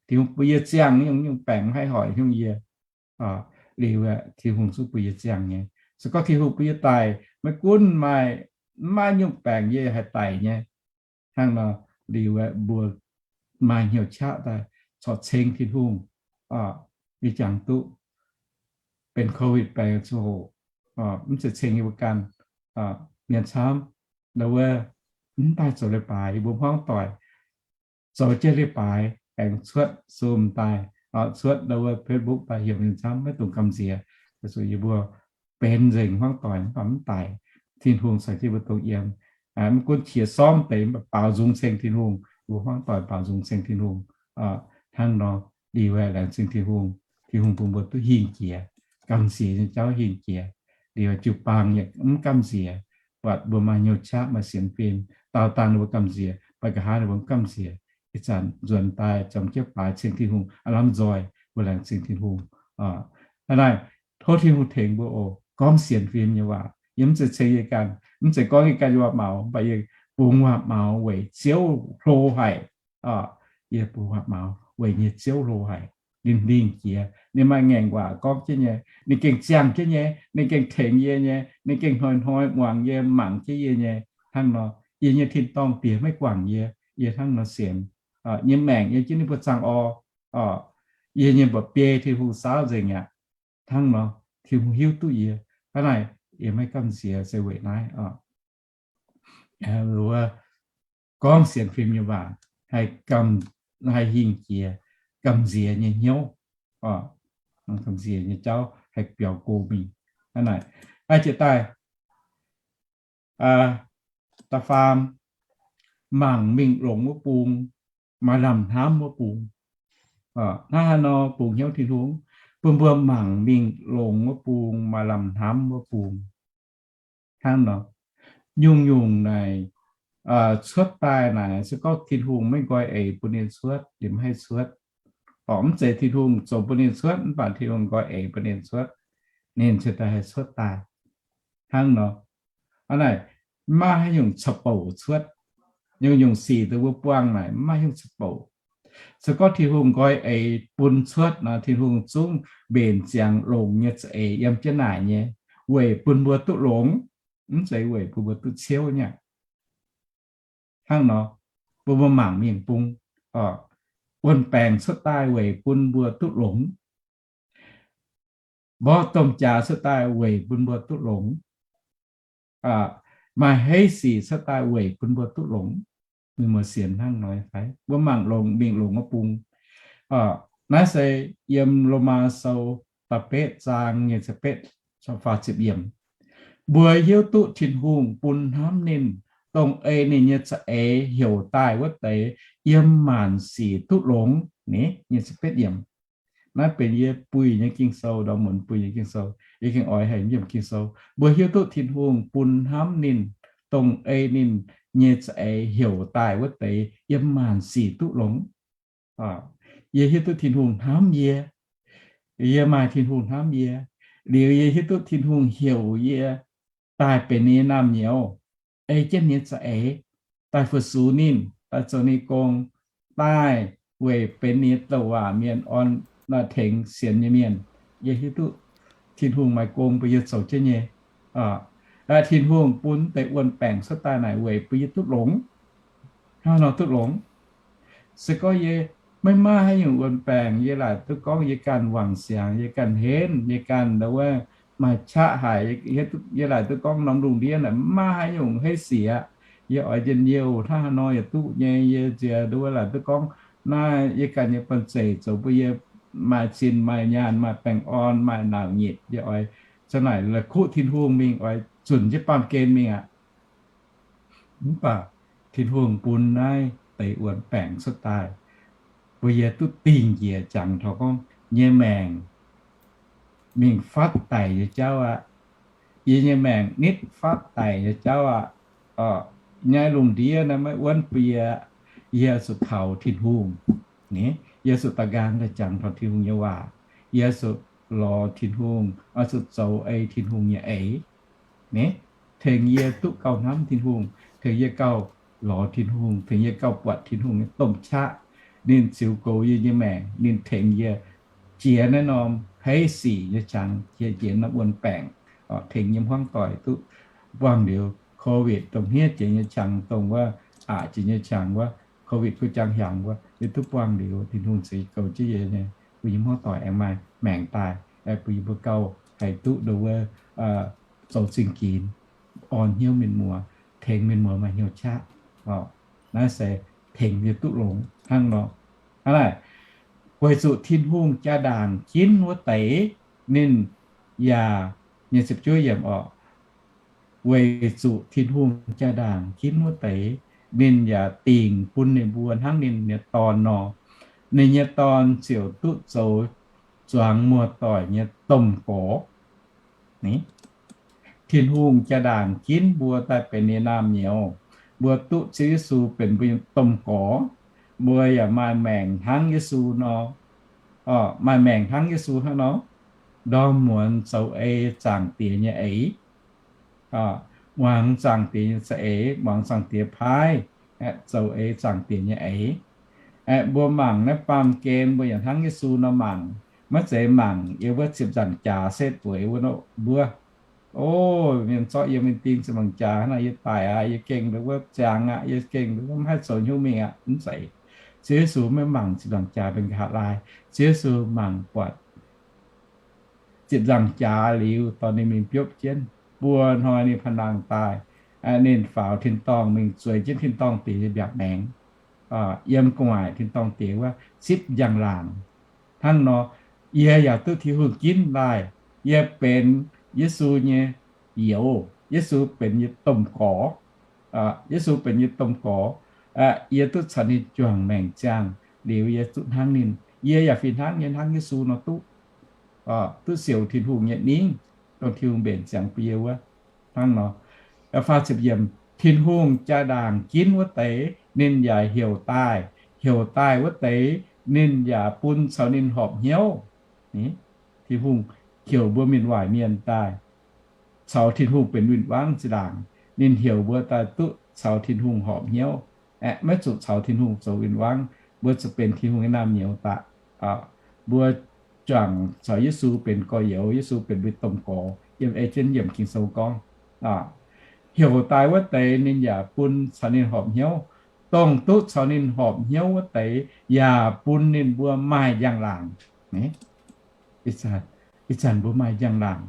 Tin-Hungh bun yie ziangh, nyungc baengc maiv haih hoic nyungc yie. Liuz aeqv, Tin-Hungh zungv bun yie ziangh nyei. Se gorngv Tin-Hungh bun yie daic, maiv gunv maaih, maiv maaih nyungc baengc yie haih daic nyei. Hnangv nor, liuz aeqv, mbuo maaih hnyouv qaqv daaih corc ceng Tin-Hungh, yie jangx duqv benx COVID baengc ziangh hoc, mv zeiz ceng yie mbuo ganh, mienh camv, ndau wuov, mv daaih zoux leiz-baaix, yie mbuo hmuangv doic zoux jienv leiz-baaix aengx cuotv Zoom daaih, cuotv ndau wuov Facebook daaih, heuc mienh camv maiv dungx gamh nziex. Weic zuqc yie mbuo benx nzengc hmuangv doic mv baac mv daic. Tin-Hungh caux jienv mbuo dongh yiem. Mv gunv qiex sormv deix mv baac baaux nzung ceng Tin-Hungh, yie mbuo hmuangv doic baaux nzung ceng Tin-Hungh. Hnangv nor, liuz aeqv, laengz zingh Tin-Hungh. Tin-Hungh bun mbuo duqv hingh jiex, gamh nziex nyei jauv hingh jiex. Liuz aeqv, jiu-baang yaac mv gamh nziex, buatc mbuo maaih hnyouv qaqv, maaih sienx fim, daauh dangh ninh mbuo gamh nziex, mv baac nqa'haav ninh mbuo mv gamh nziex. Ih zanc nzuonx daaih jomc jienv baaix ceng Tin-Hungh, aav lamh nzoih, mbuo laengz zingh Tin-Hungh. Hnangv naaic, tov Tin-Hungh tengx mbuo oc. Gorngv sienx fim nyei waac, yie mv zeiz ceng yie ganh, mv zeiz gorngv yie ganh nyei waac-maux, mv baac yie bungx waac-maux weic Ziouv hlo haic. Yie bungx waac-maux weic nyei Ziouv hlo haic. Ninh lingh jiex, ninh maaih ngaengc waac gorngv jienv nyei, ninh gengh ziangh jienv nyei, ninh gengh tengx yie nyei, ninh gengh hnoi-hnoi muangx yie, mangc jienv yie nyei. Hnangv nor, yie nyei tin-dorngh diex maiv guangc yie, yie hnangv nor sienx. Yie nyei maengc yiem jienv ninh buoz zaangh orv. Yie nyei mba'biei Tin-Hungh saauv nzengc aqv. Hnangv nor, Tin-Hungh hiuv duqv yie. Hnangv naaic, yie maiv gamh nziex se weic naaiv oc. Gorngv sienx fim nyei waac haih gamh, haih hingh jiex gamh nziex nyei hnyouv, gamh nziex nyei jauv haih biaux go mingh. Hnangv naaic, jiex daaih, da'faam, mangc mingh longx wuov bung, maaih lamh hnamv wuov bung. Hnangv haaix nor bungx hnyouv Tin-Hungh? Bun mbuo mangc mingh longx wuov bung, maaih lamh hnamv wuov bung. Hnangv nor, nyungc-nyungc naaic cuotv daaih naaic, se gorngv Tin-Hungh maiv nqoi eix bun ninh cuotv, ninh maiv haih cuotv. Orqc, mv zeiz Tin-Hungh zoux bun ninh cuotv, mv baac Tin-Hungh nqoi eix bun ninh cuotv, ninh ziouc daaih haih cuotv daaih. Hnangv nor, hnangv naaic, maiv maaih haaix nyungc caqv-bouc cuotv. Nyungc-nyungc sic dongh mbuo buangh naaic maiv maaih haaix nyungc caqv-bouc. Se gorngv Tin-Hungh nqoi eix bun cuotv nor, Tin-Hungh zungv mbenc ziangx longx nyei za'eix yiem jienv naaic nyei, weic bun mbuo duqv longx, mv zeiz weic bun mbuo duqv ciouv nyei aqv. Hnangv nor, bun mbuo mangc mingh bung, wuon-baengc cuotv daaih weic bun mbuo duqv longx. Mborqv domh jaax cuotv daaih weic bun mbuo duqv longx. Maaih heiv sic cuotv daaih weic bun mbuo duqv longx. Mienh muoz sienx hnangv nor fai? Mbuo mangc longx, mingh longx wuov bung. Naaiv se yiem Lomaa Sou da'betv zaang nyei ziepc betv, faah ziepc yiemc. Mbuo hiuv duqv Tin-Hungh bun hnamv ninh, dongh ei ninh nyei za'eix heuc daaih wuov deix yiem maanc sic duqv longx. Ni, nyei ziepc betv yiemc. Naaiv benx yie buih nyei Ging-Sou, ndorm muonz buih nyei Ging-Sou. Yie gengh oix haiz yiem Ging-Sou. Mbuo hiuv duqv Tin-Hungh bun hnamv ninh, dongh ei ninh nyei za'eix heuc daaih wuov deix yiem maanc sic duqv longx. Yie hiuv duqv Tin-Hungh hnamv yie. Yie maaih Tin-Hungh hnamv yie. Liuz yie hiuv duqv Tin-Hungh heuc yie daaih benx ninh nyei naamh nyouz, ei jienv ninh nyei za'eix, daaih fu-sux ninh, daaih zoux ninh gong, daaih weic benx ninh nyei douc waac mienh, orn, tengx sienx nyei mienh. Yie hiuv duqv Tin-Hungh maaih gong bun yie zoux jienv nyei. Tin-Hungh bun deix wuon-baengc cuotv daaih naaic weic bun yie duqv longx. Hnangv nor duqv longx. Se gorngv yie maiv maaih haaix nyungc wuon-baengc, yie laaic duqv gorngv yie ganh wangc siangx, yie ganh henv, yie ganh wuov maaih qaqv haic, yie laaic duqv gorngv norm lungh ndiev naaic maiv maaih haaix nyungc heiv sic aqv. Yie oix njien-youh hnangv haaix nor yaac duqv nyei. Yie nziex nduov laaic duqv gorngv naaiv yie ganh nyei banh zeic zoux bun yie maaih zinh maaih nyaanh, maaih baengh orn, maaih nauc nyitc. Yie oix za'naaic la'kuqv Tin-Hungh mingh, oix zunc jienv baamh gen mingh aqv. Mv baac Tin-Hungh bun naaiv deix wuon-baengc cuotv daaih, bun yie duqv dingh njiec jangx taux gorngv nyei maengc mingh fatv daic nyei jauv aqv. Yie nyei maengc nitv fatv daic nyei jauv aqv. Nyei lungh ndiev naaiv maiv wuonv bun yie. Yie zuqc kaux Tin-Hungh. Yie zuqc da'nqaang daaih jangx taux Tin-Hungh nyei waac. Yie zuqc lorz Tin-Hungh, oix zuqc zoux ei Tin-Hungh nyei eix. Tengx yie duqv gauh hnamv Tin-Hungh, tengx yie gauh lorz Tin-Hungh, tengx yie gauh buatc Tin-Hungh nyei domh qaqv. Ninh ziux goux yie nyei maengc, ninh tengx yie jiex naaiv norm heiv sic nyei qangx, jiex, jiex norm wuon-baengc, tengx yie hmuangv doic duqv buangh liuz COVID, dongh hniev jiex nyei qangx, dongh wuov aqc jiex nyei qangx wuov, COVID kuv jangx hiaangx wuov, yie duqv buangh liuz, Tin-Hungh ziux goux jienv yie nyei, bun yie hmuangv doic aengx maaih maengc daaih, bun yie mbuo gauh haih duqv ndo wuov zoux zingh ginx, orn hnyouv mienh muoz, tengx mienh muoz maaih hnyouv qaqv. Naaiv se tengx yie duqv longx hnangv nor. Hnangv naaic, weic zuqc Tin-Hungh jaa-ndaangc ginv wuov deix, ninh yaac, nyei ziepc juov yiemc oc, weic zuqc Tin-Hungh jaa-ndaangc ginv wuov deix, ninh yaac dingc bun ninh mbuo hnangv ninh nyei Dorn nor. Ninh nyei Dorn ziouc duqv zoux zuangx muoz-doic nyei domh gorx. Tin-Hungh jaa-ndaangc ginv mbuo daaih benx ninh nyei naamh nyouz. Mbuo duqv Ziouv Yesu benx mbuo nyei domh gorx. Mbuo yaac maaih maengc hnangv Yesu nor. Maaih maengc hnangv Yesu hnangv nor, ndorm muonz zoux ei Zaangc Diex nyei eix. Muangx Zaangc Diex nyei za'eix, muangx Zaangc Diex paaiv, zoux ei Zaangc Diex nyei eix. Mbuo mangc naaiv baamh gen mbuo yaac hnangv Yesu nor mangc, maiv zeiz mangc yiem wuov ziepc nzaangc jaax setv bueix wuov nor mbuo. O, mienh zorqv yie mingh ding ziepc nzaangc jaax naaic, yie daic aqv, yie gengh nduov wuov ziangx aqv, yie gengh nduov wuov maiv haih zoux hnyouv mingh aqv. Mv zeiz. Ziouv Yesu maiv mangc ziepc nzaangc jaax mbenc nqa'haav laai. Ziouv Yesu mangc buatc ziepc nzaangc jaax liuz, dorh ninh mingh biopv jienv. Buo hnoi ninh pa'nangx daaih, ninh faaux tin-dorngh mingh zueiz jienv tin-dorngh diex nyei mbiaauc maengx, yiem gu'nguaaic tin-dorngh diex wuov zipv njang-laangc. Hnangv nor, yie yaac duqv Tin-Hungh ginv daaih. Yie benx Yesu nyei youz. Yesu benx yie domh gorx. Yesu benx yie domh gorx. Yie duqv caux ninh juangc maengc ziangh liuz, yie zuqc hnangv ninh. Yie yaac fih hnangv nyei hnangv Yesu nor duqv, duqv siou Tin-Hungh nyei ningv, dongh Tin-Hungh mbenc ziangx bun yie wuov. Hnangv nor, faah ziepc yiemc, Tin-Hungh jaa-ndaangc ginv wuov deix ninh yaac heuc daaih. Heuc daaih wuov deix ninh yaac bun caux ninh horpc hnyouv. Tin-Hungh heuc mbuo mienh waaic mienh daaih caux Tin-Hungh benx win-wangv zinh ndaangc. Ninh heuc mbuo daaih duqv caux Tin-Hungh horpc hnyouv, aeqv, maiv zuqc caux Tin-Hungh zoux win-wangv. Mbuo zuqc benx Tin-Hungh nyei naamh nyouz daaih. Mbuo juangc caux Yesu benx gorx-youz, Yesu benx mbuo domh gorx. Yiem ei jienv yiemc Ging-Sou gorngv, heuc daaih wuov deix ninh yaac bun caux ninh horpc hnyouv. Dongh duqv caux ninh horpc hnyouv wuov deix yaac bun ninh mbuo maaih njang-laangc. Ih zanc mbuo maaih njang-laangc.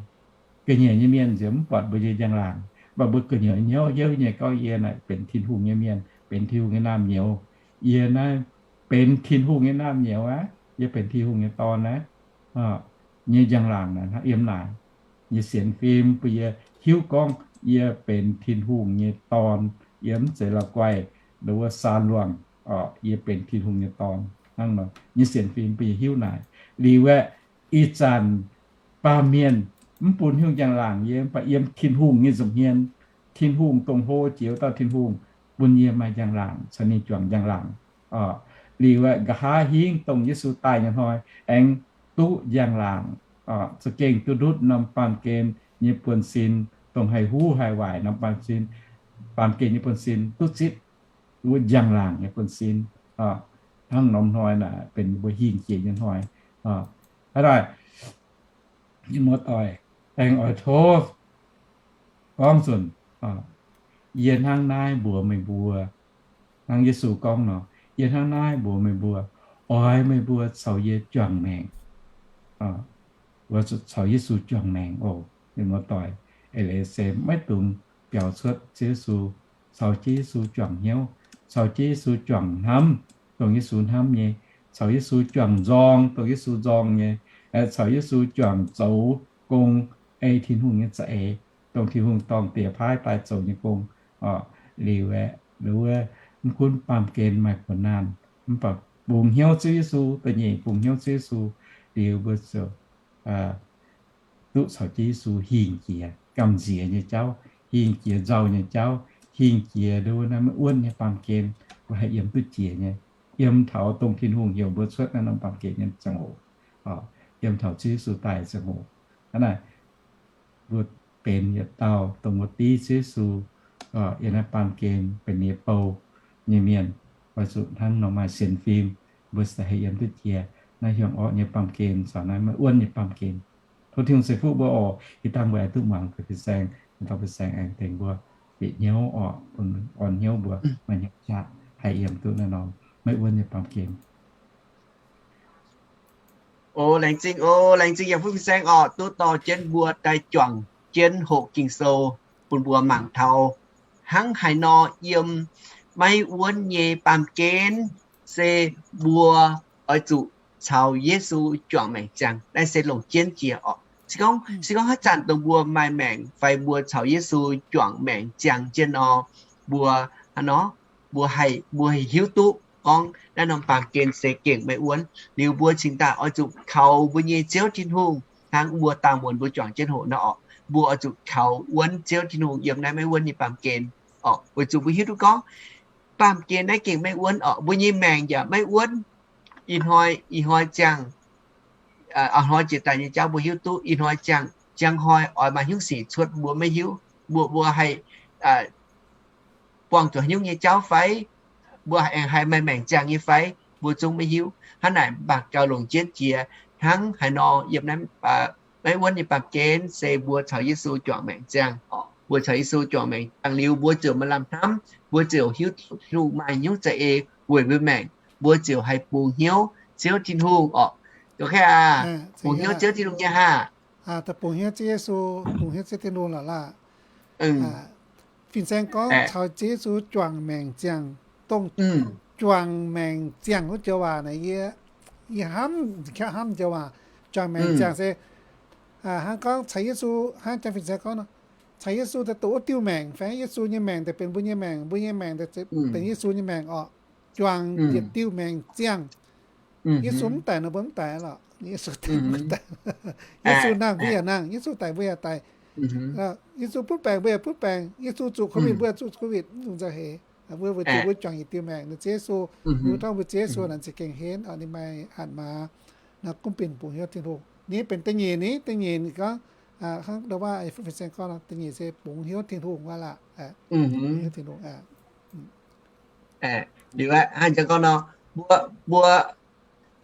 Ga'nyiec nyei mienh nziex mv buatc mbuo nyei njang-laangc, mv baac mbuo gu'nyuoz hnyouv hnyouv nyei gorngv, yie naaic benx Tin-Hungh nyei mienh, benx Tin-Hungh nyei naamh nyouz. Yie naaiv benx Tin-Hungh nyei naamh nyouz aqv. Yie benx Tin-Hungh nyei dorn aqv. Nyei njang-laangc naaic hnangv yiem naaic. Yie sienx fim bun yie hiuv gorngv yie benx Tin-Hungh nyei dorn. Yie mv zeiz la'guaih nduov wuov saan luangc. Yie benx Tin-Hungh nyei dorn. Hnangv nor, yie sienx fim bun yie hiuv naaic. Liuz aeqv, ih zanc baamh mienh mv bun hiuv njang-laangc yie, mv baac yiem Tin-Hungh nyei nza'hmien, Tin-Hungh dongh hlo jiex wuov dauh Tin-Hungh bun yie maaih njang-laangc, caux ninh juangc njang-laangc. Liuz aeqv, nqa'haav hingv dongh Yesu daaih nyei hnoi aengx duqv njang-laangc, za'gengh duqv ndutv norm baamh gen nyei buonv-sin, dongh haih huv haih waaic norm baamh gen, baamh gen nyei buonv-sin duqv zipv wuov njang-laangc nyei buonv-sin. Hnangv norm hnoi naaic benx mbuo hingh jiex nyei hnoi. Hnangv naaic, muoz-doic, aengx oix tov gorngv nzunc, yie hnangv naaiv mbuox meih mbuo, hnangv Yesu gorngv nor, yie hnangv naaiv mbuox meih mbuo, oix meih mbuo caux yie juangc maengc, caux Yesu juangc maengc oc. Mienh muoz-doic, eix leiz se maiv dungx biaux cuotv Ziouv Yesu, caux Ziouv Yesu juangc hnyouv, caux Ziouv Yesu juangc hnamv, dongh Yesu hnamv nyei, caux Yesu juangc nzorng, dongh Yesu nzorng nyei, caux Yesu juangc zoux gong, ei Tin-Hungh nyei za'eix, dongh Tin-Hungh dorng diex paaiv daaih zoux nyei gong. Liuz aeqv, wuov, mv gunv baamh gen maaih kuonx naanh, mv baac bungx hnyouv Ziouv Yesu, da'nyeic bungx hnyouv Ziouv Yesu, liuz mbuo ziouc duqv caux Ziouv Yesu hingh jiex gamh nziex nyei jauv, hingh jiex nzauh nyei jauv, hingh jiex nduov naaiv maiv wuonv nyei baamh gen, mbuo haih yiem duqv jiex nyei. Yiem taux dongh Tin-Hungh heuc mbuo cuotv naaiv norm baamh gen nyei ziangh hoc, yiem taux Ziouv Yesu daaih ziangh hoc. Hnangv naaic, mbuo benx yietc dauh dongh wuov div Ziouv Yesu yiem naaiv baamh gen benx ninh nyei bou nyei mienh, oix zuqc hnangv nor maaih sienx fim, mbuo cingx daaih haih yiem duqv jiex naaiv hiuang orqv nyei baamh gen caux naaiv maiv wuonv nyei baamh gen. Tov Tin-Hungh ceix fuqv mbuo oc. Ih dangh mbuo aengx duqv muangx deix fin-saeng, mv dauh fin-saeng aengx tengx mbuo bieqc hnyouv oc, bun orn hnyouv mbuo maaih hnyouv qaqv haih yiem duqv naaiv norm maiv wuonv nyei baamh gen. O, laengz zingh, o, laengz zingh yiem fuqv fin-saeng oc, duqv dorh jienv mbuo daaih juangc jienv hoqc Ging-Sou bun mbuo mangc taux hnangv haaix nor yiem maiv wuonv nyei baamh gen se mbuo oix zuqc caux Yesu juangc maengc ziangh. Naaiv se longc jienv jiex oc. Se gorngv, se gorngv haaix zanc dongh mbuo maaih maengc fai mbuo caux Yesu juangc maengc ziangh jienv nor, mbuo, hnangv nor, mbuo haih, mbuo haih hiuv duqv gorngv naaiv norm baamh gen se gengh maiv wuonv. Liuz mbuo cingx daaih oix zuqc kaux mbuo nyei Ziouv Tin-Hungh hnangv mbuo dangh muonz mbuo juangc jienv hoqc nor oc. Mbuo oix zuqc kaux wuonv Ziouv Tin-Hungh yiem naaiv maiv wuonv nyei baamh gen oc, weic zuqc mbuo hiuv duqv gorngv baamh gen naaiv gengh maiv wuonv oc. Mbuo nyei maengc yaac maiv wuonv. Ih hnoi, ih hnoi ziangh, ih hnoi jiex daaih nyei jauv mbuo hiuv duqv, ih hnoi ziangh, ziangh hnoi oix maaih hnyouv sic cuotv mbuo maiv hiuv. Mbuo, mbuo haih buangh zuqc haaix nyungc nyei jauv fai mbuo aengx haih maaih maengc ziangh nyei fai, mbuo zungv maiv hiuv. Hnangv naaic mv baac gauh longc jienv jiex hnangv haaix nor yiem naaiv maiv wuonv nyei baamh gen se mbuo caux Yesu juangc maengc ziangh. Mbuo caux Yesu juangc maengc ziangh liuz, mbuo ziouc maaih lamh hnamv, mbuo ziouc hiuv duqv Tin-Hungh maaih hnyouv za'eix weic mbuo maengc. mbuo ziouc haih bungx hnyouv Ziouv Tin-Hungh orqc. Bungx hnyouv Ziouv Tin-Hungh nyei haah? Bungx hnyouv Ziouv Yesu, bungx hnyouv Ziouv Tin-Hungh lorqc laah. Fin-saeng gorngv caux Ziouv Yesu juangc maengc ziangh, dongh juangc maengc ziangh wuov joux waac naaic, yie, yie hnamv, hnamv joux waac, juangc maengc ziangh se hnangv gorngv caux Yesu, hnangv janx fin-saeng gorngv nor, caux Yesu daaih doqc wuov diuh maengc fai Yesu nyei maengc daaih benx mbuo nyei maengc, mbuo nyei maengc daaih benx Yesu nyei maengc orqc. Juangc yietc diuh maengc ziangh. Yesu mv daic nor mbuo mv daic lorqc. Yesu daic mbuo daic. Yesu nangh mbuo yaac nangh. Yesu daic mbuo yaac daic. Yesu butv baengc mbuo yaac butv baengc. Yesu zuqc COVID mbuo yaac zuqc COVID, mv dungx nzauh heix. Mbuo weic zuqc mbuo juangc yietc diuh maengc, ninh Ziouv Yesu, mbuo gorngv mbuo Ziouv Yesu naaic za'gengh henv oc, ninh maaih hatc maaz. Naaiv gunv binc bungx hnyouv Tin-Hungh. Ninh benx da'nyeic ni, da'nyeic ninh gorngv, hnangv ndau wuov fin-saeng gorngv nor, da'nyeic se bungx hnyouv Tin-Hungh wuov laah. Bungx hnyouv Tin-Hungh. Liuz hnangv jang gorngv nor, mbuo, mbuo,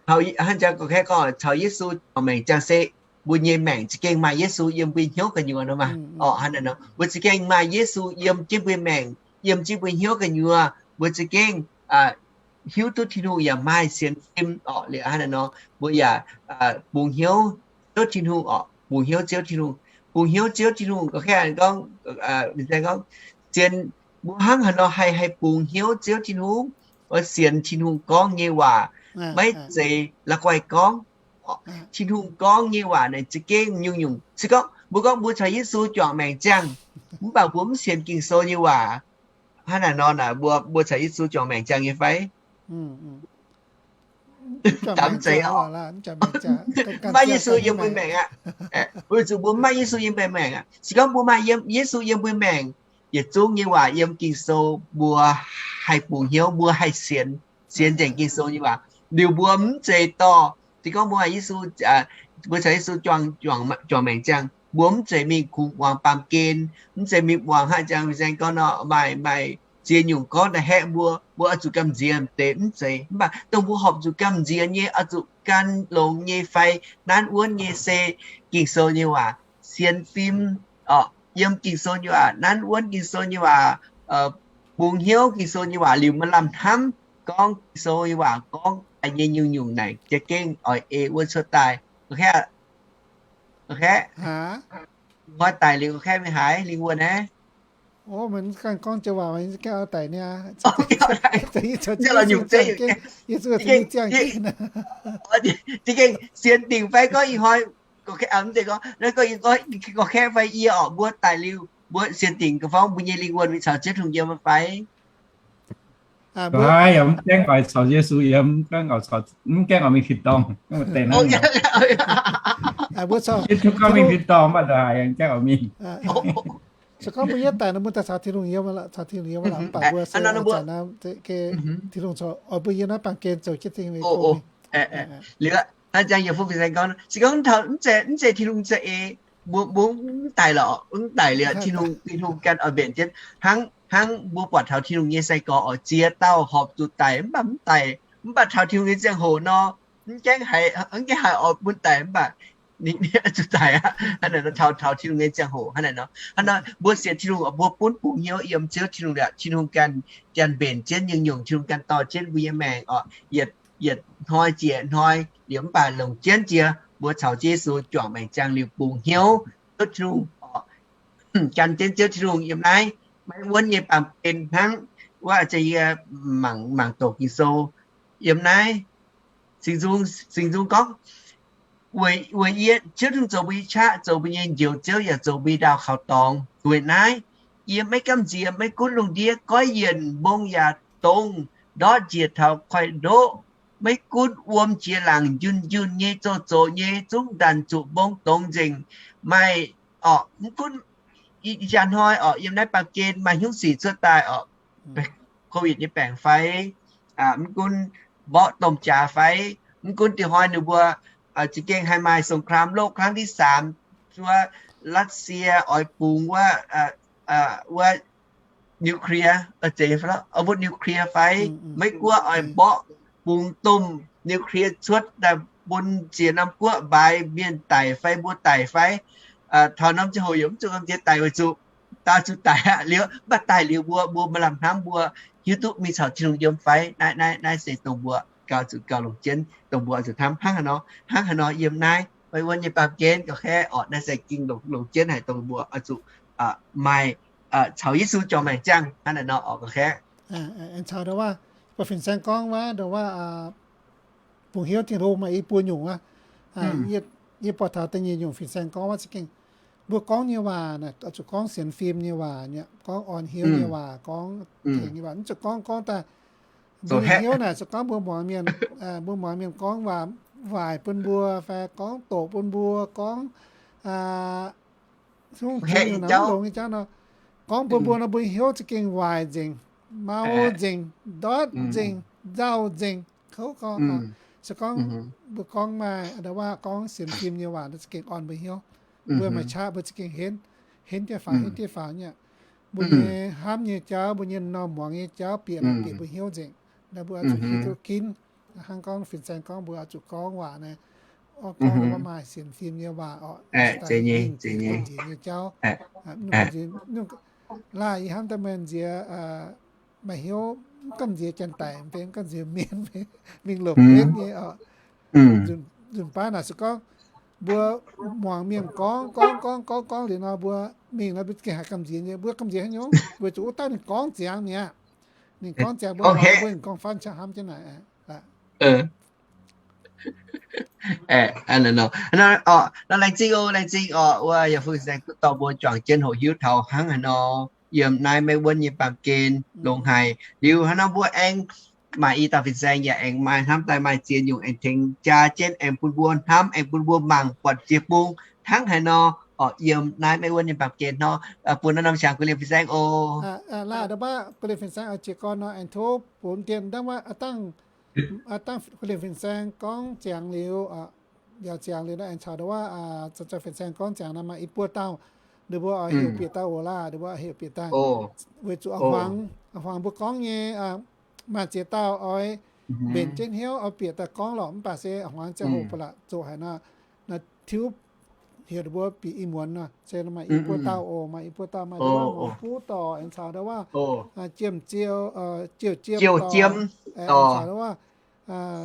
hnangv jang gorngv, gorngv caux Yesu juangc maengc ziangh se mbuo nyei maengc za'gengh maaih Yesu yiem mbuo hnyouv gu'nyuoz nor maah. Orqc, hnangv naaic nor mbuo za'gengh maaih Yesu yiem jienv mbuo maengc, yiem jienv mbuo hnyouv gu'nyuoz, mbuo za'gengh hiuv duqv Tin-Hungh yaac maaih sienx fim orqc. Liuz hnangv naaic nor mbuo yaac bungx hnyouv Ziouv Tin-Hungh orqc, bungx hnyouv Ziouv Tin-Hungh. Bungx hnyouv Ziouv Tin-Hungh gorngv, gorngv, gorngv sienx, mbuo hnangv haaix nor haih, haih bungx hnyouv Ziouv Tin-Hungh, oix sienx Tin-Hungh gorngv nyei waac, maiv zeiz la'guaih gorngv. Tin-Hungh gorngv nyei waac naaic za'gengh nyungc-nyungc. Se gorngv mbuo gorngv mbuo caux Yesu juangc maengc ziangh, mv baac mbuo mv sienx Ging-Sou nyei waac, hnangv naaic nor naaic mbuo, mbuo caux Yesu juangc maengc ziangh nyei fai? Mv zeiz orqc. Mv maaih Yesu yiem mbuo maengc aqv. Weic zuqc mbuo mv maaih Yesu yiem mbuo maengc aqv. Se gorngv mbuo maaih yiem, Yesu yiem mbuo maengc, yietc zungv nyei waac yiem Ging-Sou mbuo haih bungx hnyouv, mbuo haih sienx, sienx nzengc Ging-Sou nyei waac. Liuz mbuo mv zeiz dorh, se gorngv mbuo maaih Yesu, mbuo caux Yesu juangc, juangc maengc ziangh, mbuo mv zeiz mingh kungx muangx baamh gen, mv zeiz mingh muangx hnangv jang fin-saeng gorngv nor, maaih, maaih ziex nyungc gorngv da'haeqv mbuo, mbuo oix zuqc gamh nziex deix mv zeiz. Mv baac dongh mbuo horpc zuqc gamh nziex nyei, oix zuqc gan longx nyei fai nanv wuonv nyei se Ging-Sou nyei waac. Sienx fim orqc, yiem Ging-Sou nyei waac, nanv wuonv Ging-Sou nyei waac, bungx hnyouv Ging-Sou nyei waac liuz maaih lamh hnamv gorngv Ging-Sou nyei waac gorngv daaih nyei nyungc-nyungc naaic za'gengh oix ei wuov cuotv daaih. Hnoi daic liuz kaeqv mingh haaix lingh wuonh naaiv? Ganh gorngv joux waac, gaeqv daic niaa. Za'gengh sienx dingc fai gorngv ih hnoi gorngv, gorngv kaeqv fai yie orqc, mbuo daic liuz mbuo sienx dingc ga'fangv mbuo nyei lingh wuonh mingh caux Ziouv Tin-Hungh yiem fai? Mv gaengh oix caux Yesu yiem, mv gaengh oix, mv gaengh oix mingh tin-dorngh. Mbuo caux Yesu gorngv mingh tin-dorngh, mv baac mv gaengh oix mingh. Se gorngv mbuo yietv daic nor, mbuo daaih caux Tin-Hungh yiem, caux Tin-Hungh yiem, mv baac mbuo se Tin-Hungh oix mbuo yiem naaiv baamh gen zoux jienv Tin-Hungh. Liuz hnangv jang yie fuqv fin-saeng gorngv, se gorngv mv zeiz, mv zeiz Tin-Hungh za'eix, mbuo, mbuo mv daic lorqc, mv daic liuz Tin-Hungh, Tin-Hungh ganh oix mbenc jienv. Hnangv, hnangv mbuo buatc taux Tin-Hungh nyei sai-gorx oix ziex dauh horpc zuqc daic, mv baac mv daic, mv baac taux Tin-Hungh nyei ziangh hoc nor, mv gaengh haiz, mv gaengh haiz oix bun daic, mv baac ninh, ninh zuqc daic aqv. Hnangv naaic nor, taux, taux Tin-Hungh nyei ziangh hoc hnangv naaic nor. Hnangv nor mbuo sienx Tin-Hungh, mbuo bun bungx hnyouv yiem Ziouv Tin-Hungh liuz, Tin-Hungh ganh, ganh mbenc jienv nyungc-nyungc, Tin-Hungh ganh dorh jienv mbuo nyei maengc orqc, yietc, yietc hnoi jiex hnoi liuz, mv baac longc jienv jiex mbuo caux Yesu juangc maengc ziangh liuz bungx hnyouv Ziouv Tin-Hungh orqc, gan jienv Ziouv Tin-Hungh yiem naaiv maiv wuonv nyei baamh gen hnangv wuov, yie mangc, mangc doqc Ging-Sou yiem naaiv. Singx Nzung, Singx Nzung gorngv, weic, weic yie, Ziouv Tin-Hungh zoux mbuo nyei qaqv, zoux mbuo nyei Njoux Ziouv, yaac zoux mbuo nyei ndaauh kaux dorngx. Weic naaiv, yie maiv gamh nziex, maiv gunv lungh ndiev goiv yienc, mbong yaac dongz, ndortv njiec taux koiv-ndoqv, maiv gunv wuom jiex laangc, njunh njunh nyei, zoux zoqc nyei, zungv ndanc zuqc mbong dongz nzengc. Maaih orqc, mv gunv ih jaax hnoi orqc, yiem naaiv baamh gen maaih hnyouv sic cuotv daaih orqc, COVID nyei baengc fai, mv gunv mborqv domh jaax fai, mv gunv diuh hnoi ninh mbuo za'gengh haih maaih สงครามโลกครั้งที่สาม, wuov Russia oix bungx wuov, wuov nuclear, zeiz, avuth nuclear fai, Meiv Guoqv oix mborqv bungx domh nuclear cuotv daaih bun ziex norm guoqv mbaaix mienh daic fai mbuo daic fai, taux norm ziangh hoc yaac mv zuqc gamh nziex daic weic zuqc daauh zuqc daic aqv. Liuz mv baac daic liuz mbuo, mbuo maaih lamh hnamv mbuo hiuv duqv mingh caux Tin-Hungh yiem fai? Naaiv, naaiv, naaiv se dongh mbuo gauh zuqc gauh longc jienv dongh mbuo oix zuqc hnamv hnangv haaix nor. Hnangv haaix nor yiem naaiv Meiv Wuonv nyei baamh gen gauh qaqv orqc, naaiv se ging longc, longc jienv haic dongh mbuo oix zuqc maaih caux Yesu juangc maengc ziangh hnangv naaiv nor orqc gauh qaqv. Aengx caux ndongc wuov, baac fin-saeng gorngv wuov ndongc wuov, bungx hnyouv Tin-Hungh maaih i buo nyungc wuov. Yie buatc taux da'nyeic nyungc fin-saeng gorngv wuov za'gengh, mbuo gorngv nyei waac naaic oix zuqc gorngv sienx fim nyei waac, gorngv orn hnyouv nyei waac, gorngv tengx nyei waac, mv zuqc gorngv, gorngv daaih mbuo nyei hnyouv naaic, zuqc gorngv mbuo muangx mienh, mbuo muangx mienh gorngv waac waaic bun mbuo fai gorngv doqc bun mbuo, gorngv zungv tengx nyungc naaic mv longx nyei jauv nor, gorngv bun mbuo nor mbuo nyei hnyouv za'gengh waaic nzengc, mau nzengc, ndortv nzengc, nzauh nzengc, kouv gorngv. Se gorngv mbuo gorngv maaih ndongc wuov gorngv sienx fim nyei waac nor za'gengh orn mbuo hnyouv. Mbuo maaih qaqv mbuo za'gengh henv, henv diev faaux, henv diev faaux nyei. Mbuo nyei hnamv nyei jauv, mbuo nyei norm muangx nyei jauv bieqc naaic bieqc mbuo hnyouv nzengc. Naaiv mbuo oix zuqc hiuv duqv ginv. Hnangv gorngv fin-saeng gorngv mbuo oix zuqc gorngv waac naaiv, gorngv maaih sienx fim nyei waac orqc, daaih mingh bieqc gamh nziex nyei jauv. Laanh yie hnamv daaih meih nziex maaih hnyouv mv gamh nziex janx-daic, mv gamh nziex mienh, mingh longc henv nyei oc. Nzunc baav naaic se gorngv mbuo muangx mienh gorngv, gorngv, gorngv, gorngv, gorngv liuz nor, mbuo mingh nor mbuo gengh haiz gamh nziex nyei. Mbuo gamh nziex haaix nyungc? Weic zuqc wuov dauh ninh gorngv ziangx mi'aqv. Ninh gorngv ziangx mbuo, mbuo gorngv fanh qaqv hnamv jienv naaic. Nor laengz zingh oc, laengz zingh oc, wuov yaac fin-saeng duqv dorh mbuo juangc jienv hoqc hiuv taux hnangv haaix nor yiem naaiv Meiv Wuonv nyei baamh gen longx haic. Liuz hnangv nor mbuo aengx maaih i dauh fin-saeng yaac aengx maaih hnamv daaih maaih ziex nyungc aengx tengx jaa jienv aengx bun mbuo hnamv, aengx bun mbuo mangc buatc jiex bung hnangv haaix nor orqc yiem naaiv Meiv Wuonv nyei baamh gen nor. Bun naaiv norm qangx gu'lienh fin-saeng oc. Laaih nda'baav gu'lienh fin-saeng oix jiez gorn nor aengx tov bun dien dangh wuov dangh, dangh gu'lienh fin-saeng gorngv ziangx liuz, yaac ziangx liuz nor aengx caux nda'wuov fin-saeng gorngv ziangx nor maaih i buo dauh, ninh mbuo oix heuc bieqc daaih oc laah, ninh mbuo oix heuc bieqc daaih. Weic zuqc hmuangx, hmuangx mbuo gorngv nyei maaih ziex dauh oix mbenc jienv hnyouv oix bieqc daaih gorngv lorqc, mv baac se hmuangx ziangh hoc ba'laqc zoqc haic nor, naaiv tiuv heuc ninh mbuo bieqc i muonz nor, se maaih i buo dauh oc, maaih i buo dauh maaih nda'wuov hmuangx buv dorc aengx caux nda'wuov jiem-ziou, jiouv jiem dorc, aengx caux nda'wuov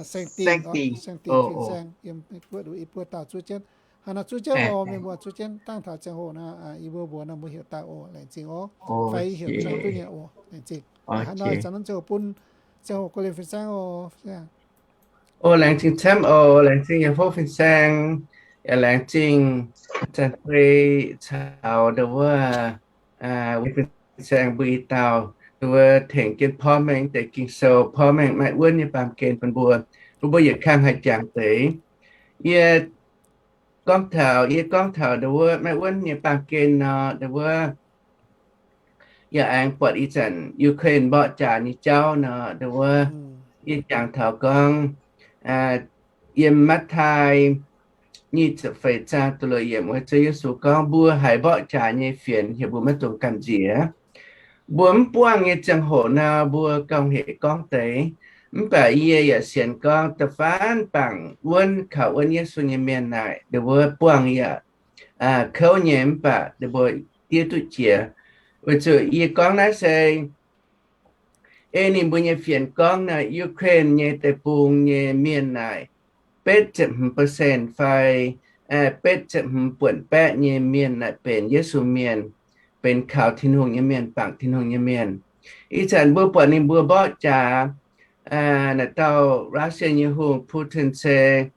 saeng dingc, saeng dingc fin-saeng yiem guoqv i buo dauh zuov jienv. Hnangv naaiv zuov jienv oc, mienh mbuo zuov jienv dangh taux ziangh hoc nor, yie mbuo mbuox nor mbuo heuc daaih oc, laengz zingh oc. Fai yie heuc camv duqv nyei oc, laengz zingh. Hnangv nor zanc naaiv ziouc bun ziangh hoc gu'lienh fin-saeng oc. Oc, laengz zingh camv oc, laengz zingh yaac hopv fin-saeng, yaac laengz zingh Zanc Fei caux nda'wuov fin-saeng mbuo i dauh, nda'wuov tengx jienv porv mengh deix Ging-Sou, porv mengh Meiv Wuonv nyei baamh gen bun mbuo. Bun mbuo yietc kang haih jangx deix. Yie gorngv taux, yie gorngv taux nda'wuov Meiv Wuonv nyei baamh gen nor, nda'wuov yaac aengx buatc ih zanc Ukraine mborqv jaax nyei jauv nor, nda'wuov yie jangx taux gorngv yiem Matv^taai nyic ziepc feix zaang da'luoqc yiemc, weic zuqc Yesu gorngv mbuo haiz mborqv jaax nyei fienx heuc mbuo maiv dungx gamh nziex. Mbuo mv buangh nyei ziangh hoc nor, mbuo gauh hec gorngv deix. Mv baac yie yaac sienx gorngv da'faanh bangc wuonv kaux wuonv Yesu nyei mienh naaic, nda'wuov buangh yaac kouv nyei, mv baac ninh mbuo diev duqv jiex. Weic zuqc yie gorngv naaiv se ei ninh mbuo nyei fienx gorngv naaic, Ukraine nyei deic-bung nyei mienh naaic betv ziepc hmz percent fai betv ziepc hmz buonc baeqv nyei mienh naaic benx Yesu mienh, benx kaux Tin-Hungh nyei mienh, bangc Tin-Hungh nyei mienh. Ih zanc mbuo buatc ninh mbuo mborqv jaax, naaic dauh Russia nyei hungh Putin se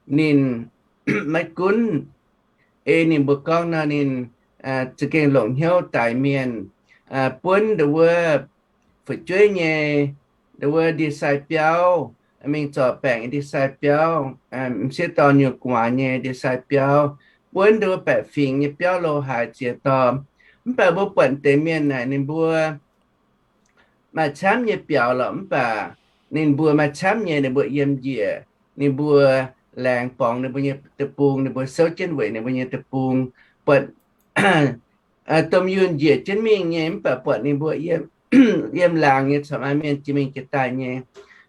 ninh maiv gunv ei ninh mbuo gorngv nor, ninh za'gengh longc hnyouv daix mienh, buonv nda'wuov fu'jueiv nyei, nda'wuov ndie-sai biauv, mingh zorc baengc nyei ndie-sai biauv, m'sieqv dorn nyei gu'nguaaz nyei ndie-sai biauv, buonv nda'wuov baeqc fingx nyei biauv lo haaix ziex dorh. Mv baac mbuo buatc deix mienh naaic ninh mbuo maaih camv nyei biaux lorqc, mv baac ninh mbuo maaih camv nyei, ninh mbuo yiem njiec, ninh mbuo laengz borngz ninh mbuo nyei deic-bung, ninh mbuo souv jienv weic ninh mbuo nyei deic-bung, buatc domh yunh njiec jienv mingh nyei, mv baac buatc ninh mbuo yiem laangz nyei corc maaih mienh jiex mingh jiex daaih nyei.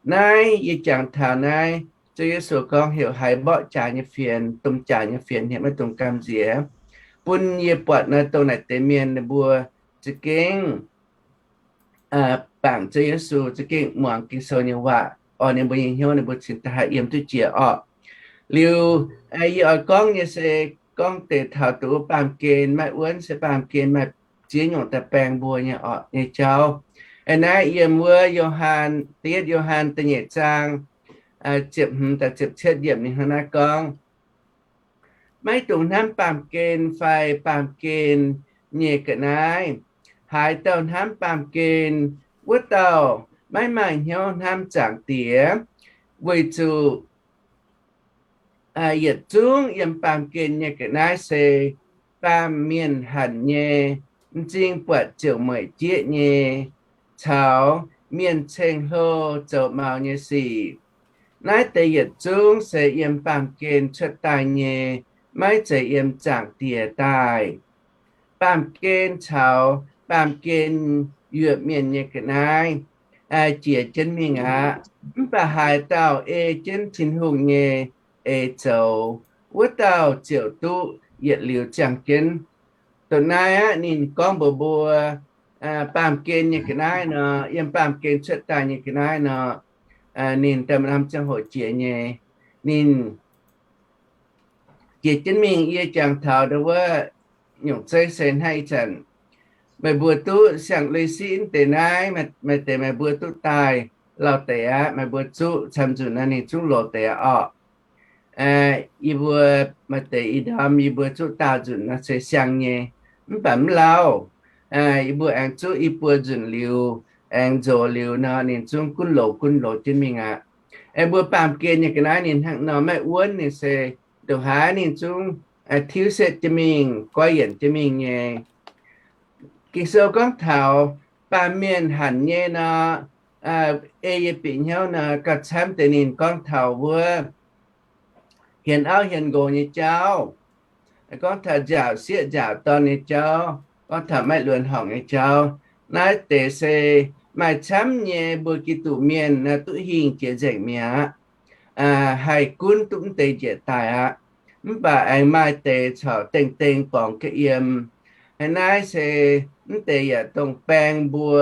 Naaiv yie jangx taux naaiv, Ziouv Yesu gorngv heuc haiz mborqv jaax nyei fienx, domh jaax nyei fienx heuc maiv dungx gamh nziex. Bun yie buatc naaiv dongh naaic deix mienh ninh mbuo za'gengh bangc Ziouv Yesu, za'gengh muangx Ging-Sou nyei waac, orn ninh mbuo nyei hnyouv, ninh mbuo cingx daaih haih yiem duqv jiex orqc. Liuz, yie oix gorngv nyei se gorngv deix taux duqv wuov baamh gen maiv wuonv, se baamh gen maaih ziex nyungc daaih baeng mbuo nyei orqc nyei jauv. Aa, naaiv yiem wuov Yo^han, da'yietv Yo^han da'nyeic zaang ziepc hmz daaih ziepc cietv yiemc ninh hnangv naaiv gorngv, maiv dungx hnamv baamh gen fai baamh gen nyei ga'naaiv. Haaix dauh hnamv baamh gen, wuov dauh maiv maaih hnyouv hnamv Zaangc Diex, weic zuqc yietc zungv yiem baamh gen nyei ga'naaiv se baamh mienh hanc nyei, m'zing buatc ziouc mueic jieqv nyei, caux mienh ceng-hlo zoux maux nyei sic. Naaiv deix yietc zungv se yiem baamh gen cuotv daaih nyei, maiv zeiz yiem Zaangc Diex daaih. Baamh gen caux baamh gen yuoqc mienh nyei ga'naaiv jiex jienv mingh aqv. Mv baac haaix dauh ei jienv Tin-Hungh nyei eix zoux, wuov dauh ziouc duqv yietc liuz ziangh jienv. Dongh naaiv aqv, ninh gorngv mbuox mbuo, baamh gen nyei ga'naaiv nor, yiem baamh gen cuotv daaih nyei ga'naaiv nor, ninh daaih maaih norm ziangh hoc jiex nyei. Ninh jiex jienv mingh. Yie jangx taux ndau wuov nyungc zeiv se hnangv ih zanc meih mbuo duqv siang-leiz-siqv deix naaiv, maaih deix meih mbuo duqv daaih lauh deix aqv. Meih mbuo zuqv camv nzunc nor ninh zungv loz deix aqv orqc. Yie mbuo maaih deix ih ndorm yie mbuo zuqv daauh nzunc nor se siang nyei, mv baac mv lauh. Yie mbuo aengx zuqv i buo nzunc liuz, aengx nzox liuz nor ninh zungv gunv loz gunv loz jienv mingh aqv. Aengx mbuo baamh gen nyei ga'naaiv ninh hnangv nor maiv wuonv, ninh se ndongc haaix ninh zungv tiuv setv jienv mingh, goiv yienc jienv mingh nyei. Ging-Sou gorngv taux baamh mienh hanc nyei nor, ei yie bieqc hnyouv nor gauh camv deix ninh gorngv taux wuov hienx auv hienx nqox nyei jauv, gorngv taux nziaauc sieqv nziaauc dorn nyei jauv, gorngv taux maiv luonx horngc nyei jauv. Naaiv deix se maaih camv nyei mbuo Giduc mienh nor duqv hingh jiex nzengc mi'aqv. Haih gunv duqv mv deix njiec daaih aqv. Mv baac aengx maaih deix corc dengh dengh borngz ga'yiem. Hnangv naaiv se mv deix yaac dongh baeng mbuo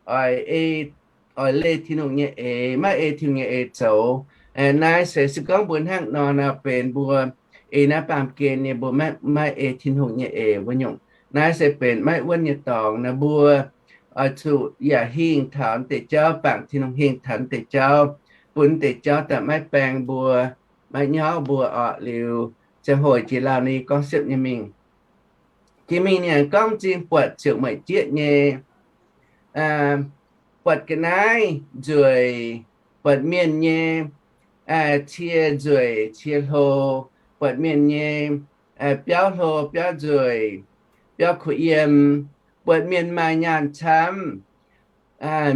oix ei, oix leih Tin-Hungh nyei eix, maiv ei Tin-Hungh nyei eix zoux. Naaiv se se gorngv mbuo hnangv nor nor benx mbuo ei naaiv baamh gen nyei, mbuo maiv, maiv ei Tin-Hungh nyei eix wuov nyungc. Naaiv se benx maiv wuonv nyei dorngx nor. Mbuo oix zuqc yaac hingh taux deix jauv, bangc Tin-Hungh hingh taux deix jauv, bun deix jauv daaih maiv baeng mbuo, maiv nyauv mbuo orqc. Liuz ziangh hoc jiex lauh ni gorngv siepv nyei mingh. Jiex mingh ninh gorngv m'zing buatc ziouc mueic jieqv nyei, buatc ga'naaiv nzueic, buatc mienh nyei cie nzueic cie hlo, buatc mienh nyei biauv hlo biauv nzueic, biauv kuh yiem, buatc mienh maaih nyaanh camv,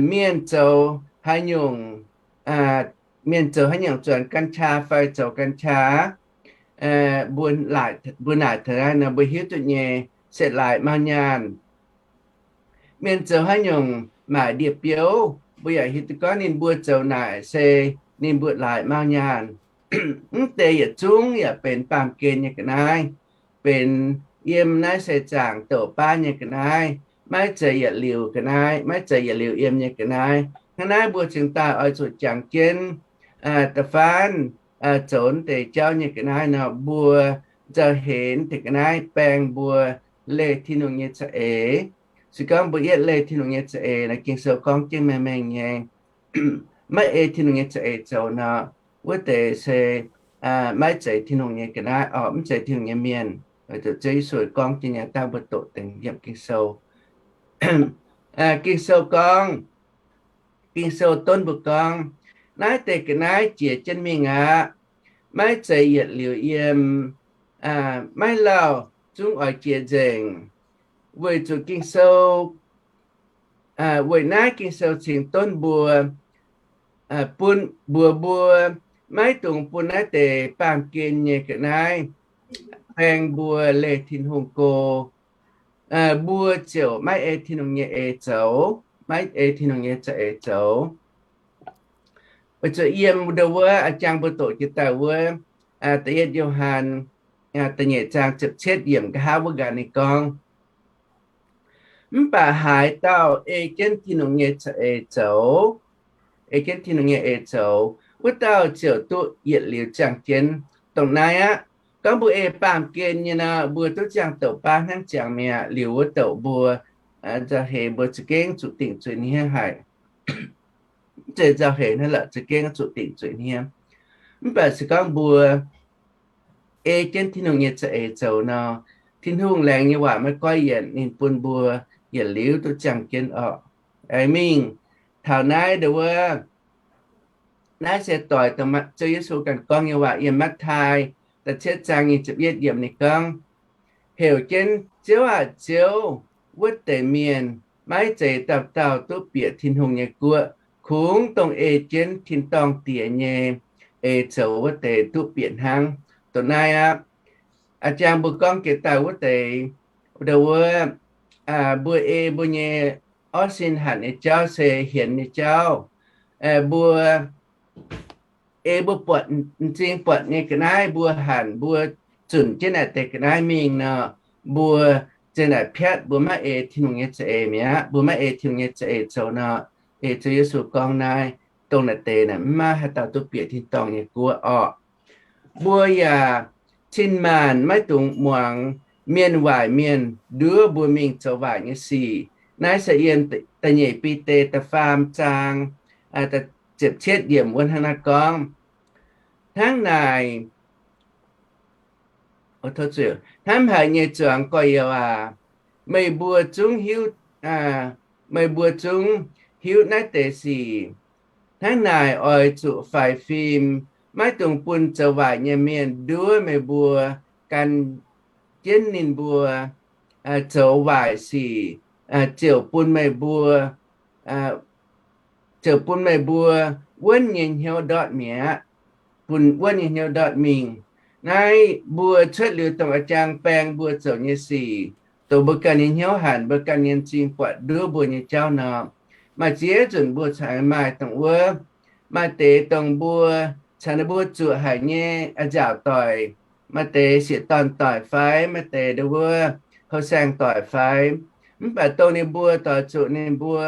mienh zoux haaix nyungc, mienh zoux haaix nyungc zuonc กัญชา fai zoux กัญชา, mbuo naaic taux naaiv nor mbuo hiuv duqv nyei, setv laaix mauh nyaanh. Mienh zoux haaix nyungc maaic ndie-biouv, mbuo yaac hiuv duqv gorngv ninh mbuo zoux naaic se ninh mbuo laaix mauh nyaanh. Mv deix yietc zungv yaac benx baamh gen nyei ga'naaiv, benx yiem naaiv seix zaangc douc baav nyei ga'naaiv, maiv zeiz yietc liuz ga'naaiv, maiv zeiz yietc liuz yiem nyei ga'naaiv. Hnangv naaiv mbuo cingx daaih oix zuqc jangx jienv da'faanh zoux deix jauv nyei ga'naaiv nor, mbuo nzauh heix deix ga'naaiv baeng mbuo leih Tin-Hungh nyei za'eix. Se gorngv mbuo yietv leih Tin-Hungh nyei za'eix nor, Ging-Sou gorngv jienv mengh mengh nyei, maiv ei Tin-Hungh nyei za'eix zoux nor, wuov deix se maiv zeiz Tin-Hungh nyei ga'naaiv orqc, mv zeiz Tin-Hungh nyei mienh. Weic zuqc Ziouv Yesu gorngv jienv nyei dangh mbuo doqc dengx yiem Ging-Sou. Ging-Sou gorngv, Ging-Sou donv mbuo gorngv, naaiv deix ga'naaiv jiex jienv mingh aqv. Maiv zeiz yietc liuz yiem, maiv lauh zungv oix jiex nzengc. Weic zuqc Ging-Sou, weic naaiv Ging-Sou cingx donv mbuo, bun, mbuox mbuo maiv dungx bun naaiv deix baamh gen nyei ga'naaiv baeng mbuo leih Tin-Hungh go. Mbuo ziouc maiv ei Tin-Hungh nyei eix zoux, maiv ei Tin-Hungh nyei za'eix zoux. Weic zuqc yiem ndo wuov a'jang mbuo doqc jiex daaih wuov, da'yietv Yo^han da'nyeic zaang ziepc cietv yiemc nqa'haav wuov nqanx ninh gorngv, mv baac haaix dauh ei jienv Tin-Hungh nyei za'eix zoux, ei jienv Tin-Hungh nyei eix zoux, wuov dauh ziouc duqv yietc liuz ziangh jienv. Dongh naaiv aqv, gorngv mbuo ei baamh gen nyei nor, mbuo duqv ziangh douc baav hnangv ziangx mi'aqv. Liuz wuov douc mbuo nzauh heix mbuo za'gengh zuqc dingc zuiz hniev haic. Mv zeiz nzauh heix hnangv lorqc, za'gengh zuqc dingc zuiz hniev. Mv baac se gorngv mbuo ei jienv Tin-Hungh nyei za'eix zoux nor, Tin-Hungh laengz nyei waac maiv goiv yienc, ninh bun mbuo yietc liuz duqv ziangh jienv orqc. Mingh taux naaiv ndau wuov, naaiv se doix dongh Ziouv Yesu ganh gorngv nyei waac yiem Matv^taai da'cietv zaang nyic ziepc yietv yiemc. Ninh gorngv, Heuc jienv, Ziouv aah, Ziouv, wuov deix mienh maiv zeiz dauh dauh duqv bieqc Tin-Hungh nyei guoqv, kungx dongh ei jienv tin-dorngh Diex nyei eix zoux wuov deix duqv bieqc hnangv. Dongh naaiv aqv, a'jang mbuo gorngv jiex daaih wuov deix, ndau wuov, mbuo ei mbuo nyei orv sin hanc nyei jauv se hienx nyei jauv. Mbuo ei mbuo buatc m'zing buatc nyei ga'naaiv mbuo hanc, mbuo zunc jienv naaic deix ga'naaiv mingh nor, mbuo zinh naaic piatv mbuo maiv ei Tin-Hungh nyei za'eix mi'aqv. Mbuo maiv ei Tin-Hungh nyei za'eix zoux nor, ei Ziouv Yesu gorngv naaiv, dongh naaic deix naaic mv maaih haaix dauh duqv bieqc tin-dorngh nyei guoqv orqc. Mbuo yaac cin-maanc maiv dungx muangx mienh waaic mienh nduov mbuo mingh zoux waaic nyei sic. Naaiv se yiem da'nyeic Bide da'faam zaang ziepc cietv yiemc wuov hnangv naaiv gorngv, Hnangv naaic, hnamv haic nyei zuangx gorx-youz aac, meih mbuo zungv hiuv, meih mbuo zungv hiuv naaiv deix sic. Hnangv naaic oix zuqc faix fim, maiv dungx bun zoux waaic nyei mienh nduov meih mbuo, gan jienv ninh mbuo zoux waaic sic, ziouc bun meih mbuo, ziouc bun meih mbuo wuonv nyei hnyouv ndortv mi'aqv, bun wuonv nyei hnyouv ndortv mingh. Naaiv mbuo cuotv liuz dongh a'jang baeng mbuo zoux nyei sic, dongh mbuo ganh nyei hnyouv hanc, mbuo ganh nyei m'zing buatc nduov mbuo nyei jauv nor, maaih ziex nzunc mbuo cingx maaih dongh wuov, maaih deix dongh mbuo caux ninh mbuo zuoqc haic nyei a'nziaauc doic, maaih deix sieqv dorn doic fai maaih deix ndau wuov houh saeng doic fai, mv baac dongh ninh mbuo doix zuqc ninh mbuo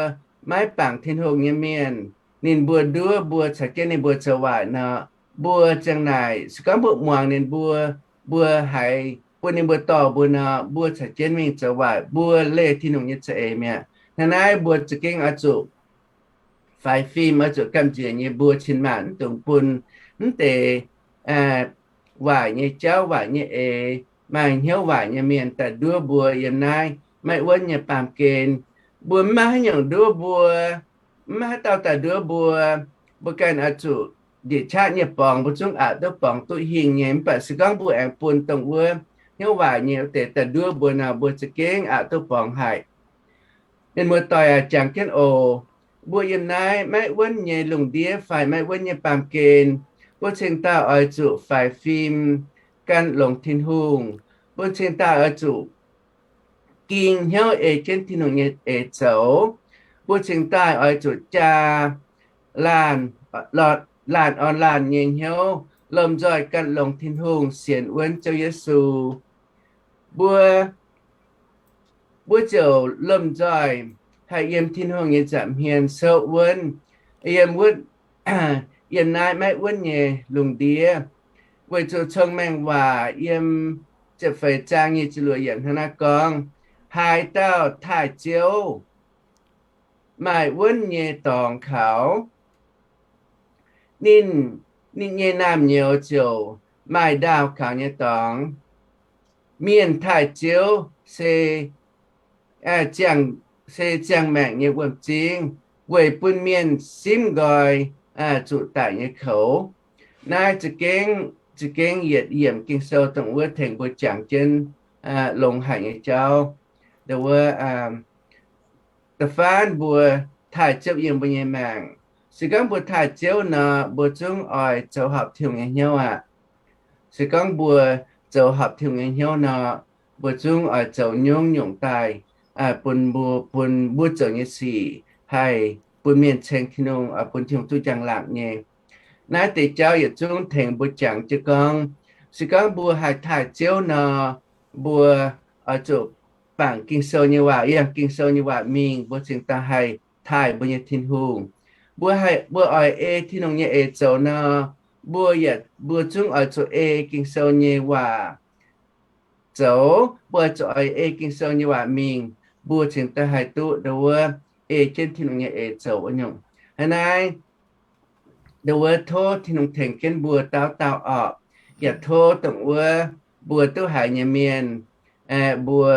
maiv bangc Tin-Hungh nyei mienh, ninh mbuo nduov mbuo caux jienv ninh mbuo zoux waaic nor, mbuo ziang naaic se gorngv mbuo muangx ninh mbuo, mbuo haiz bun ninh mbuo dorh mbuo nor, mbuo caux jienv mingh zoux waaic, mbuo leih Tin-Hungh nyei za'eix mi'aqv. Hnangv naaiv mbuo za'gengh oix zuqc faix fim, oix zuqc gamh nziex nyei mbuo cin-maanc mv dungx bun mv deix waaic nyei jauv, waaic nyei eix, maaih hnyouv waaic nyei mienh daaih nduov mbuo yiem naaiv maiv wuonv nyei baamh gen. Mbuo mv maaih haaix nyungc nduov mbuo, mv maaih haaix dauh daaih nduov mbuo, mbuo ganh oix zuqc njiec qaqv nyei borngz, mbuo zungv aqc duqv borngz duqv hingh nyei. Mv baac se gorngv mbuo aengx bun dongh wuov hnyouv waaic nyei wuov deix daaih nduov mbuo nor, mbuo za'gengh aqc duqv borngz haic. Mienh muoz-doic aac, jangx jienv oc. Mbuo yiem naaiv maiv wuonv nyei lungh ndiev fai maiv wuonv nyei baamh gen, mbuo cingx daaih oix zuqc faix fim gan longx Tin-Hungh. Mbuo cingx daaih oix zuqc ging hnyouv ei jienv Tin-Hungh nyei eix zoux. Mbuo cingx daaih oix zuqc jaa laanh, laanh orn laanh nyei hnyouv, lomh nzoih gan longx Tin-Hungh, sienx wuonv Ziouv Yesu. Mbuo, mbuo ziouc lomh nzoih haih yiem Tin-Hungh nyei nza'hmien souv wuonv yiem wuov, yiem naaiv maiv wuonv nyei lungh ndiev. Weic zuqc Cong-Mengh Waac yiem ziepc feix zaang nyic ziepc luoqc yiemc hnangv naaiv gorngv, Haaix dauh taaih Ziouv, maaih wuonv nyei dorngx kaux ninh, ninh nyei naamh nyouz ziouc maaih ndaauh kaux nyei dorngx. Mienh taaih Ziouv se, se ziangh maengc nyei wuom-zingv, weic bun mienh simv nqoi zuqc daic nyei koux. Naaiv za'gengh, za'gengh yietc yiemc Ging-Sou dongh wuov tengx mbuo jangx jienv longx haic nyei jauv. Dongh wuov, da'faanh mbuo taaih Ziouv yiem mbuo nyei maengc. Se gorngv mbuo taaih Ziouv nor, mbuo zungv oix zoux horpc Tin-Hungh nyei hnyouv aqv. Se gorngv mbuo zoux horpc Tin-Hungh nyei hnyouv nor, mbuo zungv oix zoux nyungc-nyungc daaih bun mbuo, bun mbuo zoux nyei sic haih bun mienh ceng Tin-Hungh, oix bun Tin-Hungh duqv njang-laangc nyei. Naaiv deix jauv yietc zungv tengx mbuo jangx jienv gorngv, se gorngv mbuo haih taaih Ziouv nor, mbuo oix zuqc bangc Ging-Sou nyei waac, yangh Ging-Sou nyei waac mingh, mbuo cingx daaih haih taaih mbuo nyei Tin-Hungh. Mbuo haih, mbuo oix ei Tin-Hungh nyei eix zoux nor, mbuo yietc, mbuo zungv oix zuqc ei Ging-Sou nyei waac zoux. Mbuo oix zuqc oix ei Ging-Sou nyei waac mingh, mbuo cingx daaih haih duqv ndau wuov ei jienv Tin-Hungh nyei eix zoux wuov nyungc. Hnangv naaiv, ndau wuov tov Tin-Hungh tengx jienv mbuo dauh dauh orqc, yaac tov dongh wuov mbuo duqv haiz nyei mienh, mbuo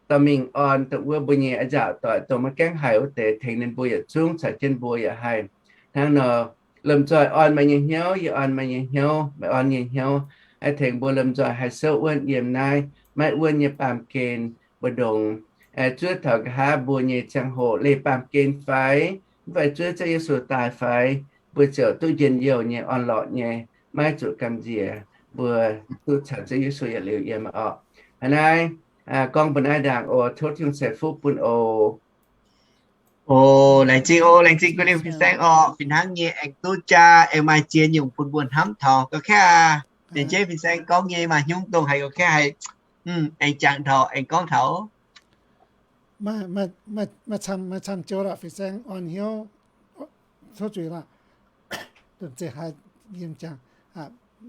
dorh mingh orn dongh wuov mbuo nyei a'nzaauc doic, dongh maiv gaengh haiz wuov deix, tengx ninh mbuo yietc zungv caux jienv mbuo yaac haih. Hnangv nor, lomh nzoih orn meih nyei hnyouv, yie orn meih nyei hnyouv, meih orn yie nyei hnyouv, haih tengx mbuo lomh nzoih haih souv wuonv yiem naaiv maiv wuonv nyei baamh gen, mbu'ndongx zuov taux nqa'haav mbuo nyei ziangh hoc leih baamh gen fai, mv fai zuov Ziouv Yesu daaih fai, mbuo ziouc duqv njien-youh nyei, orn-lorqc nyei, maiv zuqc gamh nziex. Mbuo duqv caux Ziouv Yesu yietc liuz yiem orqc. Hnangv naaiv, gorngv mbuo naaiv ndaangc oc. Tov Tin-Hungh ceix fuqv bun oc. Oc, laengz zingh oc, laengz zingh guv ninh fin-saeng orqc. Fih hnangv nyei aengx duqv jaa aengx maaih ziex nyungc bun mbuo hnamv taux. Gauh kaav aac, laengz zingh fin-saeng gorngv nyei maaih hnyouv dongh haiz gauh kaav haiz aengx jangx taux aengx gorngv taux. Maaih camv, maaih camv joux lorqc, fin-saeng orn hnyouv, tov zuiz lorqc.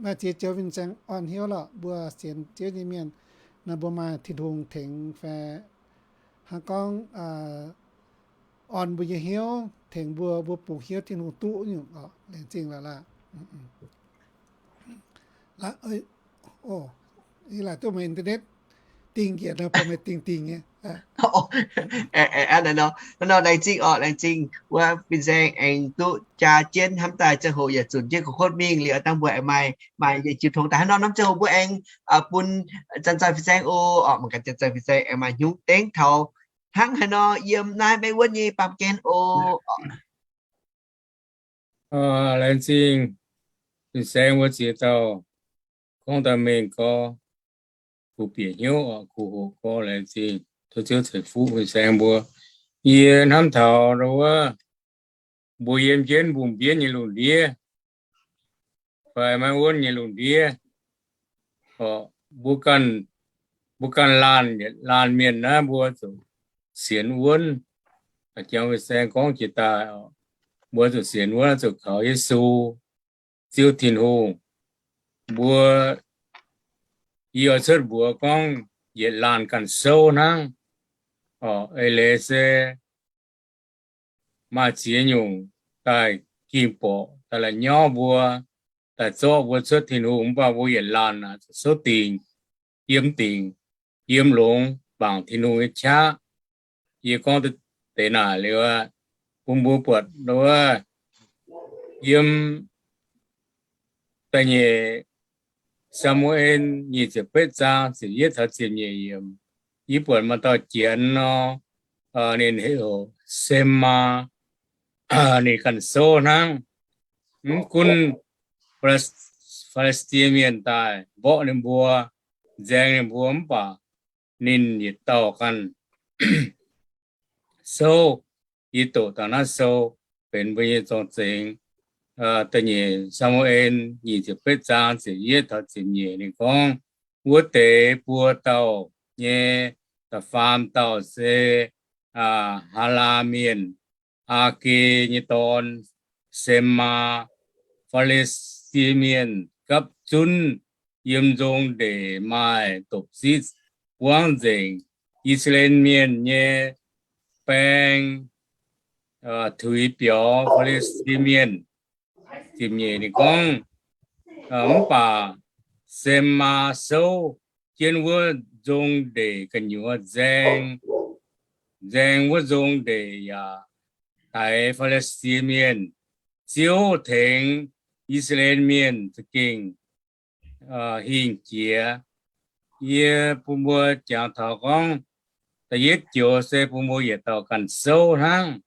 Maaih ziex joux fin-saeng orn hnyouv lorqc, mbuo sienx Ziouv nyei mienh nor, mbuo maaih Tin-Hungh tengx fai hnangv gorngv orn mbuo nyei hnyouv, tengx mbuo, mbuo bungx hnyouv Tin-Hungh duqv nyungc orqc. Laengz zingh lorqc laaix. Ih laaic duqv meih internet dingh njiec nor, bun meih dingh dingh nyei. Hnangv nor, laengz zingh orqc, laengz zingh wuov fin-saeng aengx duqv jaa jienv hnamv daaih ziangh hoc yaac zunc jienv gu'kuotv mingh liuz, dangh mbuo aengx maaih, maaih yietc jiu tongx daaih hnangv nor, norm ziangh hoc mbuo aengx bun Janx-Zaih fin-saeng oc, orqc, mangc gaax Janx-Zaih fin-saeng aengx maaih hnyouv dengv taux hnangv haaix nor yiem naaiv maiv wuonv nyei baamh gen oc. Laengz zingh fin-saeng wuov ziex dauh gorngv daaih mengh gorx, kuh bieqc hnyouv orqc, kuh hoqc gorx, laengz zingh. Tov Ziouv ceix fuqv fin-saeng mbuo. Yie hnamv taux ndau wuov mbuo yiem jienv mbungh mbienv nyei lungh ndiev fai maiv wuonv nyei lungh ndiev, mbuo ganh, mbuo ganh laanh, laanh mienh naaiv mbuo zuqc sienx wuonv. Jangx fin-saeng gorngv jiex daaih, mbuo zuqc sienx wuonv, zuqc kaux Yesu, Ziouv Tin-Hungh. Mbuo, yie oix cuotv mbuox gorngv yietc laanh ganh souv hnangv. Eix leiz se maaih ziex nyungc daaih ging borqc, daaih la'nyauv mbuo, daaih zorqv mbuo cuotv Tin-Hungh, mv baac mbuo yietc laanh aah, zuqc souv dingc, yiem dingc, yiem longx, mangc Tin-Hungh nyei qaqv. Yie gorngv deix naaic liuz, bun mbuo buatc wuov, yiem da'nyeic Saa^mu^en nyic ziepc betv zaang ziepc yietv taux ziepc nyeic yiemc, yie buatc maaih dauh Janx nor, ninh heuc Semaa, ninh ganh souv hnangv. Mv gunv Fi^li^saa^die Mienh daaih mborqv ninh mbuo, nzaeng ninh mbuo, mv baac ninh yietc dauh ganh souv. Yie doqc dangh naaiv sou benx mbuo nyei zorng-zengx. Da'nyeic Saa^mu^en nyic ziepc betv zaang ziepc yietv taux ziepc nyeic ninh gorngv, wuov deix buo dauh nyei da'faam dauh se Haalaa Mienh, Aa^ge nyei dorn, Semaa. Fi^li^saa^die Mienh gapv zunv yiem nzong ndeic maaih dopc siqv buangv nzengc. I^saa^laa^en Mienh nyei baeng tuix biaux Fi^li^saa^die Mienh. Ziepc nyeic ninh gorngv, mv baac Semaa souv jienv wuov nzong ndeic gu'nyuoz nzaeng, nzaeng wuov nzong ndeic yaac daix Fi^li^saa^die Mienh. Ziouv tengx I^saa^laa^en Mienh za'gengh hingh jiex. Yie bun mbuo jangx taux gorngv, da'yietv joux se bun mbuo yietc dauh ganh souv hnangv.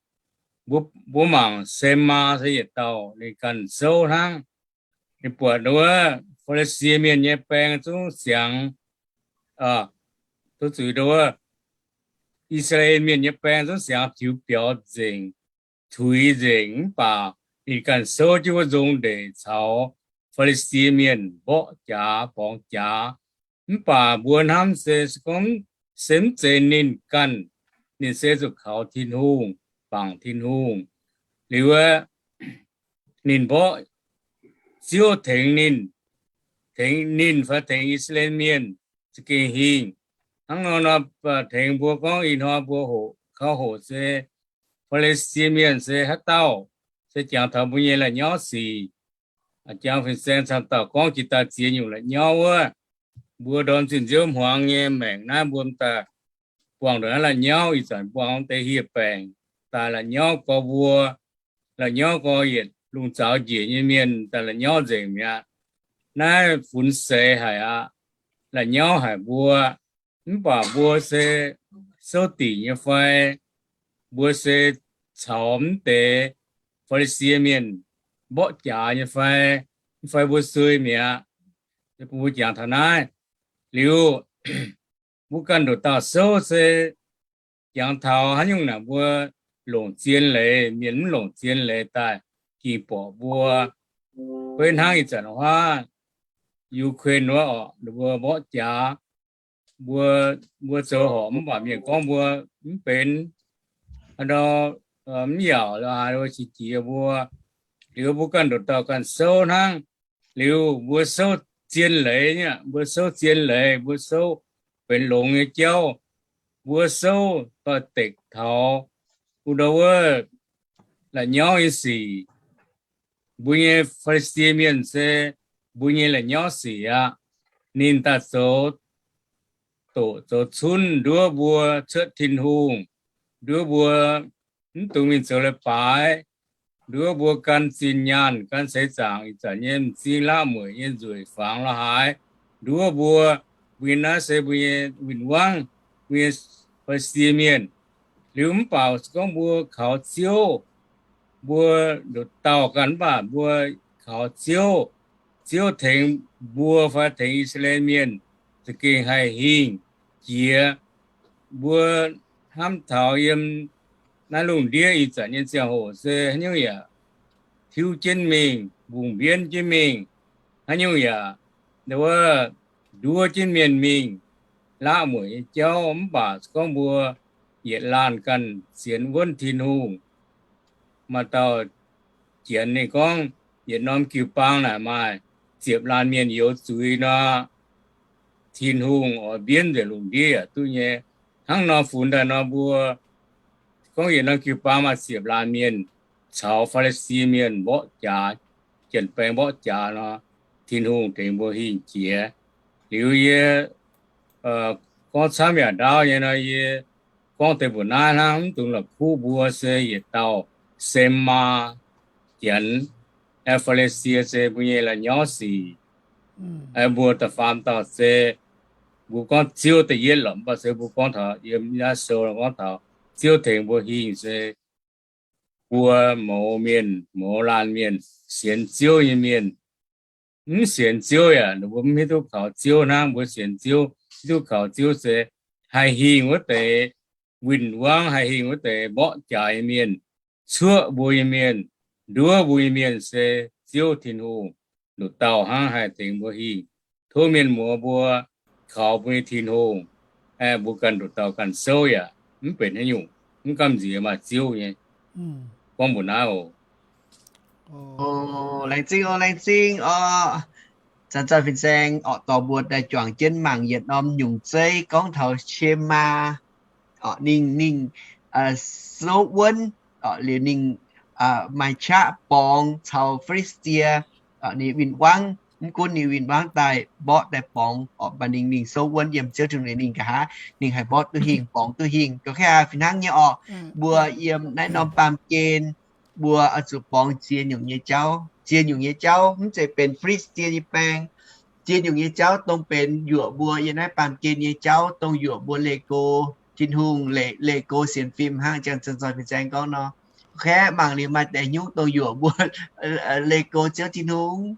Mbuo mangc Semaa se yietc dauh ninh ganh souv hnangv. Ninh buatc wuov Fi^li^saa^die Mienh nyei baeng zungv siangx, duqv zuiz wuov I^saa^laa^en Mienh nyei baeng zungv siangx tiux biaux nzengc, tuix nzengc, mv baac ninh ganh souv jienv wuov nzong ndeic caux Fi^li^saa^die Mienh mborqv jaax borngz jaax. Mv baac mbuo hnamv se, se gorngv se mv zeiz ninh ganh, ninh se zuqc kaux Tin-Hungh, bangc Tin-Hungh. Liuz aeqv, ninh mborqv Ziouv tengx ninh, tengx ninh fai tengx I^saa^laa^en Mienh za'gengh hingh. Hnangv nor nor, tengx mbuo gorngv ih hnoi mbuo hoqc, kaux hoqc se Faa^li^sie Mienh se haaix dauh, se jangx taux mbuo nyei la'nyauv sic. Jangx fin-saeng camv dauh gorngv jiex daaih ziex nyungc la'nyauv wuov, mbuo ndorm zinh nziouv hmuangx nyei maengc naaiv mbuo m'daaih buangh ndongc naaiv la'nyauv ih zanc buangh deix hieh baengc daaih la'nyauv gorx mbuo, la'nyauv gorx yietc lungh zaux njiec nyei mienh daaih la'nyauv nzengc mi'aqv. Naaiv funx seix haic aqv. La'nyauv haic mbuo, mv baac mbuo se souv dingc nyei fai? Mbuo se caux mv deix Faa^li^sie Mienh mborqv jaax nyei fai? Mv fai mbuo suei mi'aqv? Mbuo jangx taux naaiv liuz, mbuo ganh nduqc dauh souv se jangx taux haaix nyungc naaic mbuo longc zien leiz, mienh mv longc zien leiz daaih ging borqc mbuo. Beiv hnangv ih zanc huaav Ukraine wuov orqc, mbuo mborqv jaax, mbuo, mbuo zoux horpc mv baac mienh gorngv mbuo mv benx, aa, mv yaac haaix mbuo qiex jiez mbuo. Liuz mbuo ganh nduqc dauh ganh souv hnangv. Liuz mbuo souv zien leiz, mbuo souv zien leiz, mbuo souv benx longx nyei jauv, mbuo souv doix-dekc taux wuov ndau wuov la'nyauv nyei sic. Mbuo nyei Faa^li^sie Mienh se mbuo nyei la'nyauv sic aqv. Ninh daaih zoux doqc zoux cunv nduov mbuo cuotv Tin-Hungh, nduov mbuo mv dungx mingh zoux leiz-baaix, nduov mbuo gan zinh nyaanh gan seix zaangc ih zanc nyei m'zing laqv mueic nyei nzueic fangx la'haaix, nduov mbuo, mbuo nyei naaiv se mbuo nyei win-wangv, mbuo nyei Faa^li^sie Mienh. Liuz mv baac gorngv mbuo kaux Ziouv, mbuo nduqc dauh ganh mv baac mbuo kaux Ziouv, Ziouv tengx mbuo fai tengx I^saa^laa^en Mienh za'gengh haih hingh jiex. Mbuo hnamv taux yiem naaiv lungh ndiev ih zanc nyei ziangh hoc se haaix nyungc yaac tiuv jienv mingh, mbungh mbienv jienv mingh, haaix nyungc yaac wuov nduov jienv mienh mingh, laqv mueic nyei jauv. Mv baac gorngv mbuo yietc laanh ganh sienx wuonv Tin-Hungh, maaih dauh Janx ninh gorngv, yietc norm jiu-baang naaic maaih ziepc laanh mienh youz zuiz nor, Tin-Hungh oix mbienv nzengc lungh ndiev yaac duqv nyei. Hnangv nor funx daaih nor mbuo gorngv yietc norm jiu-baang maaih ziepc laanh mienh caux Faa^li^sie Mienh mborqv jaax, janx-baeng mborqv jaax nor, Tin-Hungh tengx mbuo hingh jiex. Liuz yie gorngv camv yaac ndaauv nyei nor, yie gorngv deix mbuoqc naaiv hnangv, mv dungx la'kuqv mbuo se yietc dauh Sem^maa Janx, aeqv, Faa^li^sie se mbuo nyei la'nyauv sic. Aeqv, mbuo da'faam dauh se mbuo gorngv Ziouv da'yietv lorqc, mv baac se mbuo gorngv taux yiem naaiv sou gorngv taux Ziouv tengx mbuo hingh se mbuo mouz mienh, mouz laanh mienh, sienx Ziouv nyei mienh. Mv sienx Ziouv yaac mbuo mv hiuv duqv kaux Ziouv hnangv. Mbuo sienx Ziouv, hiuv duqv kaux Ziouv se haih hingh wuov deix win-wangv, haih hingh wuov deix mborqv jaax nyei mienh, cuoqv mbuo nyei mienh, nduov mbuo nyei mienh se Ziouv Tin-Hungh nduqc dauh hnangv haih tengx mbuo hingh. Tov mienh muoz mbuo kaux mbuo nyei Tin-Hungh, aeqv, mbuo ganh nduqc dauh ganh souv yaac mv benx haaix nyungc, mv gamh nziex maaih Ziouv nyei. Gorngv mbuoqc naaiv oc. Laengz zingh oc, laengz zingh oc. Zanc-zanc fin-saeng orqc, dorh mbuo daaih juangc jienv mangc yietc norm nyungc zeiv gorngv taux Sem^maa orqc, ninh, ninh souv wuonv orqc, liuz ninh maaih qaqv borngz caux Fi^li^saa^die, ninh win-wangv. Mv gunv ninh win-wangv daaih mborqv daaih borngz orqc, mv baac ninh, ninh souv wuonv yiem Ziouv Tin-Hungh ninh nqa'haav, ninh haih mborqv duqv hingh, borngz duqv hingh. Ga'naaiv fih hnangv nyei orqc, mbuo yiem naaiv norm baamh gen mbuo oix zuqc borngz ziex nyungc nyei jauv. Ziex nyungc nyei jauv mv zeiz benx Fi^li^saa^die nyei baeng. Ziex nyungc nyei jauv dongh benx yuoqc mbuo yiem naaiv baamh gen nyei jauv, dongh yuoqc mbuo leih go Tin-Hungh, leih, leih go sienx fim hnangv zanc-zanc fin-saeng gorngv nor. Kaeqv mangc liuz maaih deix nyungc dongh yuoqc mbuo leih go Ziouv Tin-Hungh.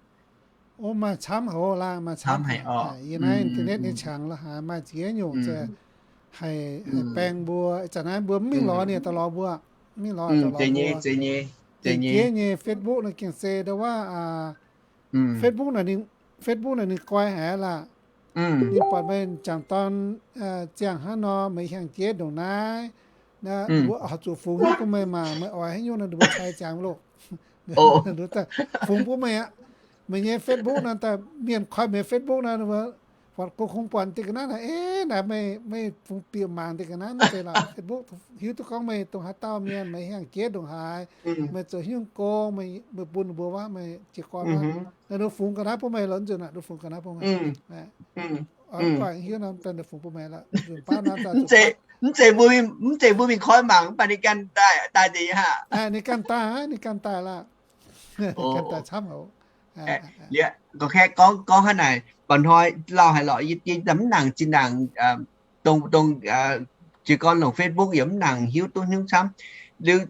O, maaih camv haic oc, maaih camv haic. Yiem naaiv internet nyei qangx la'haaix maaih ziex nyungc haih, haih baeng mbuo. Zanc naaiv mbuo mv mingh lorz ninh daaih lorz mbuo, mv mingh lorz daaih lorz mbuo. Dingc jiex nyei Facebook naaiv gengh se ndo wuov Facebook naaic ninh, Facebook naaic ninh guai haic laah. Ninh buatc meih jangc dorn ziangh hnangv nor, meih hiaangx jeiv ndongc naaiv, Mbuo oix zuqc fungx hiuv bun meih mangc, meih oix haaix nyungc nor, ninh mbuo cai ziangx loh. Fungx bun meih aqv. Meih nyei Facebook nor, daaih mienh koi meih Facebook nor, buatc, kungx buatc diuh ga'naaiv naaic, ei, naaic meih, meih fungx bieqc mangc diuh ga'naaiv naaiv deix lorqc. Facebook hiuv duqv gorngv meih dongh haaix dauh mienh, meih hiaangx jeiv ndongc haaix, meih zoux haaix nyungc gong, meih bun ninh mbuo waac, meih jiez gorn waac. Ninh fungx ga'naaiv bun meih lorqc, nzunc naaic ninh fungx ga'naaiv bun meih. Oix guaaic hiuv nor, daaih ninh fungx bun meih lorqc. Nzunc baav nor, mv zeiz, mv zeiz mbuo mingh koi mangc, mv baac ninh ganh daaih, daaih nzengc aqv. Ninh ganh daaih, ninh ganh daaih lorqc. Ganh daaih camv oc. Liuz, gorngv, gorngv hnangv naaic, mba'hnoi lauh haic lorqc, yie, yie mv nangc zinh ndaangc, dongh, dongh jiez gorn longc Facebook yaac mv nangc hiuv duqv haaix nyungc camv. Liuz,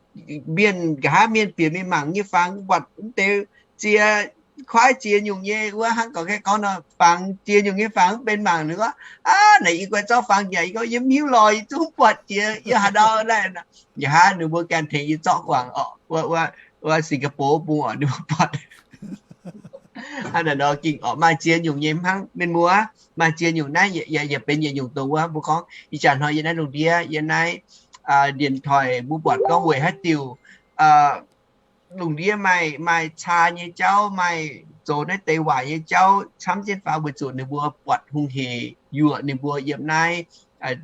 mienh nqa'haav mienh bieqc mingh mangc nyei fangx, buatc mv deix ziex kuaaiv ziex nyungc nyei wuov, hnangv gorngv, gorngv nor, fangx ziex nyungc nyei fangx mv benx mangc, ninh gorngv, aav, naaic yie guai zorqv fangx nyanc, yie gorngv yie mv hiuv lorqc, yie zungv mv buatc jiex, yie haaix ndau naaiv. Nqa'haav ninh mbuo ganh tengx yie zorqv guangc oc, wuov Singapore bung oc, ninh mbuo buatc. Hnangv naaic nor ging oc, maaih ziex nyungc nyei hnangv, mienh muoz, maaih ziex nyungc naaiv, yaac benx yietc nyungc dongh wuov mbuo gorngv ih jaax hnoi yiem naaiv lungh ndiev, yiem naaiv điện thoại mbuo buatc gorngv weic haaix diuc lungh ndiev maaih, maaih caa nyei jauv, maaih zoux naaiv deix waaic nyei jauv camv jienv faaux, weic zuqc ninh mbuo buatc hungh hec yuoqc ninh mbuo yiem naaiv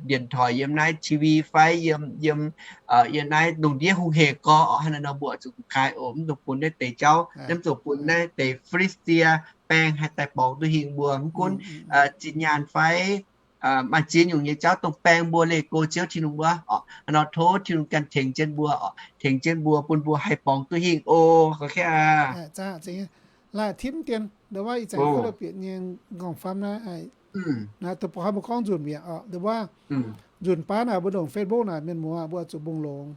điện thoại, yiem naaiv T V fai yiem, yiem, yiem naaiv lungh ndiev hungh hec gorx oc. Hnangv naaiv nor mbuo zuqc gu'nguaaic oc, mv dungx bun naaiv deix jauv, mv dungx bun naaiv deix Filistia baeng haih daaih borngz duqv hingh mbuo. Mv gunv zinh nyaanh fai maaih ziex nyungc nyei jauv dongh baeng mbuo leih go Ziouv Tin-Hungh wuov oc. Hnangv nor tov Tin-Hungh ganh tengx jienv mbuo oc, tengx jienv mbuo bun mbuo haih borngz duqv hingh oc. Laaic timv dien, ndo wuov ih zanc kuv bieqc nyei nqorngv-famv naaiv, naaiv dongh mbuo gorngv nzunc mi'aqv oc. Ndo wuov nzunc baav naaic mbuo longc Facebook naaic, mienh muoz, mbuo zuqc mbungh longx.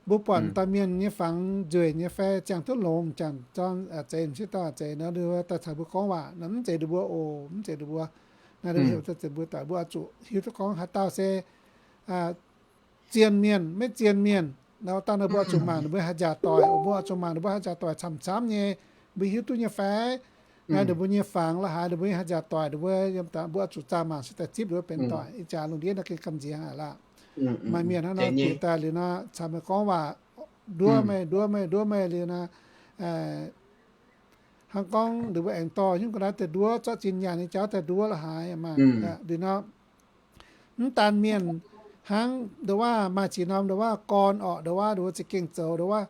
Mbuo buatc dauh mienh nyei fangx nzueic nyei fai ziangh duqv longx, ziangh zorn, zeiz m'sieqv dauh zeiz nor, daaih caux mbuo gorngv waac nor, mv zeiz ninh mbuo oc, mv zeiz ninh mbuo. Naaiv mbuo oix zuqc hiuv duqv gorngv haaix dauh se zien mienh, maiv zien mienh. Nor dauh nor mbuo oix zuqc mangc ninh mbuo haaix njaaux doic, mbuo oix zuqc mangc ninh mbuo haaix njaaux doic camv-camv nyei, mbuo hiuv duqv nyei fai? Naaiv ninh mbuo nyei fangx la'haaix, ninh mbuo nyei haaix njaaux doic, ninh mbuo yiem daaih, mbuo oix zuqc zaah mangc se daaih zipv ninh mbuo benx doic. Ih jaax lungh ndiev naaiv gengh gamh nziex aqv lorqc. Maaih mienh hnangv nor bieqc daaih liuz nor, caux meih gorngv waac, nduov meih, nduov meih, nduov meih liuz nor, hnangv gorngv ninh mbuo aengx dorh nyungc ga'naaiv daaih nduov, zorqv zinh nyaanh nyei jauv daaih nduov la'haaix maah. Liuz nor, mv daan mienh hnangv ndo wuov maaih ziex norm ndo wuov gorn orqc, ndo wuov ninh mbuo za'gengh zoux ndo wuov,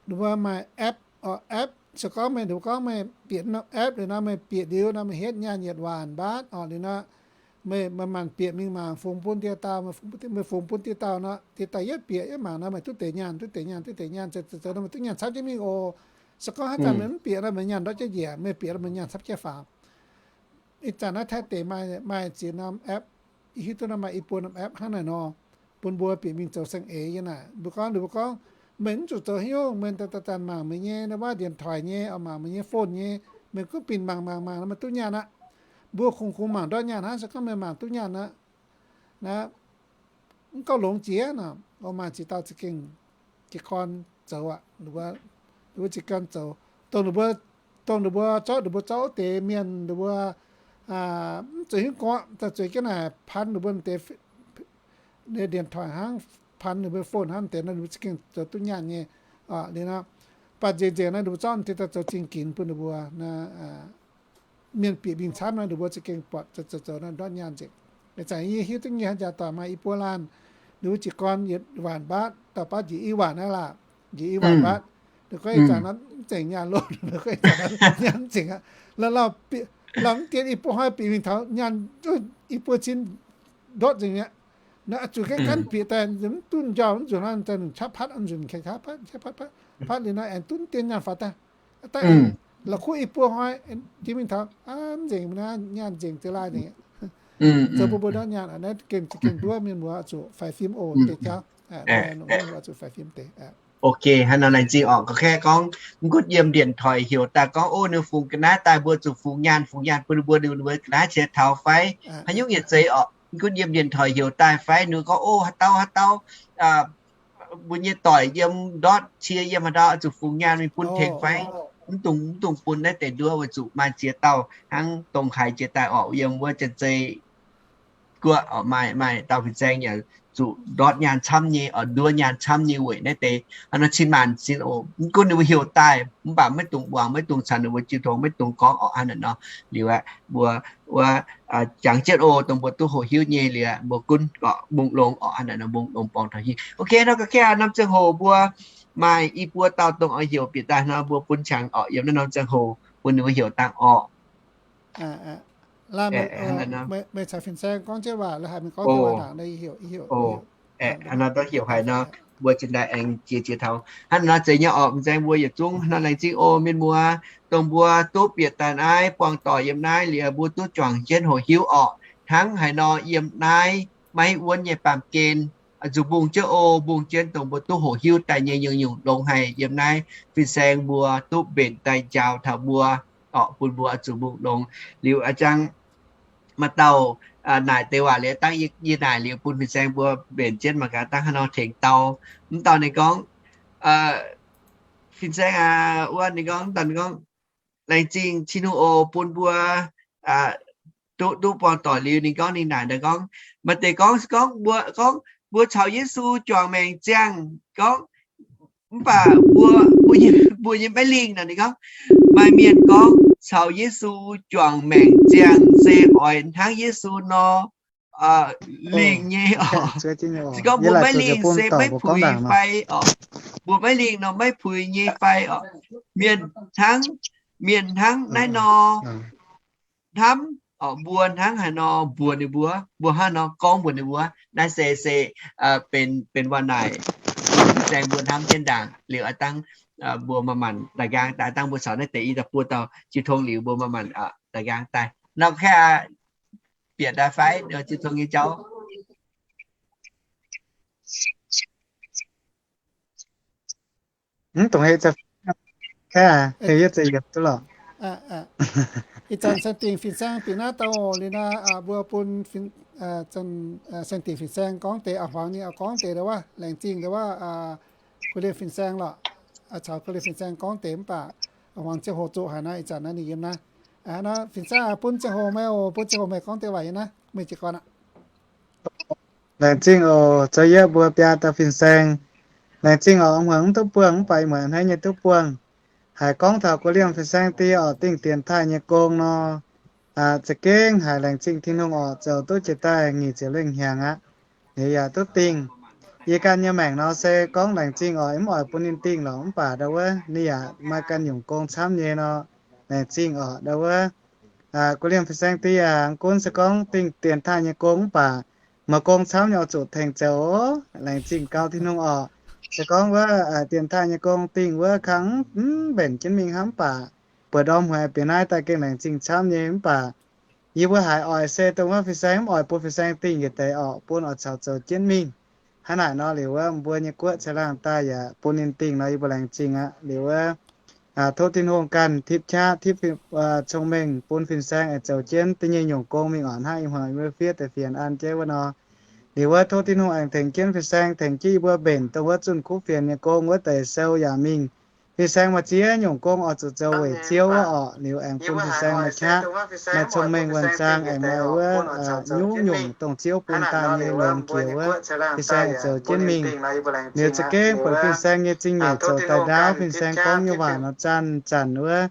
ninh mbuo maaih app orqc, app, se gorngv meih, ninh mbuo gorngv meih bieqc norm app liuz nor, meih bieqc liuz nor, meih hietv nyaanh yietc waanc mbaatv orqc. Liuz nor, meih, meih maanc bieqc mingh mangc fungx bun dieh dauh, meih fungx bun dieh dauh nor, dieh dauh yietv bieqc yietv mangc nor, meih duqv deix nyaanh, duqv deix nyaanh, duqv deix nyaanh, zoux zoux nor meih duqv nyaanh camv jienv mingh oc. Se gorngv haaix zanc meih mv bieqc nor, meih nyaanh ndortv jienv njiec, meih bieqc nor meih nyaanh camv jienv faaux. Ih zanc naaiv Taiv deic maaih, maaih ziex norm app, hiuv duqv nor maaih i buo norm app hnangv naaic nor, bun mbuo bieqc mingh zoux saeng-eix yiem naaic. Mbuo gorngv, ninh mbuo gorngv, meih mv zuqc zoux haaix nyungc, meih daaih daaih mangc meih nyei, ndo wuov điện thoại nyei, mangc meih nyei phone nyei, meih gunv binc mangc mangc mangc nor meih duqv nyaanh aqv. Mbuo kungx kungx mangc ndortv nyaanh hnangv, se gorngv meih mangc duqv nyaanh aqv. Naaiv mv gauh longx jiex nor, maaih ziex dauh za'gengh jiez gorn zoux aqv. Ninh mbuo jiez gorn zoux, dongh ninh mbuo, dongh ninh mbuo zorqv, ninh mbuo zorqv wuov deix mienh, ninh mbuo mv zuqc hiuv gorngv, daaih zueiz jienv naaic pan ninh mbuo deix điện thoại hnangv, pan ninh mbuo phone hnangv deix nor, ninh mbuo za'gengh zoux duqv nyaanh nyei. Liuz nor, baac nzengc nzengc naaiv ninh mbuo zorqv deix daaih zoux zingh ginx bun ninh mbuo naaiv, mienh bieqc mingh camv nor, ninh mbuo za'gengh buatc zoux zoux zoux nor ndortv nyaanh nzengc. Ih zanc yie hiuv duqv nyei haaix njaaux doic maaih i buo laanh, ninh mbuo jiez gorn yietc waanc mbaatv, dauh baav njiec i waanc naaiv laah, njiec i waanc mbaatv. Ninh gorngv ih zanc nor mv zengc nyaanh loh, ninh gorngv ih zanc nor nyaanh mv zengc aqv. Lauh lauh mv dien i buo hnoi bieqc mingh taux nyaanh i buo cin ndortv nzengc mi'aqv. Naaiv zuqc gaengh ganv bieqc daaih mv duqv njaaux, mv zuqc nor daaih nunc qaqv patv, mv zuqc qaqv patv, qaqv patv, patv, patv liuz nor aengx duqv dien nyaanh faaux daaih. Daaih la'kuqv i buo hnoi jiex mingh taux mv nzengc, nyaanh nzengc za'gengh laaih nzengc. Zoux bun mbuo ndortv nyaanh, naaiv gengh, gengh nduov mienh muoz zuqc faix fim oc deix jauv. Zuqc faix fim deix. Ok, hnangv nor laengz zingh orqc. Gorngv kaeqv gorngv mv gunv yiem điện thoại heuc daaih gorngv, ov, ninh fungx ga'naaiv daaih mbuo zuqc fungx nyaanh, fungx nyaanh bun ninh mbuo, ninh mbuo ga'naaiv cingx taux fai haaix nyungc yietc zeiz orqc. Mv gunv yiem điện thoại heuc daaih fai ninh gorngv, ov, haaix dauh haaix dauh mbuo nyei doic yiem ndortv cie yiem haaix ndau zuqc fungx nyaanh mingh bun tengx fai, mv dungx, mv dungx bun naaiv deix nduov, weic zuqc maaih ziex dauh hnangv dongh haiz jiex daaih orqc, yiem wuov Janx-Zei guoqv orqc, maaih, maaih dauh fin-saeng yaac zuqc ndortv nyaanh camv nyei, oix nduov nyaanh camv nyei weic naaiv deix. Hnangv nor cin-maanc sin oc, mv gunv ninh mbuo heuc daaih, mv baac maiv dungx muangx, maiv dungx caux ninh mbuo jiu tong, maiv dungx gorngv oc. Hnangv naaic nor liuz aeqv, mbuo wuov jangx jienv oc, dongh mbuo duqv hoqc hiuv nyei liuz aeqv, mbuo gunv gorqv mbungh longx oc. Hnangv naaic nor mbungh longx borngz taux hingh. Ok, nor ga'kengv norm ziangh hoc mbuo maaih i buo dauh dongh oix heuc bieqc daaih nor, mbuo bun qangx oc, yiem naaiv norm ziangh hoc bun ninh mbuo heuc dangh oc. Meih caux fin-saeng gorngv jienv waac, la'haiz mingh gorngv jienv waac ndaangc, heuc. Hnangv nor dorh heuc haic nor, mbuo cingx daaih aengx jiex jiex taux hnangv nor zeiz nyei oc. M'zing mbuo yietc zungv nor laengz zingh oc mienh muoz, dongh mbuo duqv bieqc daaih naaiv buangh doic yiem naaiv liuz, mbuo duqv juangc jienv hoqc hiuv oc. Hnangv haaix nor yiem naaiv maiv wuonv nyei baamh gen, zuqc mbungh jienv oc, mbungh jienv dongh mbuo duqv hoqc hiuv daaih nyei nyungc-nyungc longx haic yiem naaiv fin-saeng mbuo duqv mbenc daaih njaaux taux mbuo oc, bun mbuo zuqc mbungh longx. Liuz a'jang maaih dauh naaic deix waac liuz, dangv yie naaic liuz bun fin-saeng mbuo mbenc jienv mangc gaax dangv haaix nor tengx dau. Mv dauh ninh gorngv, fin-saeng aac, wuov ninh gorngv, mv dauh ninh gorngv, laengz zingh Tin-Hungh oc, bun mbuo duqv, duqv buangh doic liuz. Ninh gorngv, ninh naaic daaih gorngv, maaih deix gorngv, gorngv mbuo, gorngv mbuo caux Yesu juangc maengc ziangh, gorngv mv baac mbuo, mbuo nyei maiv lingh nor. Ninh gorngv, maaih mienh gorngv caux Yesu juangc maengc ziangh se oix hnangv Yesu nor lingh nyei oc. Se gorngv mbuo maiv lingh se maiv puix fai oc? Mbuo maiv lingh nor maiv puix nyei fai oc? Mienh hnangv, mienh hnangv naaiv nor hnamv oc, mbuo hnangv haaix nor mbuox ninh mbuo, mbuo hnangv nor gorngv mbuox ninh mbuo. Naaiv se, se benx, benx waac naaic, fin-saeng mbuo hnamv jienv ndaangc liuz aav dangv mbuo maaih maanc daaih nqaang daaih, dangv mbuo caux naaiv deix i dauh buo dauh jiu tong liuz, mbuo maaih maanc daaih nqaang daaih. Nor kaav bieqc daaih fai jiu tong nyei jauv. Mv dongh heh, kaav heh, yie za'yiemc duqv lorqc. Ih zanc saeng dingc fin-saeng bieqc naaiv dauh liuz naaiv, mbuo bun saeng dingc fin-saeng gorngv deix, a'hmuangx ninh oix gorngv deix ndau wuov, laengz zingh ndau wuov, korv-lienh fin-saeng lorqc. Caux korv-lienh fin-saeng gorngv deix mv baac a'hmuangx ziangh hoc zuqc haic nor, ih zanc naaiv ninh yiem naaiv. Nor fin-saeng bun ziangh hoc meih oc, bun ziangh hoc meih gorngv deix waac yiem naaiv, meih jiez gorn aqv. Laengz zingh oc, zoux yie mbuo biaa dauh fin-saeng. Laengz zingh oc, a'hmuangx mv duqv buangh mv baac ih muonz a'hneiv nyei duqv buangh. Haiz gorngv taux korv-lienh fin-saeng die oc, dingh dienx taaih nyei gong nor, za'gengh haiz laengz zingh Tin-Hungh oc, zoux duqv jiex daaih nyic ziepc lengh hnyangx aqv. Liuz yaac duqv dingh. Yie ganh nyei maengc nor se gorngv laengz zingh oc, mv oix bun ninh dingh lorqc, mv baac ndau wuov ninh yaac maaih ganh nyungc gong camv nyei nor, laengz zingh oc. Ndau wuov korv-lienh fin-saeng die yaac gunv se gorngv dingh dienx taaih nyei gong mv baac maaih gong camv nyei oix zuqc tengx zoux. Laengz zingh gau Tin-Hungh oc. Se gorngv wuov dienx taaih nyei gong dingh wuov kangv mv mbenc jienv mingh hnangv mv baac buatc ndorm huaix bieqc naaiv daaih gengh laengz zingh camv nyei mv baac yie mbuo haiz oix se dongh wuov fin-saeng mv oix bun fin-saeng dingh yietc deix oc, bun oix caux zoux jienv mingh. Hnangv naaic nor liuz wuov mbuo nyei guoqv caangh laangh daaih yaac bun ninh dingh nor yie mbuo laengz zingh aqv. Liuz wuov tov Tin-Hungh ganh tipv qaqv tipv cong-mengh bun fin-saeng aengx zoux jienv da'nyeic nyungc gong mingh oc. Hnangv ih hmuangx yie mbuo fiev deix fienx an jienv wuov nor, liuz wuov tov Tin-Hungh aengx tengx jienv fin-saeng, tengx jienv yie mbuo mbenc dongh wuov zunh kuv fienx nyei gong wuov deix sou yaac mingh. Fin-saeng maaih ziex nyungc gong oix zuqc zoux weic Ziouv wuov oc. Liuz aengx bun fin-saeng maaih qaqv, maaih cong-mengh wuonh zaang, aengx maaih wuov nyungc-nyungc dongh Ziouv bun daaih nyei longx jiex wuov, fin-saeng zoux jienv mingh. Liuz za'gengh buatc fin-saeng nyei zingh nyeic zoux daaih ndaauv, fin-saeng gorngv nyei waac nor zanc-zanc wuov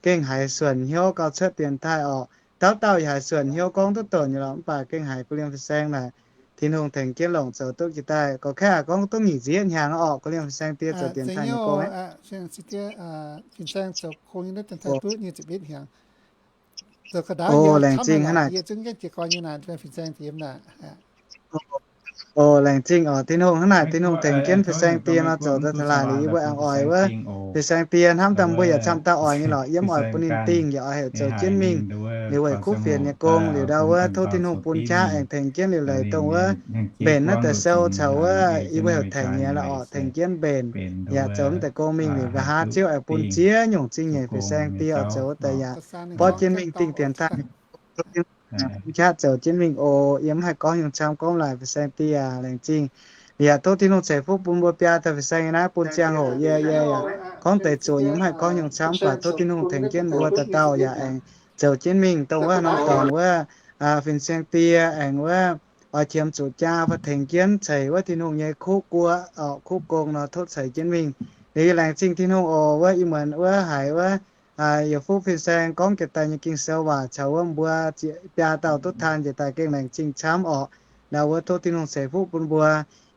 gengh haiz suonc hnyouv gauh cuotv dienx taaih oc. Dauh dauh yaac haiz suonc hnyouv gorngv duqv donc nyei lorqc, mv baac gengh haiz korv-lienh fin-saeng naaic, Tin-Hungh tengx jienv longc zoux duqv jiex daaih. Gorqv-kaeqv aac, gorngv duqv nyic ziepc yietv hnyangx oc, korv-lienh fin-saeng die zoux dienx taaih nyei gong. O, laengz zingh hnangv naaic. O, laengz zingh oc, Tin-Hungh hnangv naaic, Tin-Hungh tengx jienv fin-saeng die nor zoux daaih taux laaic liuz, yie mbuo aengx oix wuov fin-saeng die hnamv daaih mbuo yaac camv dauh oix nyei lorqc, yie mv oix bun ninh dingh, yaac oix heuc zoux jienv mingh liuz weic kuv fienx nyei gong. Liuz ndau wuov tov Tin-Hungh bun qaqv aengx tengx jienv liuz leiz dongh wuov mbenc naaiv deix sou caux wuov yie mbuo heuc tengx nyei lorqc, tengx jienv mbenc yaac zoux mv deix gong mingh. Liuz nqa'haav Ziouv aengx bun ziex nyungc zingh nyeic fin-saeng die oix zoux wuov deix yaac borqv jienv mingh dingh dienx taaih, qaqv zoux jienv mingh oc. Yie mv haih gorngv nyungc camv, gorngv laaic fin-saeng die yaac laengz zingh. Yaac tov Tin-Hungh ceix fuqv bun mbuo biaa dauh fin-saeng yiem naaiv, bun ziangh hoc yie, yie yaac gorngv deix zuqc, yie mv haih gorngv nyungc camv, mv baac tov Tin-Hungh tengx jienv mbuo dauh dauh yaac aengx zoux jienv mingh dongh wuov norm dorngx wuov fin-saeng die aengx wuov oix qiemx zuqc jaa fai tengx jienv ceix wuov Tin-Hungh nyei kuv guoqv, kuv gong nor tov ceix jienv mingh. Liuz yie laengz zingh Tin-Hungh oc, wuov ih muonz wuov haiz wuov yietc fuqv fin-saeng gorngv jiex daaih nyei Ging-Sou waac caux wuov mbuo biaa dauh duqv taan jiex daaih gengh laengz zingh camv oc. Ndau wuov tov Tin-Hungh ceix fuqv bun mbuo.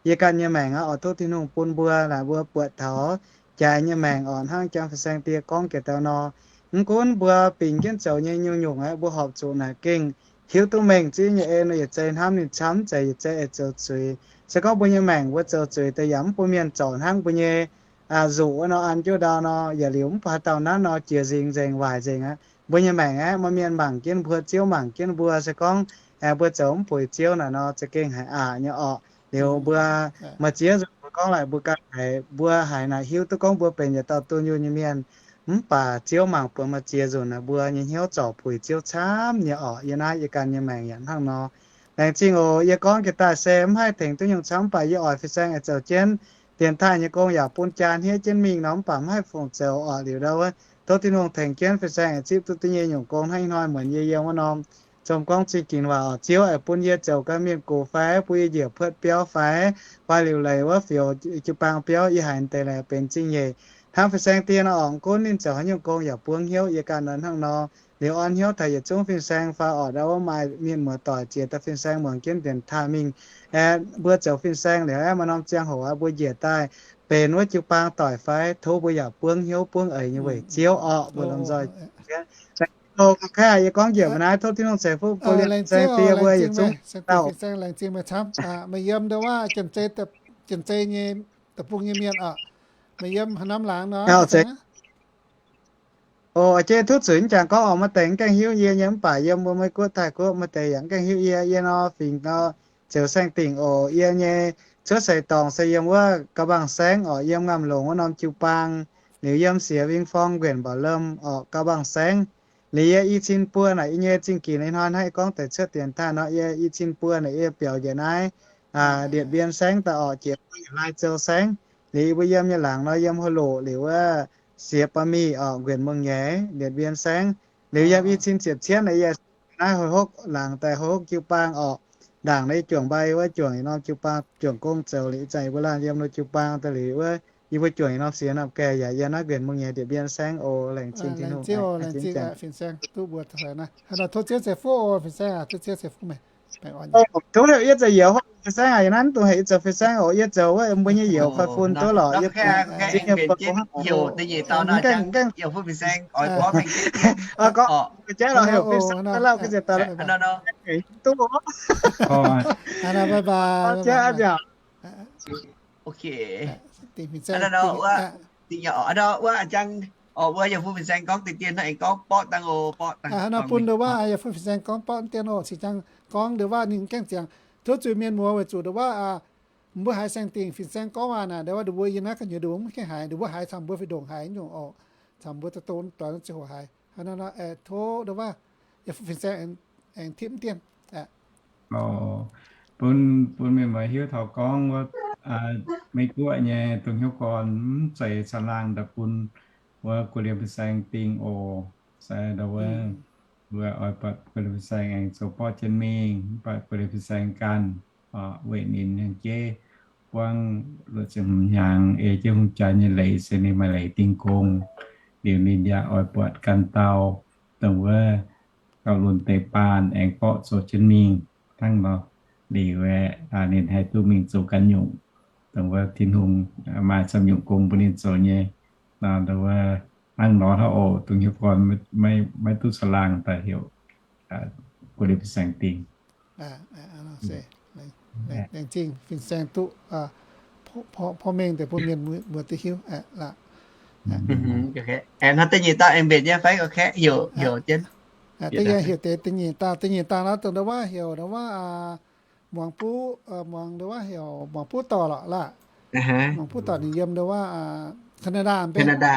Yie ganh nyei maengc aqv oc, tov Tin-Hungh bun mbuo laaix mbuo buatc taux jaaix nyei maengc oc, hnangv jang fin-saeng die gorngv jiex daaih nor. Mv gunv mbuo bingx jienv zoux nyei nyungc-nyungc aeqv, mbuo horpc zuqc naaic gengh hiuv duqv mengh zieqv nyei en nor, yietc zei hnamv ninh camv, zeiz yietc zei aengx zoux zuiz. Se gorngv mbuo nyei maengc mbuo zoux zuiz daaih yaac mv bun mienh zorc hnangv mbuo nyei nzuqc wuov nor an jienv ndau nor, yietc liuz mv baac haaix dauh nanv nor jiex nzingx nzengc, waaic nzengc aqv. Mbuo nyei maengc aeqv, maaih mienh mangc jienv mbuo, Ziouv mangc jienv mbuo. Se gorngv mbuo zoux mv puix Ziouv naaic nor, za'gengh haiz aqc nyei orqc. Liuz mbuo maaih ziex nzunc mbuo gorngv laaic mbuo ganh haiz, mbuo haiz naaic hiuv duqv gorngv mbuo benx yietc dauh dunh yunh nyei mienh. Mv baac Ziouv mangc buatc maaih ziex nzunc naaic mbuo nyei hnyouv zorc puix Ziouv camv nyei orqc. Yie naaiv yie ganh nyei maengc yaac hnangv nor. Laengz zingh oc. Yie gorngv jiex daaih se mv haih tengx duqv nyungc camv, mv baac yie oix fin-saeng aengx zoux jienv dienx taaih nyei gong yaac bun jaa hniev jienv mingh nor, mv baac mv haih fungc zoux orqc. Liuz ndau wuov tov Tin-Hungh tengx jienv fin-saeng aengx zipv duqv da'nyeic nyungc gong hnangv ih hnoi muonz yie yiem wuov norm zom gorngv zingh ginx waac oc. Ziouv aengx bun yie zoux ganh mienh gox fai, bun yie njiec puotv biauv fai, fai liuc leiz wuov fioux jiu-baang biauv, yie haiz deix laengz benx zingh nyeic. Hnangv fin-saeng die nor orqc, gunv ninh zoux haaix nyungc gong yaac buangv hnyouv, yie ganh nor hnangv nor. Liuz orn hnyouv taux yietc zungv fin-saeng fai orqc, ndau wuov maaih mienh muoz-doic ziex dauh fin-saeng muangx jienv dienx taaih mingh. Aeqv, mbuo zoux fin-saeng liuz aeqv, maaih norm ziangh hoc aqv, mbuo njiec daaih benx wuov jiu-baang doic fai, tov mbuo yaac buangv hnyouv buangv eix nyei weic Ziouv orqc. Mbuo lomh nzoih Yie gorngv njiec mbuo naaiv, tov Tin-Hungh ceix fuqv bun liemh saeng die mbuo yietc zungv dauh. Laengz zingh meih camv. Meih yiem ndau wuov Janx-Zei nyei deic-bung nyei mienh oc. Meih yiem haaix norm laangz nor? Oc, jiex tov zuqc jangx gorngv oc, maaih deix mv gaengh hiuv yie nyei, mv baac yiem mbuo Meiv Guoqv, Taiv Guoqv maaih deix yaac mv gaengh hiuv yie. Yie nor fingx nor Ziouc Saeng Dingc oc. Yie nyei cuotv seix dorngx se yiem wuov Gau Bang Saengv oc, yiem Ngamh Longc wuov norm jiu-baang, liuz yiem Siex Wing Forng, Nquenc Mbaauc Lomh oc, Gau Bang Saengv. Liuz yie i cin buo naaic, yie nyei zingh ginx ih hnoi hnangv yie gorngv deix cuotv dienx taaih nor, yie i cin buo naaic yie biaux njiec naaiv Điện Biên Saengv daaih oc, jiex Lai Châu Saengv. Liuz yie mbuo yiem nyei laangz nor yiem Hlo Loc liuz wuov Siex Ba'mih oc, Nquenc Mungh Nyeiz, Điện Biên Saengv. Liuz yiem i cin ziepc cietv naaic yie naaiv Hoi Hokv laangz daaih, Hoi Hokv jiu-baang oc. Ndaangc naaiv yie juangc mbai wuov juangc yietc norm jiu-baang juangc gong zoux liuz, ih zanc yie mbuo laanh yiem nor jiu-baang daaih liuz wuov, yie mbuo juangc yietc norm siex norm gaih yaac yiem naaiv Nquenc Mungh Nyeiz, Điện Biên Saengv oc. Laengz zingh Tin-Hungh, laengz zingh fin-saeng duqv mbuo naaiv. Tov Ziouv ceix fuqv oc, fin-saeng aac, tov Ziouv ceix fuqv meih. Tov heuc yie zoux youz fin-saeng aac, yie naaiv dungx heuc yie zoux fin-saeng oc. Yie zoux wuov mbuo nyei youz fai fun duqv lorqc, yie zingh nyei fai fun. Gaengh, gaengh, jaiv lorqc heuc fin-saeng daaih lauh, duqv. Jaiv aqv. Ok. Wuov, wuov, wuov, wuov, yie fu fin-saeng gorngv deix dien hnangv aengx gorngv borqv dangh oc, borqv dangh. Hnangv nor bun ndau wuov, yie fu fin-saeng gorngv borqv dien oc, cingx jang gorngv ndau wuov ninh gaengh ziangx tov zuiz mienh muoz weic zuqc ndau wuov, mbuo haiz Saeng Dingc fin-saeng gorngv waac naaic, ndau wuov ndau wuov yie naaiv ga'nyuoz ndau wuov mv gaengh haiz, ndau wuov haiz camv mbuo fih ndongc haiz nyungc oc, camv mbuo doqc doqc doqc naaiv ziangh hoc haiz. Hnangv nor, tov ndau wuov, yie fu fin-saeng aengx tipv dien. Bun, bun mienh muoz hiuv taux gorngv wuov, Meiv Guoqv nyei dongh hnyouv gorn mv zeiz caangh laangh daaih bun wuov gu'liemh fin-saeng dingh oc. Se ndau wuov, mbuo oix buatc gu'liemh fin-saeng aengx zoux borqv jienv mingh, mv baac gu'liemh fin-saeng ganh, weic ninh hnyangx-jeiv buangv luoqc ziepc hmz hnyangx, ei jienv hungh jaa nyei leiz se ninh maaih leiz dingh gong. Liuz ninh yaac oix buatc ganh dauh dongh wuov gauh lunx deix baanh aengx borqv zoux jienv mingh hnangv nor. Liuz aeqv, ninh haih duqv mingh zoux ganh nyungc, dongh wuov Tin-Hungh maaih camv nyungc gong bun ninh zoux nyei. Nor dongh wuov hnangv nor hnangv oc, dongh hnyouv gorn maiv duqv caangh laangh daaih heuc gu'liemh fin-saeng dingh. Laengz zingh fin-saeng duqv porv mengh deix bun mienh muoz duqv hiuv aqv. Hnangv da'nyeic dauh aengx mbenc nyei fai? Da'nyeic dauh, da'nyeic dauh nor dongh ndau wuov heuc ndau wuov muangx buv, muangx ndau wuov heuc muangx buv dorc lorqc laah. Muangx buv dorc ninh yiem ndau wuov Canada, Canada.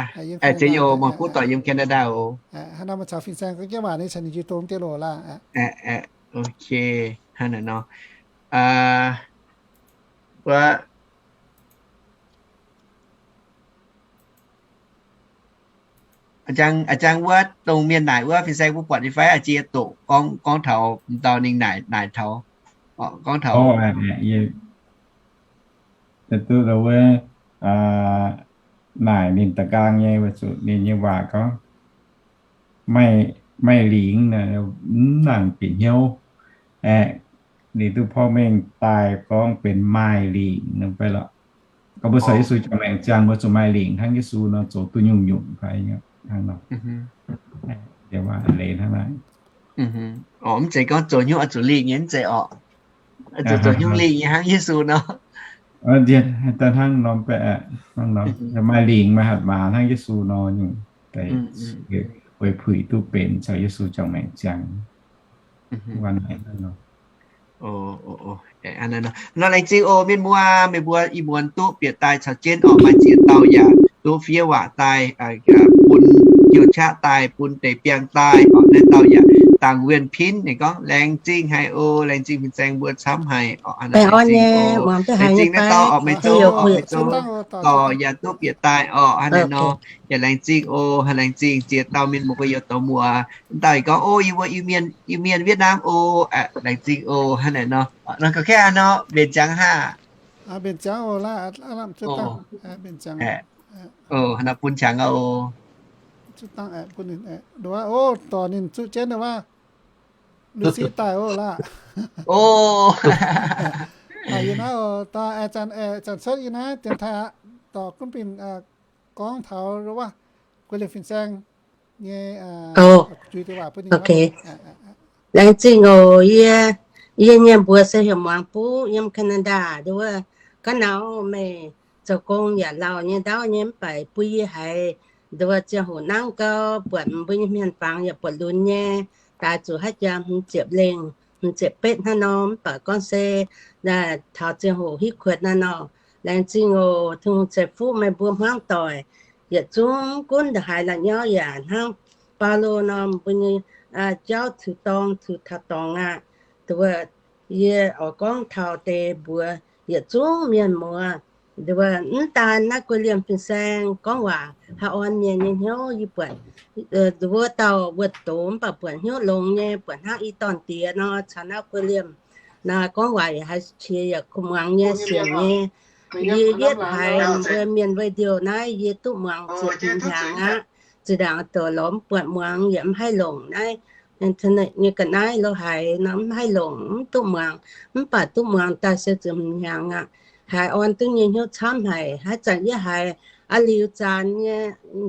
Ziex youz muangx buv dorc yiem Canada oc. Hnangv nor meih caux fin-saeng gorngv jienv waac ninh caux ninh jiu tong diev loz laah. Ok, hnangv naaiv nor. Wuov, a'jang wuov dongh mienh naaic wuov fin-saeng mbuo buatc nyei fai? A'jang doqc gorngv, gorngv taux m'dauh ninh naaic, naaic taux. Gorngv taux, duqv wuov, naaic ninh da'nqaang nyei, weic zuqc ninh nyei waac gorngv, maaih lingc, mv nangc bieqc hnyouv. Aeqv, ninh duqv porv mengh daaih gorngv benx maaih lingc nor fai lorqc. Gorngv mbuo caux Yesu juangc maengc ziangx, mbuo zuqc maaih lingc hnangv Yesu nor, zoux duqv nyungc-nyungc fai hnangv nor. Leiz hnangv naaiv. Mv zeiz gorngv zoux hnyouv oix zuqc lingh nyei, mv zeiz orqc. Zuqc zoux hnyouv lingh nyei hnangv Yesu nor. Daaih hnangv norm baeqv, hnangv nor, maaih lingc maaih hatc maaz hnangv Yesu nor nyungc, weic puix duqv benx caux Yesu juangc maengc ziangx. Nor laengz zingh oc mienh muoz, meih mbuo ih muonz duqv bieqc daaih caux jienv orqc, maaih ziex dauh yaac duqv fiev waac daaih, bun hnyouv qaqv daaih, bun deix biangh daaih orqc. Naaiv dauh yaac dangc wien pinv, ninh gorngv, laengz zingh haic oc, laengz zingh fin-saeng mbuo camv haic orqc. Laengz zingh naaiv dauh orqc, meih zoux orqc, meih zoux dorc yaac duqv bieqc daaih orqc. Hnangv naaiv nor, yaac laengz zingh oc, laengz zingh ziex dauh mienh muoz mbuo, youz douz muoz. Naaiv dauh yaac gorngv, o, yie mbuo Iu-Mienh, Iu-Mienh Vietnam oc. Laengz zingh oc. Hnangv naaiv nor, nor ga'kengx nor mbenc ziangx haah? Hnangv nor bun qangx oc. Dorh ninh zuqv jienv wuov, Lucy daaih oc laah. Yie naaiv oc, dorh zanc cuotv yie naaiv dienx taaih aqv, dorh gunv binh gorngv taux wuov Guei Liemh fin-saeng nyei juiz deix waac bun ninh. Laengz zingh oc. Yie, yie nyei mbuox se heuc Muangx Buv, yiem Canada. Nduov wuov, ga'naaiv meih zoux gong yaac lauh nyei ndaauv nyei mv baac bun yie haiz nduov wuov ziangh hoc nangv gau, buatc mbuo nyei hmien fangx yaac buatc lunx nyei, daaih zuqc haaix jaax hmz ziepc lengh, hmz ziepc betv hnangv nor, mv baac gorngv se taux ziangh hoc hitv kuotv naaiv nor. Laengz zingh oc. Tin-Hungh ceix fuqv meih mbuo hmuangv doic yietc zungv gunv ndongc haaix la'nyauv yaac hnangv Baulo nor, mbuo nyei jauv tuix dorngx tuix taux dorngx aqv. Nduov wuov, yie oix gorngv taux deix mbuox yietc zungv mienh muoz. Nduov wuov, mv daan naaiv Guei Liemh fin-saeng gorngv waac haih orn mienh nyei hnyouv. Yie buatc nduov wuov dauh wuov doz mv baac buatc hnyouv longx nyei, buatc hnangv i dorn-diex nor caux naaiv Guei Liemh naaiv gorngv waac yaac haiz qiex yaac kuh muangx nyei sienx nyei. Yie yietv haiz mbuo mienh video naaiv yie duqv muangx ziepc hnyangx aqv. Zinh ndaangc douc lorz mv buatc muangx yaac mv haih longc naaiv. Internet nyei ga'naaiv lo haiz nor mv haih longc, mv duqv muangx, mv baac duqv muangx daaih se ziepc hnyangx aqv. Haiz orn duqv nyei hnyouv camv haic. Haaix zanc yie haiz a'liuz zaanx nyei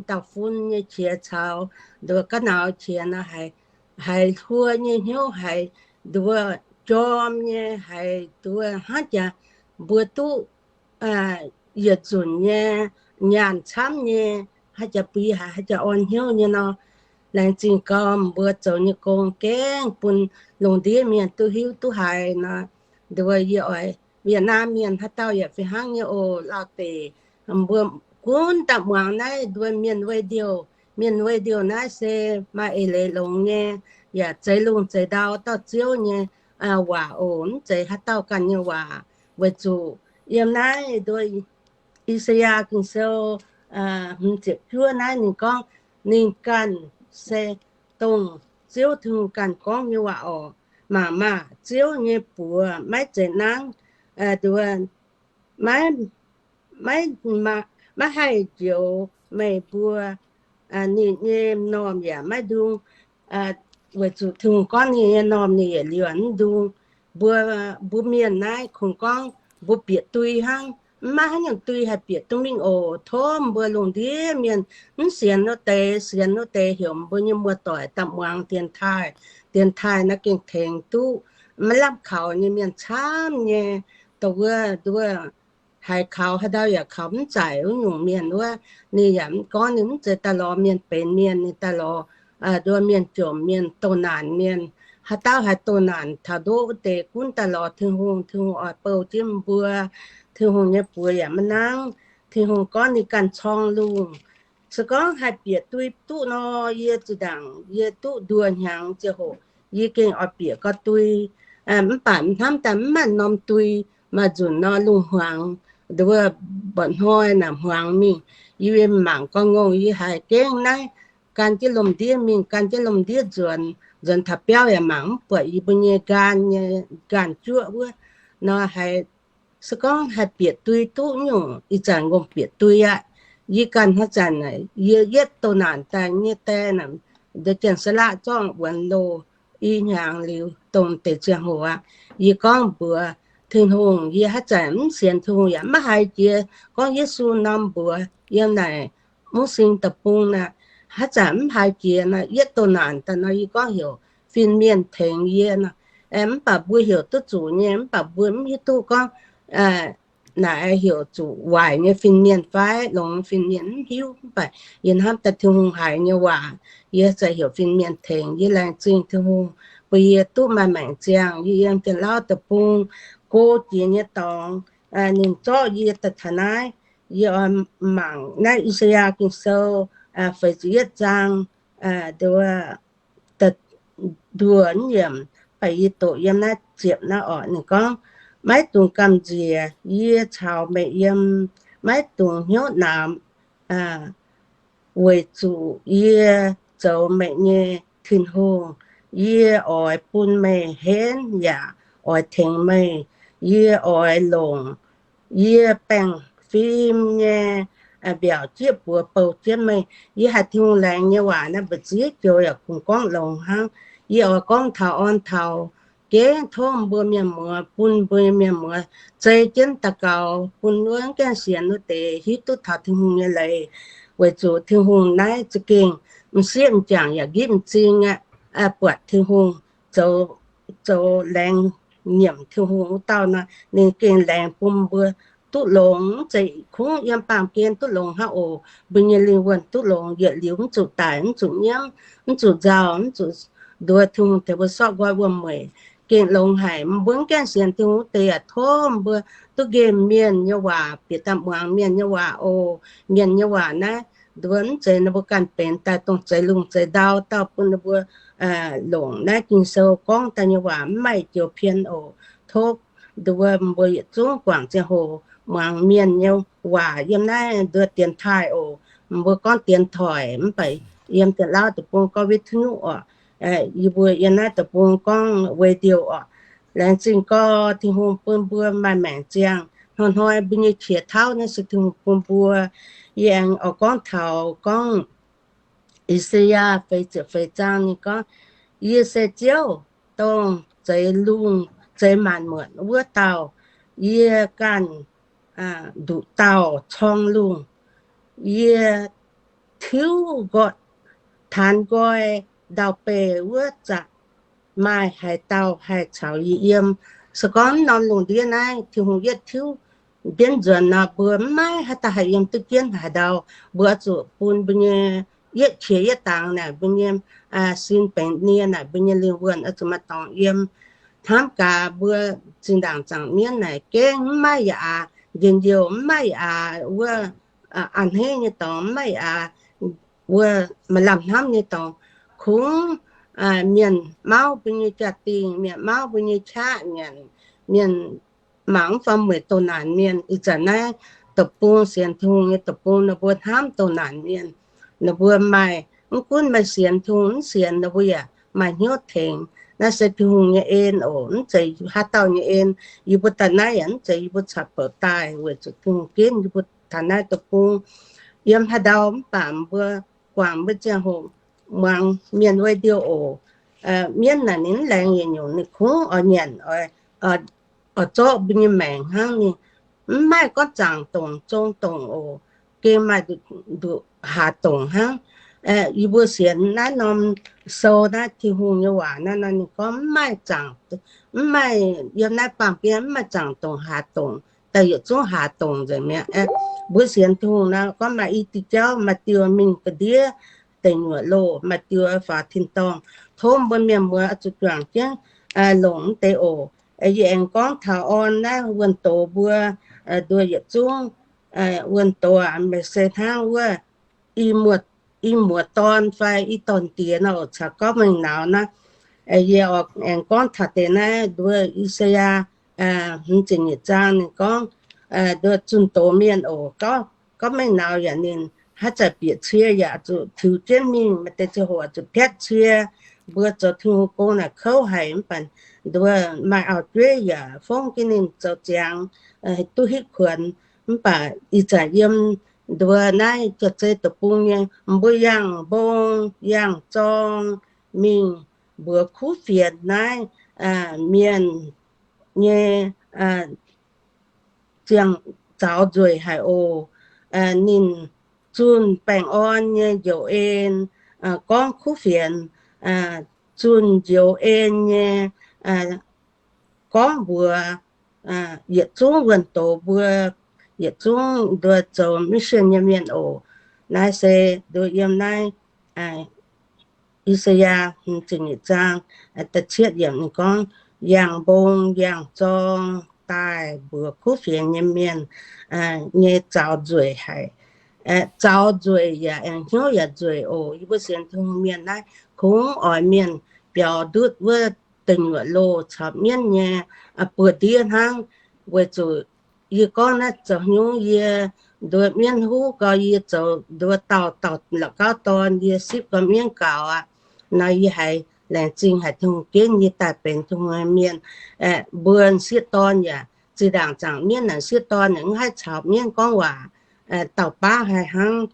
dauh fun nyei qiex caux nduov ga'naaiv qiex nor, haiz hluo nyei hnyouv, haiz nduov jorm nyei, haiz nduov hnangv jaax mbuo duqv yietc nzunc nyei nyaanh camv nyei, haaix jaax bun yie haiz haaix jaax orn hnyouv nyei nor. Laengz zingh gau mbuo zoux nyei gong gengh bun lungh ndiev mienh duqv hiuv duqv haiz nor. Nduov yie oix Việt Nam mienh haaix dauh yaac fih hnangv nyei oc, lauh deix mbuo gunv daaih muangx naaiv nduov mienh video. Mienh video naaiv se maaih eix leiz longx nyei, yaac zeix lungh zeix ndau dauh Ziouv nyei waac oc, mv zeiz haaix dauh ganh nyei waac. Weic zuqc yiem naaiv nduov I^saa^yaa Ging-Sou hmz ziepc juov naaiv ninh gorngv, ninh ganh se dongh Ziouv Tin-Hungh ganh gorngv nyei waac oc. Mangc maah! Ziouv nyei buoz maiv zeiz nangv, nduov, maiv, maiv, maiv haih njoux meih mbuo, ninh nyei m'normh yaac maiv ndung. Weic zuqc Tin-Hungh gorngv ninh nyei m'normh ninh yietc liuz mv ndung. Mbuo, mbuo mienh naaiv kungx gorngv mbuo bieqc dui hnangv. Mv maaih haaix nyungc dui haih bieqc duqv mingh oc. Tov mbuo lungh ndiev mienh mv sienx wuov deix, sienx wuov deix heuc mbuo nyei muoz-doic daaih muangx dienx taaih. Dienx taaih naaiv gengh tengx duqv maiv lamh kaux nyei mienh camv nyei. Dongh wuov nduov haiz kaux haaix ndau yaac kaux mv zaic wuov nyungc mienh wuov, ninh yaac mv gorngv ninh mv zeiz daaih lorz mienh benx mienh, ninh daaih lorz nduov mienh jomc mienh, doh naanc mienh. Haaix dauh haiz doh naanc taux ndoqv wuov deix gunv daaih lorz Tin-Hungh, Tin-Hungh oix bouh jienv mbuo. Tin-Hungh nyei buoz yaac maiv nangv. Tin-Hungh gorngv ninh ganh corng lungh. Se gorngv haih bieqc dui duqv nor, yie zinh ndaangc yie duqv nduoh hnyangx ziangh hoc, yie gengh oix bieqc gau dui. Mv baac hnamv daaih mv maaih norm dui. Maaih nzunc nor lungh hmuangx, nduov, mba'hnoi naaic hmuangx mingh, yie mangc gau ngongh yie haiz gengh naaiv gan jienv lomh ndiev mingh, gan jienv lomh ndiev nzuonx. nzuonx taux biauv yaac mangc mv buatc yie mbuo nyei nqaanh nyei, nqaanh juoqv wuov nor haiz se gorngv haih bieqc dui duqv nyungc, ih zanc ngongh bieqc dui aqv. Yie ganh haaix zanc yie yietv doh naanc daaih nyei die naaic, nduov Janx-Saalaqv zorngv wuonx loh, i hnyangx liuz dongh deix ziangh hoc aqv. Yie gorngv mbuox Tin-Hungh, yie haaix zanc mv sienx Tin-Hungh yaac maiv haiz jiex gorngv Yesu norm mbuox yiem naaic Mungv Sing deic-bung naaic, haaix zanc mv haiz jiex nor, yietv doh naanc daaih nor yie gorngv heuc fin-mienh tengx yie nor. Mv baac mbuo heuc duqv zuqc nyei, mv baac mbuo mv hiuv duqv gorngv naaic heuc zuqc waaic nyei fin-mienh fai longx nyei fin-mienh mv hiuv. Mv baac yie hnamv daaih Tin-Hungh haiz nyei waac, yie za'gengh heuc fin-mienh tengx. Yie laengz zingh Tin-Hungh bun yie duqv maaih maengc ziangh. Yie yiem Janx-Lauv deic-bung go jiex nyei dorngx, ninh zorqv yie daaih taux naaiv. Yie oix mangc naaiv I^saa^yaa Ging-Sou feix ziepc yietv zaang, nduov nduoh yiemc, baac yie doqc yiem naaiv ziepc naaiv orqc. Ninh gorngv, maiv dungx gamh nziex yie caux meih yiem, maiv dungx hnyouv namx, weic zuqc yie zoux meih nyei Tin-Hungh. Yie oix bun meih henv yaac oix tengx meih. Yie oix longc yie baengh fim nyei mbiaauc jieqv buoz bouh jienv meih. Yie haiz Tin-Hungh laengz nyei waac naaiv mbu'ziex joux yaac kungx gorngv longx hnangv. Yie oix gorngv taux orn taux gengh tov mbuo mienh muoz, bun mbuo mienh muoz zei jienv daux gaux bun wuov gaengh sienx wuov deix hiuv duqv taux Tin-Hungh nyei leiz, weic zuqc Tin-Hungh naaiv za'gengh m'sieqv m'jangc yaac nqipv m'zing aqv. Buatc Tin-Hungh zoux, zoux laengz nyiemc Tin-Hungh wuov dauh nor, ninh gengh laengz bun mbuo duqv longx. Mv zeiz kungx yiem baamh gen duqv longx hnangv oc. Mbuo nyei lingh wuonh duqv longx, yietc liuz mv zuqc daic, mv zuqc nyiemv, mv zuqc nzauh, mv zuqc nduov Tin-Hungh tengx mbuo sortv nqoi wuom-mueic. Gengh longx haic. Mbuo mv gaengh sienx Tin-Hungh wuov deix yaac tov mbuo duqv nqemh mienh nyei waac, bieqc daaih muangx mienh nyei waac oc. Mienh nyei waac naaiv nduov mv zeiz ninh mbuo ganh benx daaih, dongh zeix lungh zeix ndau dauh bun ninh mbuo longc naaiv Ging-Sou gorngv daaih nyei waac mv maaih joux pien oc. Tov nduov mbuo yietc zungv guangc ziangh hoc muangx mienh nyei waac yiem naaiv nduov dienx taaih oc. Mbuo gorngv dienx toic mv baac yiem Janx-Lauv deic-bung gorngv วิทยุ oc. Yie mbuo yiem naaiv deic-bung gorngv วิทยุ oc. Laengz zingh gorx Tin-Hungh bun mbuo maaih maengc ziangh. Hnoi-hnoi mbuo nyei qiex tauv naaiv se Tin-Hungh bun mbuo. Yie aengx oix gorngv taux gorngv I^saa^yaa feix ziepc feix zaang ninh gorngv, yie se Ziouv, dongh zeix lungh zeix maanc muotc wuov dauh. Yie ganh nduqc dauh corng lungh. Yie tiuv nqoi, taanx nqoi ndau-beih wuov zanc maaih haaix dauh haih caux yie yiem? Se gorngv norm lungh ndiev naaiv Tin-Hungh yietv tiuv mbienv nzuonx nor, mbuo mv maaih haaix dauh haih yiem duqv jienv haaix ndau. Mbuo oix zuqc bun mbuo nyei yietv qiex yietv dangx naaic, mbuo nyei sin benx nie naaic, mbuo nyei lingh wuonh oix zuqc maaih dorngx yiem. Hnamv gaax mbuo zinh ndaangc zaangc mienv naaic gengh mv maaih yaac aax njien-youh, mv maaih yaac aax wuov a'hneiv nyei dorngx, mv maaih yaac aax wuov maaih lamh hnamv nyei dorngx. Kungx mienh mauv mbuo nyei jaa-dingh, mienh mauv mbuo nyei qaqv nyanc, mienh mangc mv faaux mueic doh naanc mienh. Ih zanc naaiv deic-bung, sienx Tin-Hungh nyei deic-bung, ninh mbuo hnamv doh naanc mienh. Ninh mbuo maaih, mv gunv maaih sienx Tin-Hungh mv sienx, ninh mbuo yaac maaih hnyouv tengx. Naaiv se Tin-Hungh nyei en oc, mv zeiz haaix dauh nyei en. Yie mbuo daaih naaiv yaac mv zeiz yie mbuo caux bouc daaih, weic zuqc Tin-Hungh ginv yie mbuo taux naaiv deic-bung. Yiem haaix ndau mv baac mbuo guangc mbuo ziangh hoc muangx mienh วิทยุ oc. Mienv naaic ninh mv laengz yietc nyungc, ninh kungx oix nyanc, oix zorqv mbuo nyei maengc hnangv. Ninh mv maaih gorngv zaangc dongc zong dongc oc. Gengh maaih nduqc haaz dongc hnangv. Yie mbuo sienx naaiv norm sou naaiv Tin-Hungh nyei waac naaiv nor, ninh gorngv mv maaih zaangc, mv maaih, yiem naaiv baamh gen mv maaih zaangc dongc haaz dongc, daaih yietc zungv haaz dongc nzengc mi'aqv. Mbuo sienx Tin-Hungh nor gorngv maaih i diuh jauv, maaih diuh mingh ga'ndiev deic nyuoqc loh, maaih diuh faaux tin-dorngh. Tov mbuo mienh muoz oix zuqc juangc jienv longc mv deix oc. Yie aengx gorngv taux orn naaiv wuonh doz mbuo, nduov yietc zungv wuonh doz meih se hnangv wuov i muoz dorn fai i dorn diex nor, caux gorngv mengh nauz naaiv. Yie aengx gorngv taux deix naaiv nduov I^saa^yaa hmz ziepc nyeic zaang ninh gorngv, nduov zunh doz mienh oc, gorngv mengh nauz yaac ninh haaix zanc bieqc cie yaac zuqc tiux jienv mingh, maaih deix ziangh hoc zuqc piatv cie. mbuo zoux Tin-Hungh gong naaic kouv haic, mv baac nduov maaih auv-jueiv yaac fongv jienv ninh zoux ziangx, duqv hitv kuonx. Mv baac ih zanc yiem nduov naaiv jauv-zei deic-bung nyei, mbuo yangh mbong yangh zorng mingh mbuox kuv fienx naaiv mienh nyei ziangh zaux nzueic haic oc. Ninh zunh baengh orn nyei njoux en gorngv kuv fienx, zunh njoux en nyei gorngv mbuox yietc zungv wuonh doz mbuo, yietc zungv nduov zoux mission nyei mienh oc. Naaiv se nduov yiem naaiv I^saa^yaa ziepc nyeic zaang da'cietv yiemc ninh gorngv, yangh mbong yangh zorng daaih mbuox kuv fienx nyei mienh nyei zaux nzueic haic. Zaux nzueic yaac aengx hnyouv yaac nzueic oc. Yie mbuo sienx Tin-Hungh mienh naaiv kungx oix mienh biaux ndutv wuov deic nyuoqc loh caux mienv nyei buoz-ndiev hnangv. Weic zuqc yie gorngv naaiv zoux hnyouv yie nduov mienv huv gau, yie zoux nduov dauh dauh la'gauv dorn, yie sipv gau mienv gaux aqv. Nor yie haiz laengz zingh haic Tin-Hungh ginv yie daaih benx Tin-Hungh mienh. Mbuo sieqv dorn yaac zinh ndaangc zaangc mienv naaic sieqv dorn yaac mv haih caux mienv gorngv waac, dauh baav haih hnangv.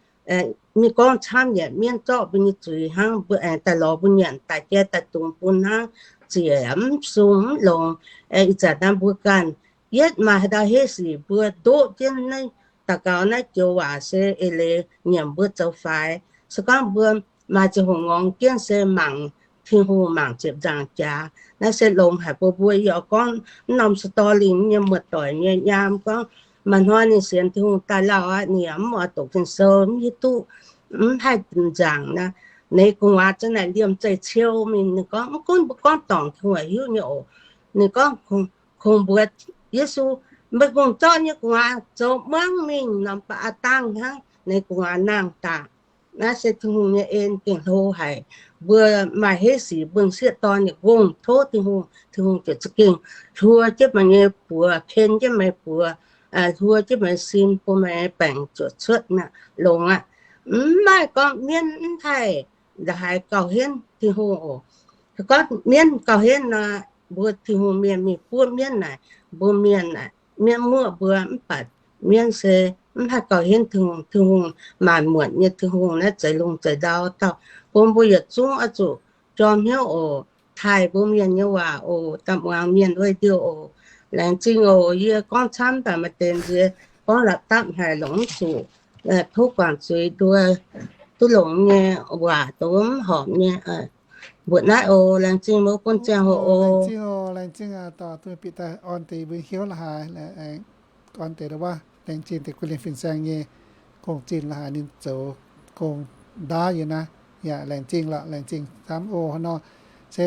Mingh gorngv camv yaac mienv zorqv mbuo nyei zuiz hnangv, mbuo aengx daaih lorz mbuo nyanc daaih jai daaih dungz bun hnangv, ziec mv sung mv longx. Ih zanc naaiv mbuo ganh yietv maaih haaix dauh heiv sic mbuo ndoqv jienv naaiv daux gaux naaiv joux waac se eix leiz nyiemc mbuo zoux faix. Se gorngv mbuo maaih ziangh hoc ngorngx jienv se mangc Tin-Hungh mangc ziepc nzaangc jaax, naaiv se longx haic. Mbuo mbuo yie oix gorngv mv norm story nyei muoz-doic nyei nyaam gorngv, maaih hnoi ninh sienx Tin-Hungh daaih lauh aqv, ninh yaac mv oix doqc Ging-Sou, mv hiuv duqv, mv haih nzaangc naaiv. Ninh gu'nguaaz za'naaic liemh zeih ciou mingh, ninh gorngv, mv gunv mbuo gorngv dorngc Tin-Hungh hiuv nyei oc. Ninh gorngv, kungx mbuox Yesu, meih kungx zorqv nyei gu'nguaaz zoux muangv mingh norm ba'aa dangh hnangv, ninh gu'nguaaz nangh daaih. Naaiv se Tin-Hungh nyei en gengh hlo haic. Mbuo maaih heiv sic mbuo sieqv dorn yietc ngongh tov Tin-Hungh, Tin-Hungh ziouc za'gengh hluo jienv meih nyei buoz, ken jienv meih buoz, hluo jienv meih sin, bun meih baengc zuqc cuotv longx aqv. Mv maaih gorngv mienv mv haih la'haiz gauh henv Tin-Hungh oc. Gorngv mienv gauh henv nor, mbuo Tin-Hungh mienh mingh buov mienv naaic, mbuo mienh, mienv muoqv mbuo, mv baac mienv se mv haih gauh henv Tin-Hungh. Tin-Hungh maanc muotc nyei Tin-Hungh naaiv zeix lungh zeix ndau dauh. Bun mbuo yietc zungv oix zuqc jorm hnyouv oc, taaih mbuo mienh nyei waac oc, daaih muangx mienh wuov diuh oc. Laengz zingh oc. Yie gorngv camv daaih maaih deix nziex gorngv la'dapv haic longc mv zuqc. Tov guangc zuiz nduov duqv longx nyei waac, dongh mv horpc nyei. Mbuoqc naaiv oc. Laengz zingh mbuo bun ziangh hoc oc. Laengz zingh oc. Laengz zingh aac, dorh duqv bieqc daaih orn deix mbuo hnyouv la'haaix, orn deix ndau wuov. Laengz zingh deix guv lin fin-saeng nyei gong-zinh la'haaix ninh zoux gong ndaauv yie naaiv. Yaac laengz zingh lorqc, laengz zingh camv oc. Hnangv nor se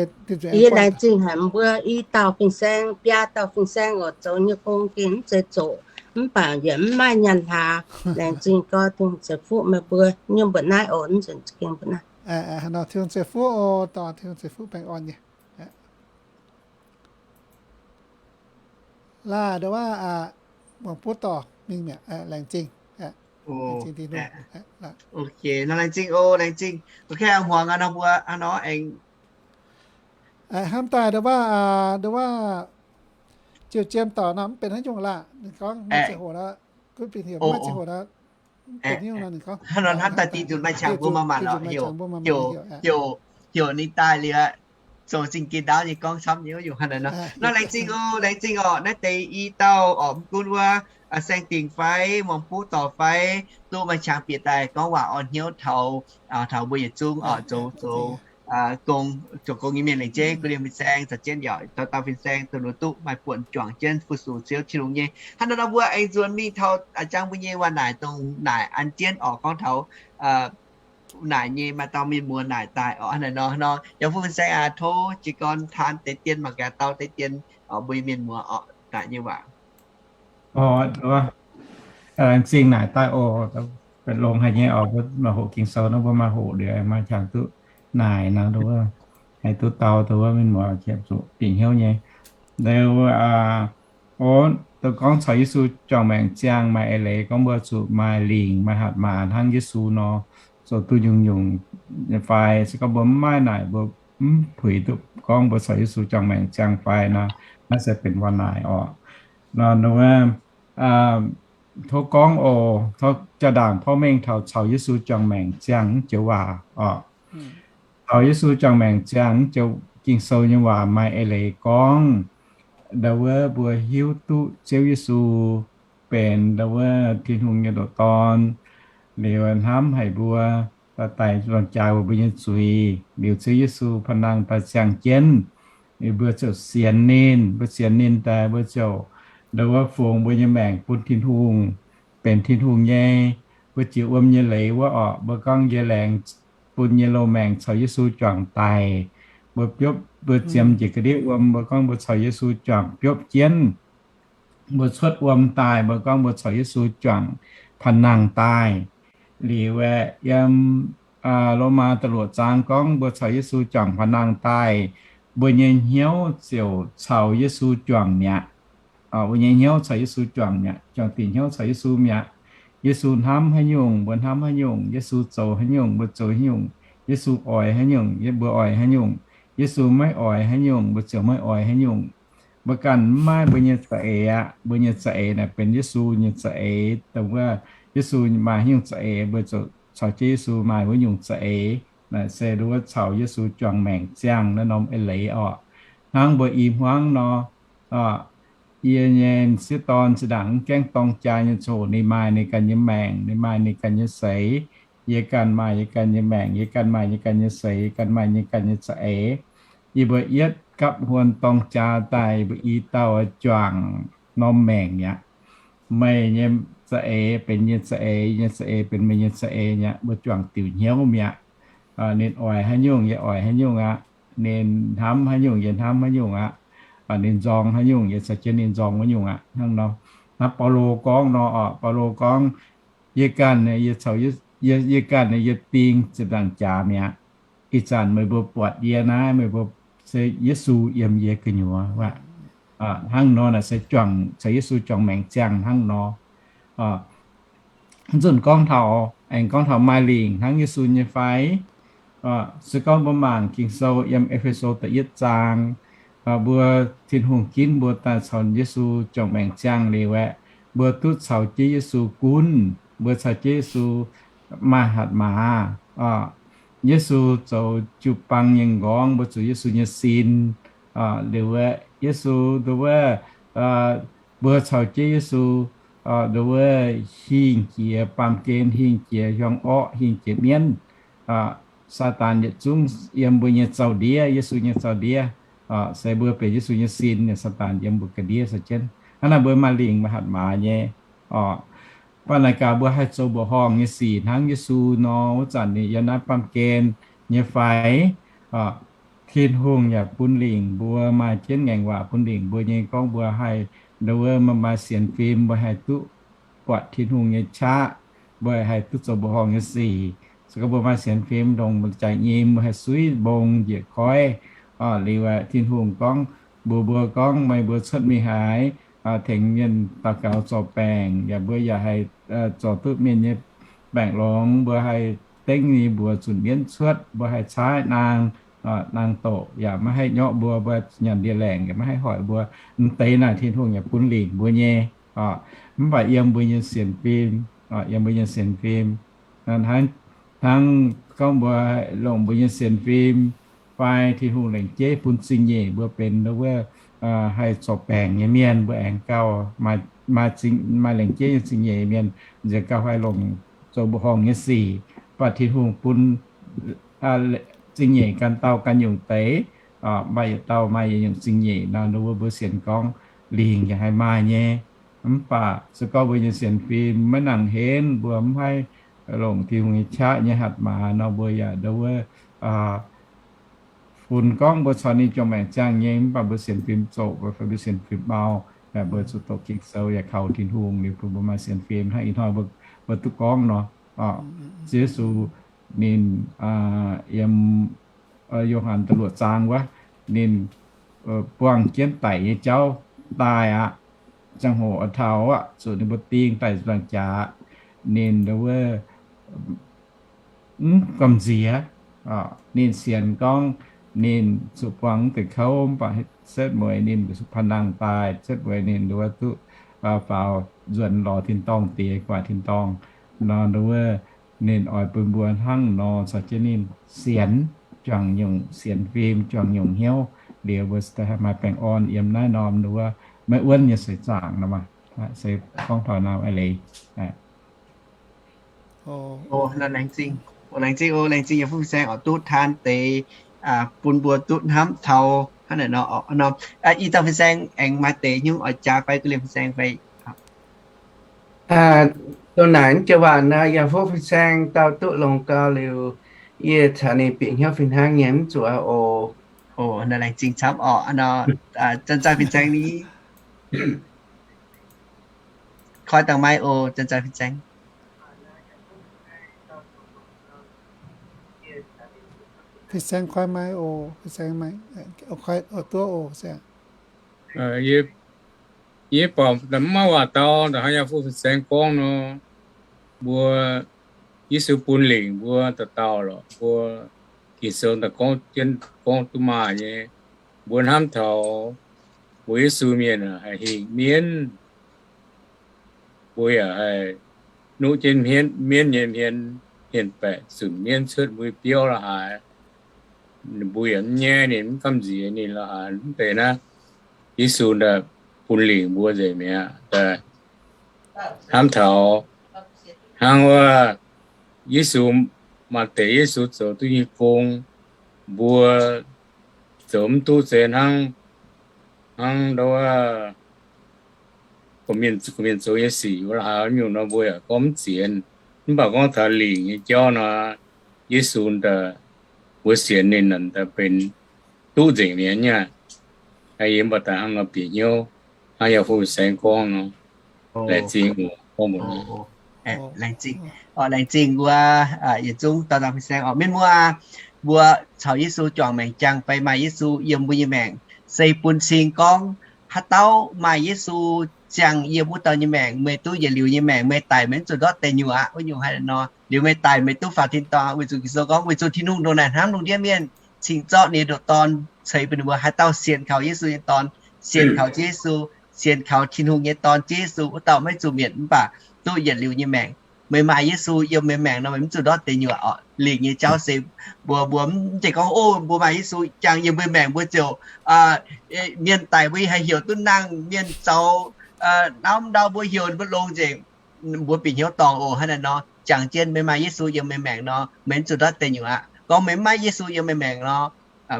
yie laengz zingh haic mbuo i dauh fin-saeng, biaa dauh fin-saeng oc, zoux nyei gong gengh mv zeiz zoqc, mv baac yaac mv maaih nyaanh hlaax. Laengz zingh gau, Tin-Hungh ceix fuqv meih mbuo. Nyei mbuoqc naaiv oc, mv nzunc za'gengh mbuoqc naaiv. Hnangv nor Tin-Hungh ceix fuqv oc, dorh Tin-Hungh ceix fuqv baengh orn nyei. Laaih ndau wuov, muangx buov dorh mingh mi'aqv. Laengz zingh. Ok, nor laengz zingh oc, laengz zingh. Ok, hmuangx nor mbuo hnangv nor aengx hnamv daaih ndau wuov, ndau wuov ziouc jiem dorc nor mv benx haaix nyungc laah. Ninh gorngv maaih ziangh hoc nor, gunv bieqc heuc maaih ziangh hoc nor, hnangv nor hnamv daaih dih nzunc maaih qangx mbuo maaih maanc lorqc, heuc, heuc ninh daaih liuz, zoux zingh gen ndaauv nyei gorngv camv nyei wuov nyungc hnangv naaiv nor. Nor laengz zingh oc, laengz zingh oc. Naaiv deix i dauh oc, mv gunv wuov saeng-dingc fai muangx buov dorc fai, duqv maaih qangx bieqc daaih gorngv waac orn hnyouv taux, taux mbuo yietc zungv oc, zoux, zoux gong, zoux gong nyei mienh lengc jeiv, guv lin fin-saeng caux jienv yaac dauh dauh fin-saeng dongh ninh duqv maaih buonc juangc jienv fu-sux Ziouv Tin-Hungh nyei. Hnangv nor nor mbuo aengx nzuonx mingh taux a'jang mbuo nyei waac naaic dongh naaic an jienv oc, gorngv taux naaic nyei maaih dauh mienh muoz naaic daaih oc. Hnangv naaic nor, hnangv nor yaac fu-sux saeng aac, tov jiez gorn taan deix dien mangc gaax dauh deix dien oc, mbuo nyei mienh muoz oc, naaic nyei waac. Laengz zingh naaic daaih oc. Benx longx haic nyei oc, mbuo maaih hoqc Ging-Sou nor mbuo maaih hoqc liuz maaih qangx duqv naaic nor, haih duqv dau dongh wuov mienh muoz ziepc zuqc bieqc hnyouv nyei. Liuz, o, dongh gorngv caux Yesu juangc maengc ziangh maaih eix leiz gorngv mbuo zuqc maaih lingc maaih hatc maaz hnangv Yesu nor, zoux duqv nyungc-nyungc fai se gorngv mbuo mv maaih naaic mbuo mv puix duqv gorngv mbuo caux Yesu juangc maengc ziangh fai nor, naaiv se benx waac naaic orqc. Nor, tov gorngv oc, tov jaa ndaangc porv mengh taux caux Yesu juangc maengc ziangh joux waac orqc. Caux Yesu juangc maengc ziangh joux Ging-Sou nyei waac maaih eix leiz gorngv, ndau wuov mbuo hiuv duqv Ziouv Yesu benx ndau wuov Tin-Hungh nyei ndoqc Dorn, liuz hnamv haic mbuo, daaih daic nzangc jaax weic mbuo nyei zuiz, liuz Ziouv Yesu pa'nangh daaih ziangh jienv, mbuo ziouc sienx ninh. Mbuo sienx ninh daaih, mbuo ziouc ndau wuov fungx mbuo nyei maengc bun Tin-Hungh, benx Tin-Hungh nyei. Mbuo jiex wuom nyei leiz wuov orqc, mbuo gorngv yie laengz bun nyei loz-maengc caux Yesu juangc daic. Mbuo biopv, mbuo ziemx njiec ga'ndiev wuom, mbuo gorngv mbuo caux Yesu juangc biopv jienv. Mbuo cuotv wuom daaih, mbuo gorngv mbuo caux Yesu juangc pa'nangh daaih. Liuz aeqv, yiem Lomaa da'luoqc zaang gorngv mbuo caux Yesu juangc pa'nangh daaih, mbuo nyei hnyouv ziouc caux Yesu juangc mi'aqv. Mbuo nyei hnyouv caux Yesu juangc mi'aqv, juangc diuc hnyouv caux Yesu mi'aqv. Yesu hnamv haaix nyungc, mbuo hnamv haaix nyungc. Yesu zoux haaix nyungc, mbuo zoux haaix nyungc. Yesu oix haaix nyungc, mbuo oix haaix nyungc. Yesu maiv oix haaix nyungc, mbuo ziouc maiv oix haaix nyungc. Mbuo ganh mv maaih mbuo nyei za'eix aqv. Mbuo nyei za'eix naaic benx Yesu nyei za'eix. Dongh wuov Yesu maaih haaix nyungc za'eix, mbuo ziouc caux jienv Yesu maaih wuov nyungc za'eix. Naaic se nduov caux Yesu juangc maengc ziangh naaiv norm eix leiz orqc. Hnangv mbuo i hmuangv nor, yie nyei m'sieqv dorn zinh ndaangc mv gaengh dorng jaa nyei ziangh hoc ninh maaih ninh ganh nyei maengc, ninh maaih ninh ganh nyei seix. Yie ganh maaih yie ganh nyei maengc, yie ganh maaih yie ganh nyei seix, yie ganh maaih yie ganh nyei za'eix. Yie mbuo yietv gapv huon dorng jaa daaih, yie mbuo i dauh juangc norm maengc mi'aqv. Meih nyei za'eix benx yie nyei za'eix, yie nyei za'eix benx meih nyei za'eix mi'aqv. Mbuo juangc diuc hnyouv mi'aqv. Ninh oix haaix nyungc, yie oix haaix nyungc aqv. Ninh hnamv haaix nyungc, yie hnamv haaix nyungc aqv. Ninh nzorng haaix nyungc, yie caux jienv ninh nzorng wuov nyungc aqv. Hnangv nor, hnangv Baulo gorngv nor, Baulo gorngv, yie ganh, yie caux, yie ganh, yie ding ziepc nzaangc jaax mi'aqv. Ih zanc meih mbuo buatc yie naaiv, meih mbuo se Yesu yiem yie gu'nyuoz aqv. Hnangv nor naaic se juangc, caux Yesu juangc maengc ziangh hnangv nor. Mv nzunc gorngv taux, aengx gorngv taux maaih lingc hnangv Yesu nyei fai? Se gorngv mbuo mangc Ging-Sou yiem E^fe^so da'yietv zaang, mbuo Tin-Hungh ginv mbuo daaih caux Yesu juangc maengc ziangh liuz aeqv, mbuo duqv caux jienv Yesu gunv, mbuo caux jienv Yesu maaih hatc maaz. Yesu zoux jiu-baang nyei m'nqorngv, mbuo zuqc Yesu nyei sin. Liuz aeqv, Yesu nduov, mbuo caux jienv Yesu nduov hingh jiex baamh gen, hingh jiex hiuang orqv, hingh jiex mienv. Saadaan yietc zungv yiem mbuo nyei zaux-ndiev, Yesu nyei zaux-ndiev. Se mbuo benx Yesu nyei sin, Saadaan yiem mbuo ga'ndiev se jienv. Hnangv naaic mbuo maaih lingc maaih hatc maaz nyei. Mv baac naaic gaax mbuo haih zoux mbuoqc horngh nyei sic hnangv Yesu nor, wuov zanc ninh yiem naaiv baamh gen nyei fai? Tin-Hungh yaac bun lingc mbuo, maaih jienv ngaengc waac bun lingc mbuo nyei gorngv mbuo haih nduov maaih sienx fim, mbuo haih duqv buatc Tin-Hungh nyei qaqv, mbuo haih duqv zoux mbuoqc horngh nyei sic. Se gorngv mbuo maaih sienx fim, ndongc jaax nyim mbuo haih suiv mbong njiec koiv. Liuz aeqv, Tin-Hungh gorngv mbuox mbuo gorngv, meih mbuo cuotv mingh haaix, tengx mienh daux gaux zorc baengc, yaac mbuo yaac haih zorc duqv mienh nyei baengc longx, mbuo haih dengv ninh mbuox zunc mienv cuotv, mbuo haih caaiv naang, naang doqc yaac maiv haih nyorqv mbuo, mbuo nyanc ndie-laengc yaac maiv haih hoic mbuo. M'deix naaic Tin-Hungh yaac bun lingc mbuo nyei. Mv baac yiem mbuo nyei sienx fim, yiem mbuo nyei sienx fim, hnangv gorngv mbuo longc mbuo nyei sienx fim fai Tin-Hungh lengc jeiv bun zingh nyeic mbuo benx wuov haih zorc baengc nyei mienh, mbuo aengx gauh maaih lengc jeiv nyei zingh nyeic mienh, nziex gauh haih longc zoux mbuoqc horngh nyei sic. Mv baac Tin-Hungh bun zingh nyeic ganh dauh ganh nyungc deix, maaih yietc dauh maaih yietc nyungc zingh nyeic nor, nduov mbuo sienx gorngv lingc yaac haih maaih nyei. Mv baac se gorngv mbuo nyei sienx fim maiv nangc henv, mbuo mv haih longc Tin-Hungh nyei qaqv nyei hatc maaz nor, mbuo yaac nduov funx gorngv mbuo caux ninh juangc maengc ziangh nyei, mv baac mbuo sienx fim zoqc, mbuo fai mbuo sienx fim mau, mbuo zuqc doqc Ging-Sou yaac kaux Tin-Hungh liuz bun mbuo maaih sienx fim. Hnangv ih hnoi mbuo duqv gorngv nor, Ziouv Yesu ninh yiem Yo^han da'luoqc zaang wuov, ninh buangh jienv daic nyei jauv daaih aqv. Ziangh hoc a'taux aqv, zuqc ninh mbuo ding daaih nzaangc jaax, ninh wuov mv gamh nziex. Ninh sienx gorngv ninh zuqc buangh deix kouv, mv baac setv mueiz ninh zuqc panh nangh daaih, setv mueiz ninh nduov duqv faaux nzuonx lorz tin-dorngh diex guaax tin-dorngh nor, nduov ninh oix bun mbuo hnangv nor caux jienv ninh sienx, juangc nyungc sienx fim, juangc nyungc hnyouv liuz mbuo haih maaih baengh orn yiem naaiv norm nduov maiv wuonv nyei seix zaangc nor maah. Se gorngv taux naaiv a'leiz. Laengz zingh, laengz zingh oc, laengz zingh yie fuqv fin-saeng oix duqv taan deix bun mbuo duqv hnamv taux hnangv naaiv nor. Ih dauh fin-saeng aengx maaih deix nyungc oix jaax fai guv liemh fin-saeng fai? Doh naaic jienv waac naaiv yie fuqv fin-saeng dauh duqv longx gau liuz, yie caux ninh bieqc hnyouv fih hnangv nyei mv zuqc oc. Laengz zingh camv oc. Zanc-zanc fin-saeng ni, koi dangh maiv oc, zanc-zanc fin-saeng. Fin-saeng koi maiv oc, fin-saeng maiv, koi duqv oc. Yie borqc maiv maaih waac dau, da'hnangv yie fuqv fin-saeng gorngv nor, mbuo Yesu bun lingc mbuo dauh dauh lorqc, mbuo Ging-Sou daaih gorngv jienv gorngv duqv maaih nyei. Mbuo hnamv taux mbuo Yesu mienh haih hingh mienv, mbuo yaac haih nuqv jienv mienv nyei hmien, hmien baeqc zunc mienv cuotv mbuo biauv la'haaix, mbuo yaac mv nyaiv ninh, mv gamh nziex ninh la'haaix. Mv deix naaiv Yesu daaih bun lingc mbuo nzengc mi'aqv. Hnamv taux hnangv wuov Yesu, maaih deix Yesu zoux duqv nyei gong, mbuo zoux mv duqv se hnangv, hnangv ndau wuov gorqv-mienh zoux nyei sic wuov la'haaix nyungc nor mbuo yaac gorngv mv zienx. Mv baac gorngv taux lingc nyei jauv nor, Yesu daaih mbuo sienx ninh daaih benx duqv nzengc mi'aqv. Yie mv baac daaih hnangv nor bieqc hnyouv, hnangv yie fuqv fin-saeng gorngv nor. Laengz zingh oc. Laengz zingh wuov yietc zungv dauh dauh fin-saeng oc. Mienh muoz, mbuo caux Yesu juangc maengc jangx fai maaih Yesu yiem mbuo nyei maengc, se bun cing gorngv haaix dauh maaih Yesu ziangh yiem wuov dauh nyei maengc, meih duqv yietc liuz nyei maengc, meih daic meih mv zuqc ndortv deic nyuoqc aqv. Wuov nyungc haaix nor, liuz meih daic meih duqv faaux tin-dorngh, weic zuqc Ging-Sou gorngv, weic zuqc Tin-Hungh ndongc naaic hnamv lungh ndiev mienh, cingx zorqv ninh ndoqc Dorn ceix bun ninh mbuo. Haaix dauh sienx kaux Yesu nyei Dorn, sienx kaux Ziouv Yesu, sienx kaux Tin-Hungh nyei Dorn Ziouv Yesu, wuov dauh maiv zuqc mietc mv baac duqv yietc liuz nyei maengc. Meih maaih Yesu yiem meih maengc nor, meih mv zuqc ndortv deic nyuoqc oc. Lingc nyei jauv se mbuo, mbuo mv zeiz gorngv, o, mbuo maaih Yesu jangx yiem mbuo maengc mbuo ziouc, mienh daic mbuo haih heuc duqv nangh, mienh zoux naaiv ndau mbuo heuc mbuo longx nzengc. Mbuo bieqc hnyouv dorngc oc. Hnangv naaiv nor, jangx jienv meih maaih Yesu yiem meih maengc nor, meih mv zuqc ndortv deic nyuoqc aqv. Gorngv meih mv maaih Yesu yiem meih maengc nor,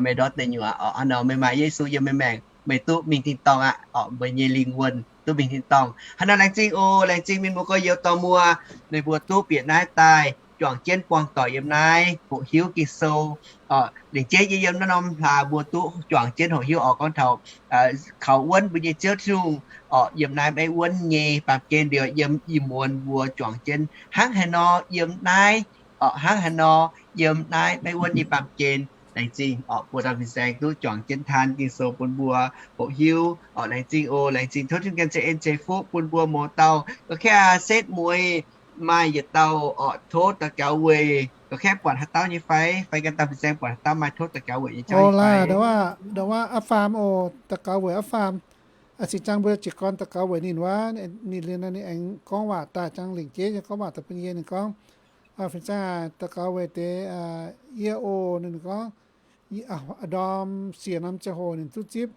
meih ndortv deic nyuoqc aqv. Hnangv nor meih maaih Yesu yiem meih maengc, meih duqv mingh tin-dorngh aqv. Meih nyei lingh wuonh duqv mingh tin-dorngh. Hnangv nor laengz zingh oc, laengz zingh mienh muoz gorx-youz dorh mbuo, ninh mbuo duqv bieqc naaiv daaih juangc jienv buangh doic yiem naaiv hoqc hiuv Ging-Sou. Lengc jeiv yie yiem naaiv norm hlaax mbuo duqv juangc jienv hoqc hiuv oc, gorngv taux kaux wuonv mbuo nyei Ziouv Tin-Hungh oc, yiem naaiv maiv wuonv nyei baamh gen liuz yiem ih muonz mbuo juangc jienv hnangv haaix nor yiem naaiv, hnangv haaix nor yiem naaiv maiv wuonv nyei baamh gen. Laengz zingh oc, buo dauh fin-saeng duqv juangc jienv taan Ging-Sou bun mbuo hoqc hiuv oc. Laengz zingh oc, laengz zingh tov Tin-Hungh gan za'eix en ceix fuqv bun mbuo mouz dauh. Ga'kengv setv mueiz maaih yietc dauh oc, tov daux gaux weic. Ga'kengv buatc haaix dauh nyei fai? Fai gan dauh fin-saeng buatc haaix dauh maaih tov daux gaux weic nyei jauv nyei fai? Ndau wuov, ndau wuov a'faam oc, daux gaux weic a'faam. A'cingx zaangc mbuo jiez gorn daux gaux weic ninh wuov, ninh liuz nor ninh aengx gorngv waac daaih, zaangc lingc jeiv nyei gorngv waac daaih bun yie. Ninh gorngv, fin-saeng aac, daux gaux weic deix yie oc. Ninh gorngv, ndorm siec norm ziangh hoc ninh duqv zipv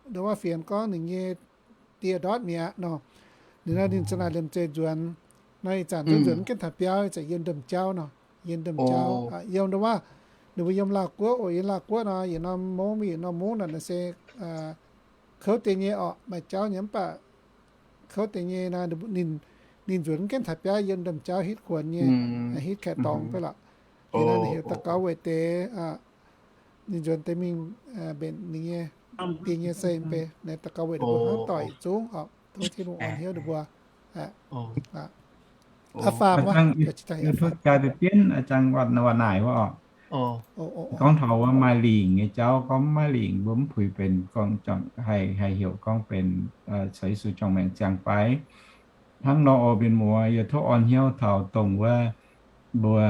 ndau wuov fienx gorngv ninh nyei die ndortv mi'aqv nor. Ninh nor ninh za'naaic liemh zeih nzuonx nor, ih zanc duqv nzuonx mv gaengh taux biauv, ih zanc yiem Ndomh Jauv nor, yiem Ndomh Jauv. Yiem ndau wuov, ninh mbuo yiem Laauh Guoqv oc, yiem Laauh Guoqv nor, yietc norm mungv, yietc norm mungv naaic nor se kouv deix nyei orqc, maaih jauv nyei mv baac kouv deix nyei nor, ninh, ninh nzuonx mv gaengh taux biauv yiem Ndomh Jauv hitv kuonx nyei, hitv kaeqv dorngx fai lorqc. Ninh nor ninh heuc daux gaux weic deix, ninh nzuonx deix mingh mbenc ninh nyei, dingc nyei sei mv bei. Naaiv daux gaux weic ninh mbuo hnangv doic yietc zungv oc. Tov Tin-Hungh orn hnyouv ninh mbuo. A'faam wuov, jaax deix bienv a'jang waac naaic wuov oc. Gorngv taux wuov maaih lingc nyei jauv, gorngv mv maaih lingc mbuo mv puix benx gorngv haih, haih heuc gorngv benx caux Yesu juangc maengc ziangh fai. Hnangv nor oc, mienh muoz, yie tov orn hnyouv taux dongh wuov mbuo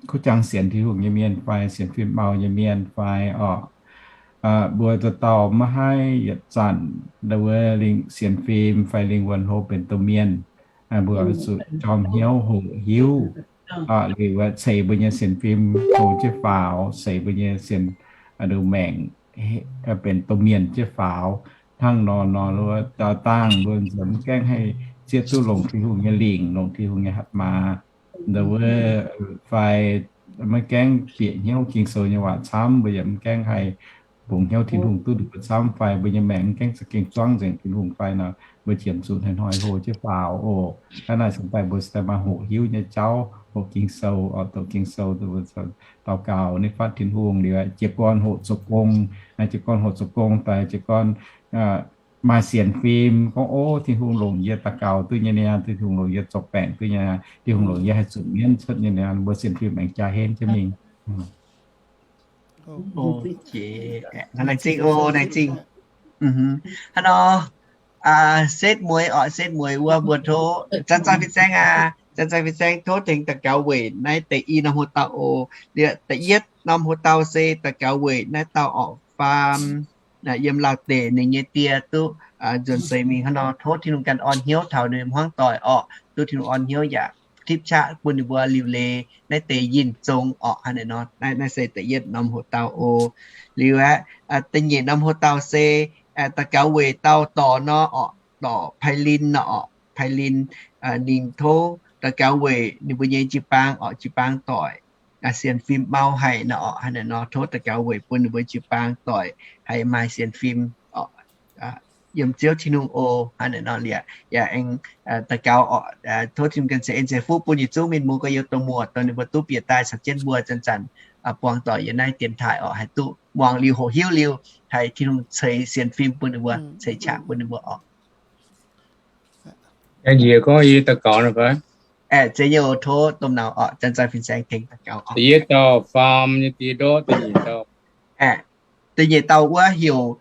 kuv jangx sienx Tin-Hungh nyei mienh fai sienx fim mau nyei mienh fai orqc. Mbuo dauh dauh maiv haih yietc zanc ndau wuov lingh sienx fim fai lingh wuonh hlo benx domh mienh. Mbuo zuqc jorm hnyouv hoqc hiuv liuz ceix mbuo nyei sienx fim hlo jienv faaux, ceix mbuo nyei sienx, nduqc maengc benx domh mienh jienv faaux. Hnangv nor nor, dangh mbuo nzuonx maiv gaengh haih zieqv duqv longc Tin-Hungh nyei lingc, longc Tin-Hungh nyei hatc maaz, ndau wuov fai maiv gaengh bieqc hnyouv Ging-Sou nyei waac camv, mbuo yaac maiv gaengh haih bungx hnyouv Tin-Hungh duqv nduqc camv fai mbuo nyei maengc maiv gaengh za'gengh zuangv nzengc Tin-Hungh fai nor, mbuo qiemx zuqc hnoi-hnoi hlo jienv faaux oc. Hnangv naaic se daaih mbuo se daaih maaih hoqc hiuv nyei jauv, hoqc Ging-Sou, oix doqc Ging-Sou, daux gaux ninh fatv Tin-Hungh liuz, jiez gorn hoqc zoux gong, jiez gorn hoqc zoux gong daaih, jiez gorn maaih sienx fim gorngv, Ov, Tin-Hungh longc yie daux gaux duqv nyei niaa, Tin-Hungh longc yie zorc baengc duqv nyei niaa, Tin-Hungh longc yie haih zunc mienv cuotv nyei niaa, mbuo sienx fim aengx jaa henv jienv mingh. Laengz zingh oc, laengz zingh. Hnangv nor, setv mueiz oc, setv mueiz wuov mbuo tov Janx-Zaih Fin-Saeng aac, Janx-Zaih Fin-Saeng tov tengx daux gaux weic naaiv deix i norm hoc-dauh oc. Liuz da'yietv norm hoc-dauh se daux gaux weic naaiv dauh orqc faam yiem Laauh deic ninh nyei die duqv nzuonx seix mingh hnangv nor, tov Tin-Hungh ganh orn hnyouv taux ninh hmuangv doic orqc, duqv Tin-Hungh orn hnyouv yaac tipv qaqv bun ninh mbuo liuc leiz naaiv deix yinh zong orqc. Hnangv naaiv nor, naaiv se da'yietv norm hoc-dauh oc. Liuz aeqv, da'nyeic norm hoc-dauh se daux gaux weic dauh dorc nor orqc, dorc Pai Lin nor orqc, Pai Lin, ninh tov daux gaux weic ninh mbuo nyei jiu-baang orqc, jiu-baang doic sienx fim mau haic nor orqc. Hnangv naaiv nor tov daux gaux weic bun ninh mbuo jiu-baang doic haih maaih sienx fim yiem Ziouv Tin-Hungh oc. Hnangv naaiv nor liuz yaac aengx daux gaux orqc, tov Tin-Hungh ganh ceix en ceix fuqv bun yietc zungv mienh muoz gorx-youz dongh muoz dongh ninh mbuo duqv bieqc daaih caux jienv mbuo zanc-zanc buangh doic yiem naaiv dienx taaih orqc, haih duqv muangx liuz hoqc hiuv liuz, haih Tin-Hungh ceix sienx fim bun ninh mbuo, ceix qaqv bun ninh mbuo orqc. Aengx njiec gorngv yie daux gaux nor fai? Aeqv, zeiz nyei oc, tov domh nauz orqc, Janx-Zaih Fin-Saeng tengx daux gaux orqc. Da'yietv dauh faam nyei die ndortv da'nyeic dauh. Aeqv, da'nyeic dauh wuov heuc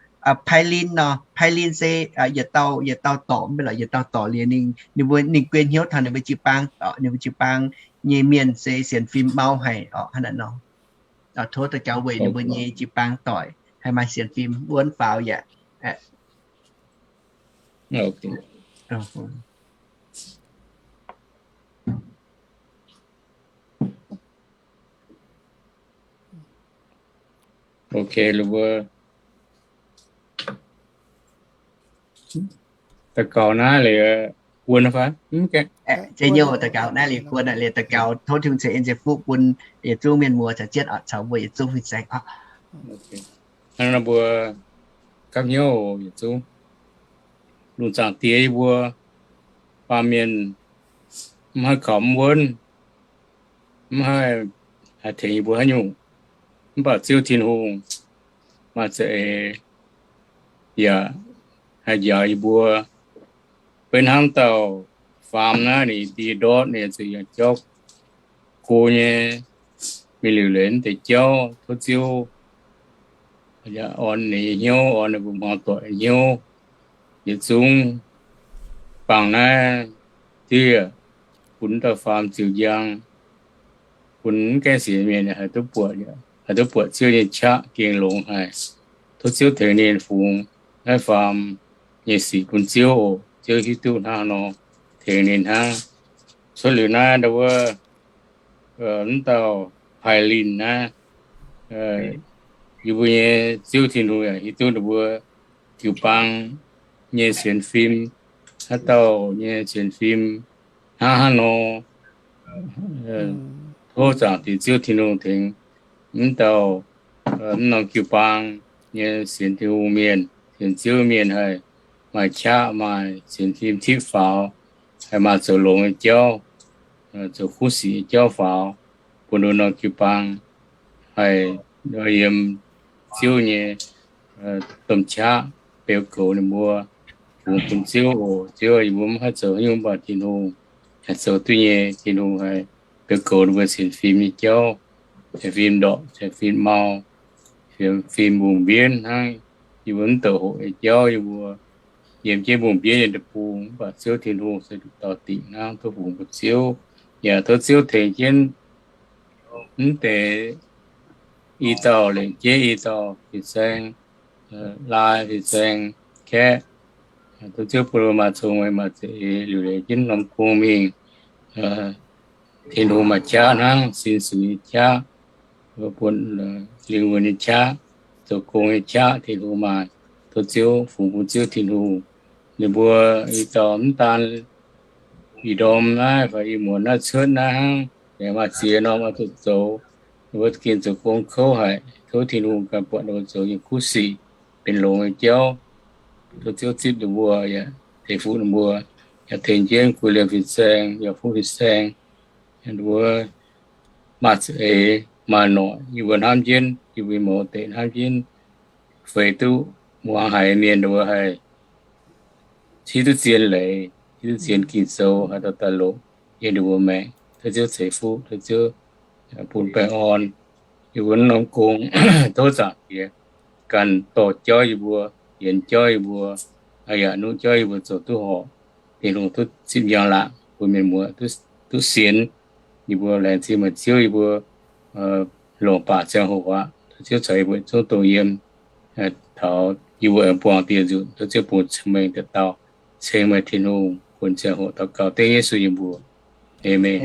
Pai Lin nor. Pai Lin se yietc dauh, yietc dauh dorc, mv baac lorqc yietc dauh dorc liuz ninh, ninh mbuo, ninh guen hnyouv taux ninh mbuo jiu-baang, ninh mbuo jiu-baang nyei mienh se sienx fim mau haic orqc. Hnangv naaiv nor, tov daux gaux weic ninh mbuo nyei jiu-baang doic haih maaih sienx fim wuonv faaux yaac Ok, mbuo daux gaux naaiv liuz buonv fai? Zeiz nyei, daux gaux naaiv liuz buonv liuz daux gaux tov Tin-Hungh ceix en ceix fuqv bun yietc zungv mienh muoz caux jienv oc, caux mbuo yietc zungv fin-saeng oc. Hnangv nor mbuo gapv hnyouv yietc zungv. Lungh zaangc Diex yie mbuo, baamh mienh mv haih kaux mv wuonv, mv haih, haih tengx yie mbuo haaix nyungc. Mv baac Ziouv Tin-Hungh maaih za'eix yaac haih njaaux yie mbuo. Benx hnangv dauh faam naaiv, ninh die ndortv ninh zuqc yangh jauv go nyei, mingh liuc leiz deix jauv. Tov Ziouv orn ninh nyei hnyouv, orn ninh mbuo hmuangv doic nyei hnyouv. Yietc zungv bangc naaiv diuh, bun dauh faam ziux njang, bun mv gaengh sienx mienh haih duqv buatc, haih duqv buatc Ziouv nyei qaqv gengh longx haic. Tov Ziouv tengx ninh fungx naaiv faam nyei sic bun Ziouv oc. Ziouv hiuv duqv hnangv haaix nor tengx ninh hnangv. Cuotv liuz naaiv ndau wuov, mv dauh Paaix Linh naaiv, yie mbuo nyei Ziouv Tin-Hungh yaac hiuv duqv ninh mbuo jiu-baang nyei sienx fim, haaix dauh nyei sienx fim hnangv haaix nor. Tov zaangc Diex Ziouv Tin-Hungh tengx mv dauh, mv norm jiu-baang nyei sienx Tin-Hungh mienh, sienx Ziouv mienh haih maaih qaqv, maaih sienx fim tipv faaux, haih maaih zoux longx nyei jauv, zoux kuv sic nyei jauv faaux, bun ninh norm jiu-baang haih yiem Ziouv nyei domh qaqv beu goux ninh mbuo, fungx bun Ziouv oc. Ziouv, yie mbuo mv haih zoux haaix nyungc, mv baac Tin-Hungh haih zoux duqv nyei. Tin-Hungh haih beu goux ninh mbuo sienx fim nyei jauv, sienx fim ndorpc, sienx fim mau, sienx fim mbungh mbienv hnangv. Yie mbuo mv douc hoqc nyei jauv, yie mbuo yiem jienv mbungh mbienv nyei deic-bung, mv baac Ziouv Tin-Hungh se dorh dingc hnangv. Tov fungx bun Ziouv, yaac tov Ziouv tengx jienv mv deix i dauh lengc jeiv i dauh fin-saeng, lai fin-saeng kaeqv. Tov Ziouv bun mbuo maaih cong-mengh, maaih za'eix, liuc leiz jienv norm gong mingh. Tin-Hungh maaih qaqv hnangv, sin sux nyei qaqv, bun lingh wuonh nyei qaqv, zoux gong nyei qaqv, Tin-Hungh maaih. Tov Ziouv fungx bun Ziouv Tin-Hungh. Ninh mbuo i dauh mv daan ih ndorm naaiv fai ih muonz naaiv cuotv naaiv hnangv, aengx maaih ziex norm oix zuqc zoux. Ninh mbuo gengh zoux gong kouv haic. Tov Tin-Hungh ganh buatc ninh mbuo zoux nyei kuv sic benx longx nyei jauv. Tov Ziouv zipv ninh mbuo, yaac tengx fuqv ninh mbuo, yaac tengx jienv guei liemh fin-saeng, yaac fuqv fin-saeng. Ninh mbuo maaih za'eix maaih noic, yie mbuo hnamv jienv, yie mbuo mouz deix hnamv jienv, feix duqv muangx haiz mienh ninh mbuo haih hiuv duqv zien leiz, hiuv duqv zien Ging-Sou, haaix dauh daaih longc yiem ninh mbuo maengc. Tov Ziouv ceix fuqv, tov Ziouv bun baengh orn. Yie mbuo norm gong, tov Zaangc Diex ganh dorh jauv yie mbuo, yienx jauv yie mbuo, yaac nuqv jauv yie mbuo zoux duqv horpc. Tin-Hungh tov zipv njang-laangc bun mienh muoz duqv sienx. Yie mbuo laengz zingh meih Ziouv, yie mbuo longc baac ziangh hoc aqv. Tov Ziouv caux yie mbuo zungv dongh yiem taux yie mbuo aengx buangh dieh nzunc. Tov Ziouv bun ceng-mengh deix dauh, ceng meih Tin-Hungh, bun ziangh hoc daux gaux dengv Yesu nyei mbuox. Aamen.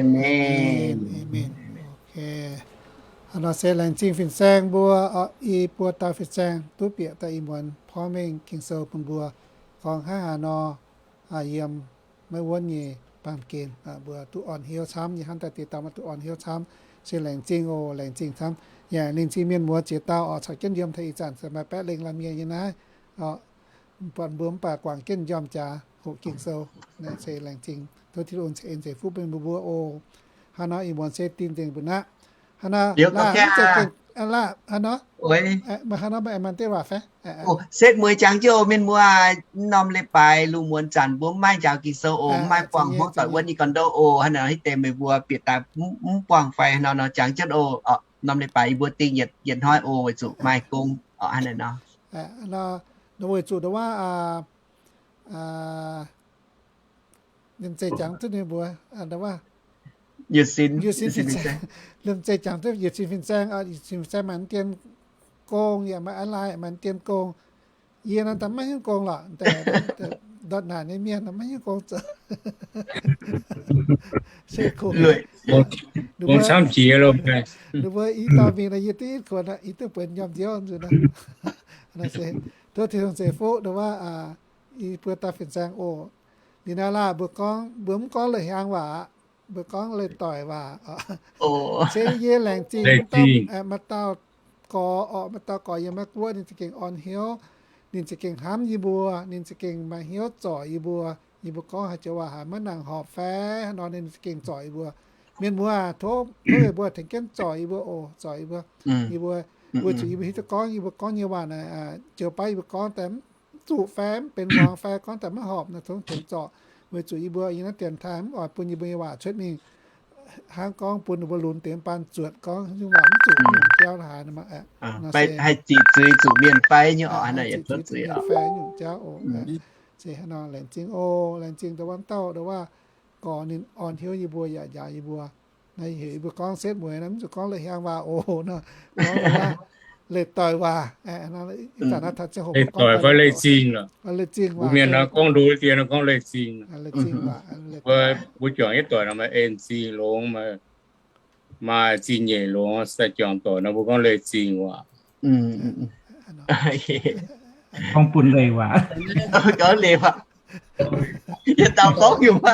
Hnangv nor se laengz zingh fin-saeng mbuo, i buo dauh fin-saeng duqv bieqc daaih ih muonz porv mengh Ging-Sou bun mbuo. Gorngv hnangv haaix nor, yiem maiv wuonv nyei baamh gen mbuo duqv orn hnyouv camv, yie hnamv daaih deix dauh maiv duqv orn hnyouv camv. Se laengz zingh oc, laengz zingh camv. Yaac laengz zingh mienh muoz ziex dauh oc, caux jienv yiem taux ih zanc se maaih baeqv lengh lamh mienh nyei naaiv. Buatc mbuo mv baac guangc jienv njormh jaax hoqc Ging-Sou. Naaiv se laengz zingh, tov Tin-Hungh ceix en ceix fuqv bun mbuo mbuo oc. Hnangv nor ih muonz se dingh nzengc mbuo aqv. Hnangv nor, laah, hnangv nor, hnangv nor meih aengx maaih diqv waac fai? Setv mueiz jangx jienv oc mienh muoz. Norm leiz-baaix lungh muonz zanc mbuo mv maaih njaaux Ging-Sou oc, mv maaih buangh hmuangv doic wuonv nyei gorn-ndoqv oc. Hnangv nor hitv deix meih mbuo bieqc daaih mv buangh fai hnangv nor jangx jienv oc. Norm leiz-baaix yie mbuo dingh yietc hnoi oc, weic zuqc maaih gong oc. Hnangv nor, weic zuqc nduov waac, liemh zeih jangx duqv ninh mbuo, liemh zeih jangx duqv yietc cin fin-saeng, yietc cin fin-saeng maaih dien gong, yaac maaih a'laaih maaih dien gong. Yie naaiv daaih maiv hiuv gong lorqc, ndortv naaic nyei mienh maiv hiuv gong zoux. Se kungx, ninh mbuo i dauh mingh nor yie duqv i kuonx, yie duqv buonc njormh nziouv nzunc. Tov Tin-Hungh ceix fuqv nduov waac, i buo dauh fin-saeng oc. Liuz naaiv laah, mbuo gorngv, mbuo mv gorngv leiz-hiaang waac, mbuo gorngv leiz-doic waac. Se yie laengz zingh maaih dauh gorx orqc, maaih dauh gorx yiem Meiv Guoqv, ninh za'gengh orn hnyouv, ninh za'gengh hnamv yie mbuo, ninh za'gengh maaih hnyouv zorc yie mbuo. Yie mbuo gorngv haaix joux waac haiz maiv nangc horpc fai hnangv nor, ninh za'gengh zorc yie mbuo. Mienh muoz, tov, tov meih mbuo tengx jienv zorc yie mbuo oc, zorc yih mbuo. Yie mbuo, weic zuqc yie mbuo hiuv duqv gorngv yie mbuo gorngv nyei waac naaic, joux baav yie mbuo gorngv daaih mv zuqc fai mv benx muangx fai gorngv daaih maiv horpc nor, tov tengx zorc. Weic zuqc yie mbuo yiem naaiv dienx taaih mv oix bun yie mbuo nyei waac cuotv mingh hnangv gorngv bun ninh mbuo lunx deix mv baan zuotc gorngv nyungc waac mv zuqc nyungc jauv haaix nor. Haih ziqc zuiz zuqc mienh fai nyungc, ziqc zuiz zuqc mienh fai nyungc jauv oc. Se hnangv nor, laengz zingh oc, laengz zingh nduov waac dauh, nduov waac gorx ninh orn hnyouv yie mbuo yaac njaaux yie mbuo. Naaiv heuc yie mbuo gorngv setv mueiz naaiv mv zuqc gorngv leiz-hiaang waac oc nor, gorngv leiz-doic waac. Ih zanc naaiv taux ziangh hoc leiz-doic fai leiz-zingh lorqc. Leiz-zingh waac, mbuo mienh nor gorngv nduov dien nor gorngv leiz-zingh. Mbuo juangc yietv doic nor maaih en zingh longx, maaih zingh nyeic longx, daaih juangc doic nor mbuo gorngv leiz-zingh waac. Gorngv bun leiz waac. Gorngv leiz waac. Yietc dauh gorngv nyungc,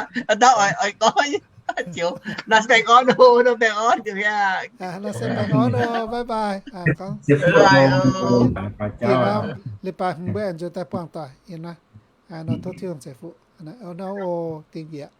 dauh oix, oix gorngv. Naaiv se baengh orn oc, naaiv baengh orn. Bye bye. Leiz-baaix hmz mbuo aengx nzuonx daaih buangh doic yiem naaiv. Nor tov Tin-Hungh ceix fuqv. Nor o, dingh bieqc.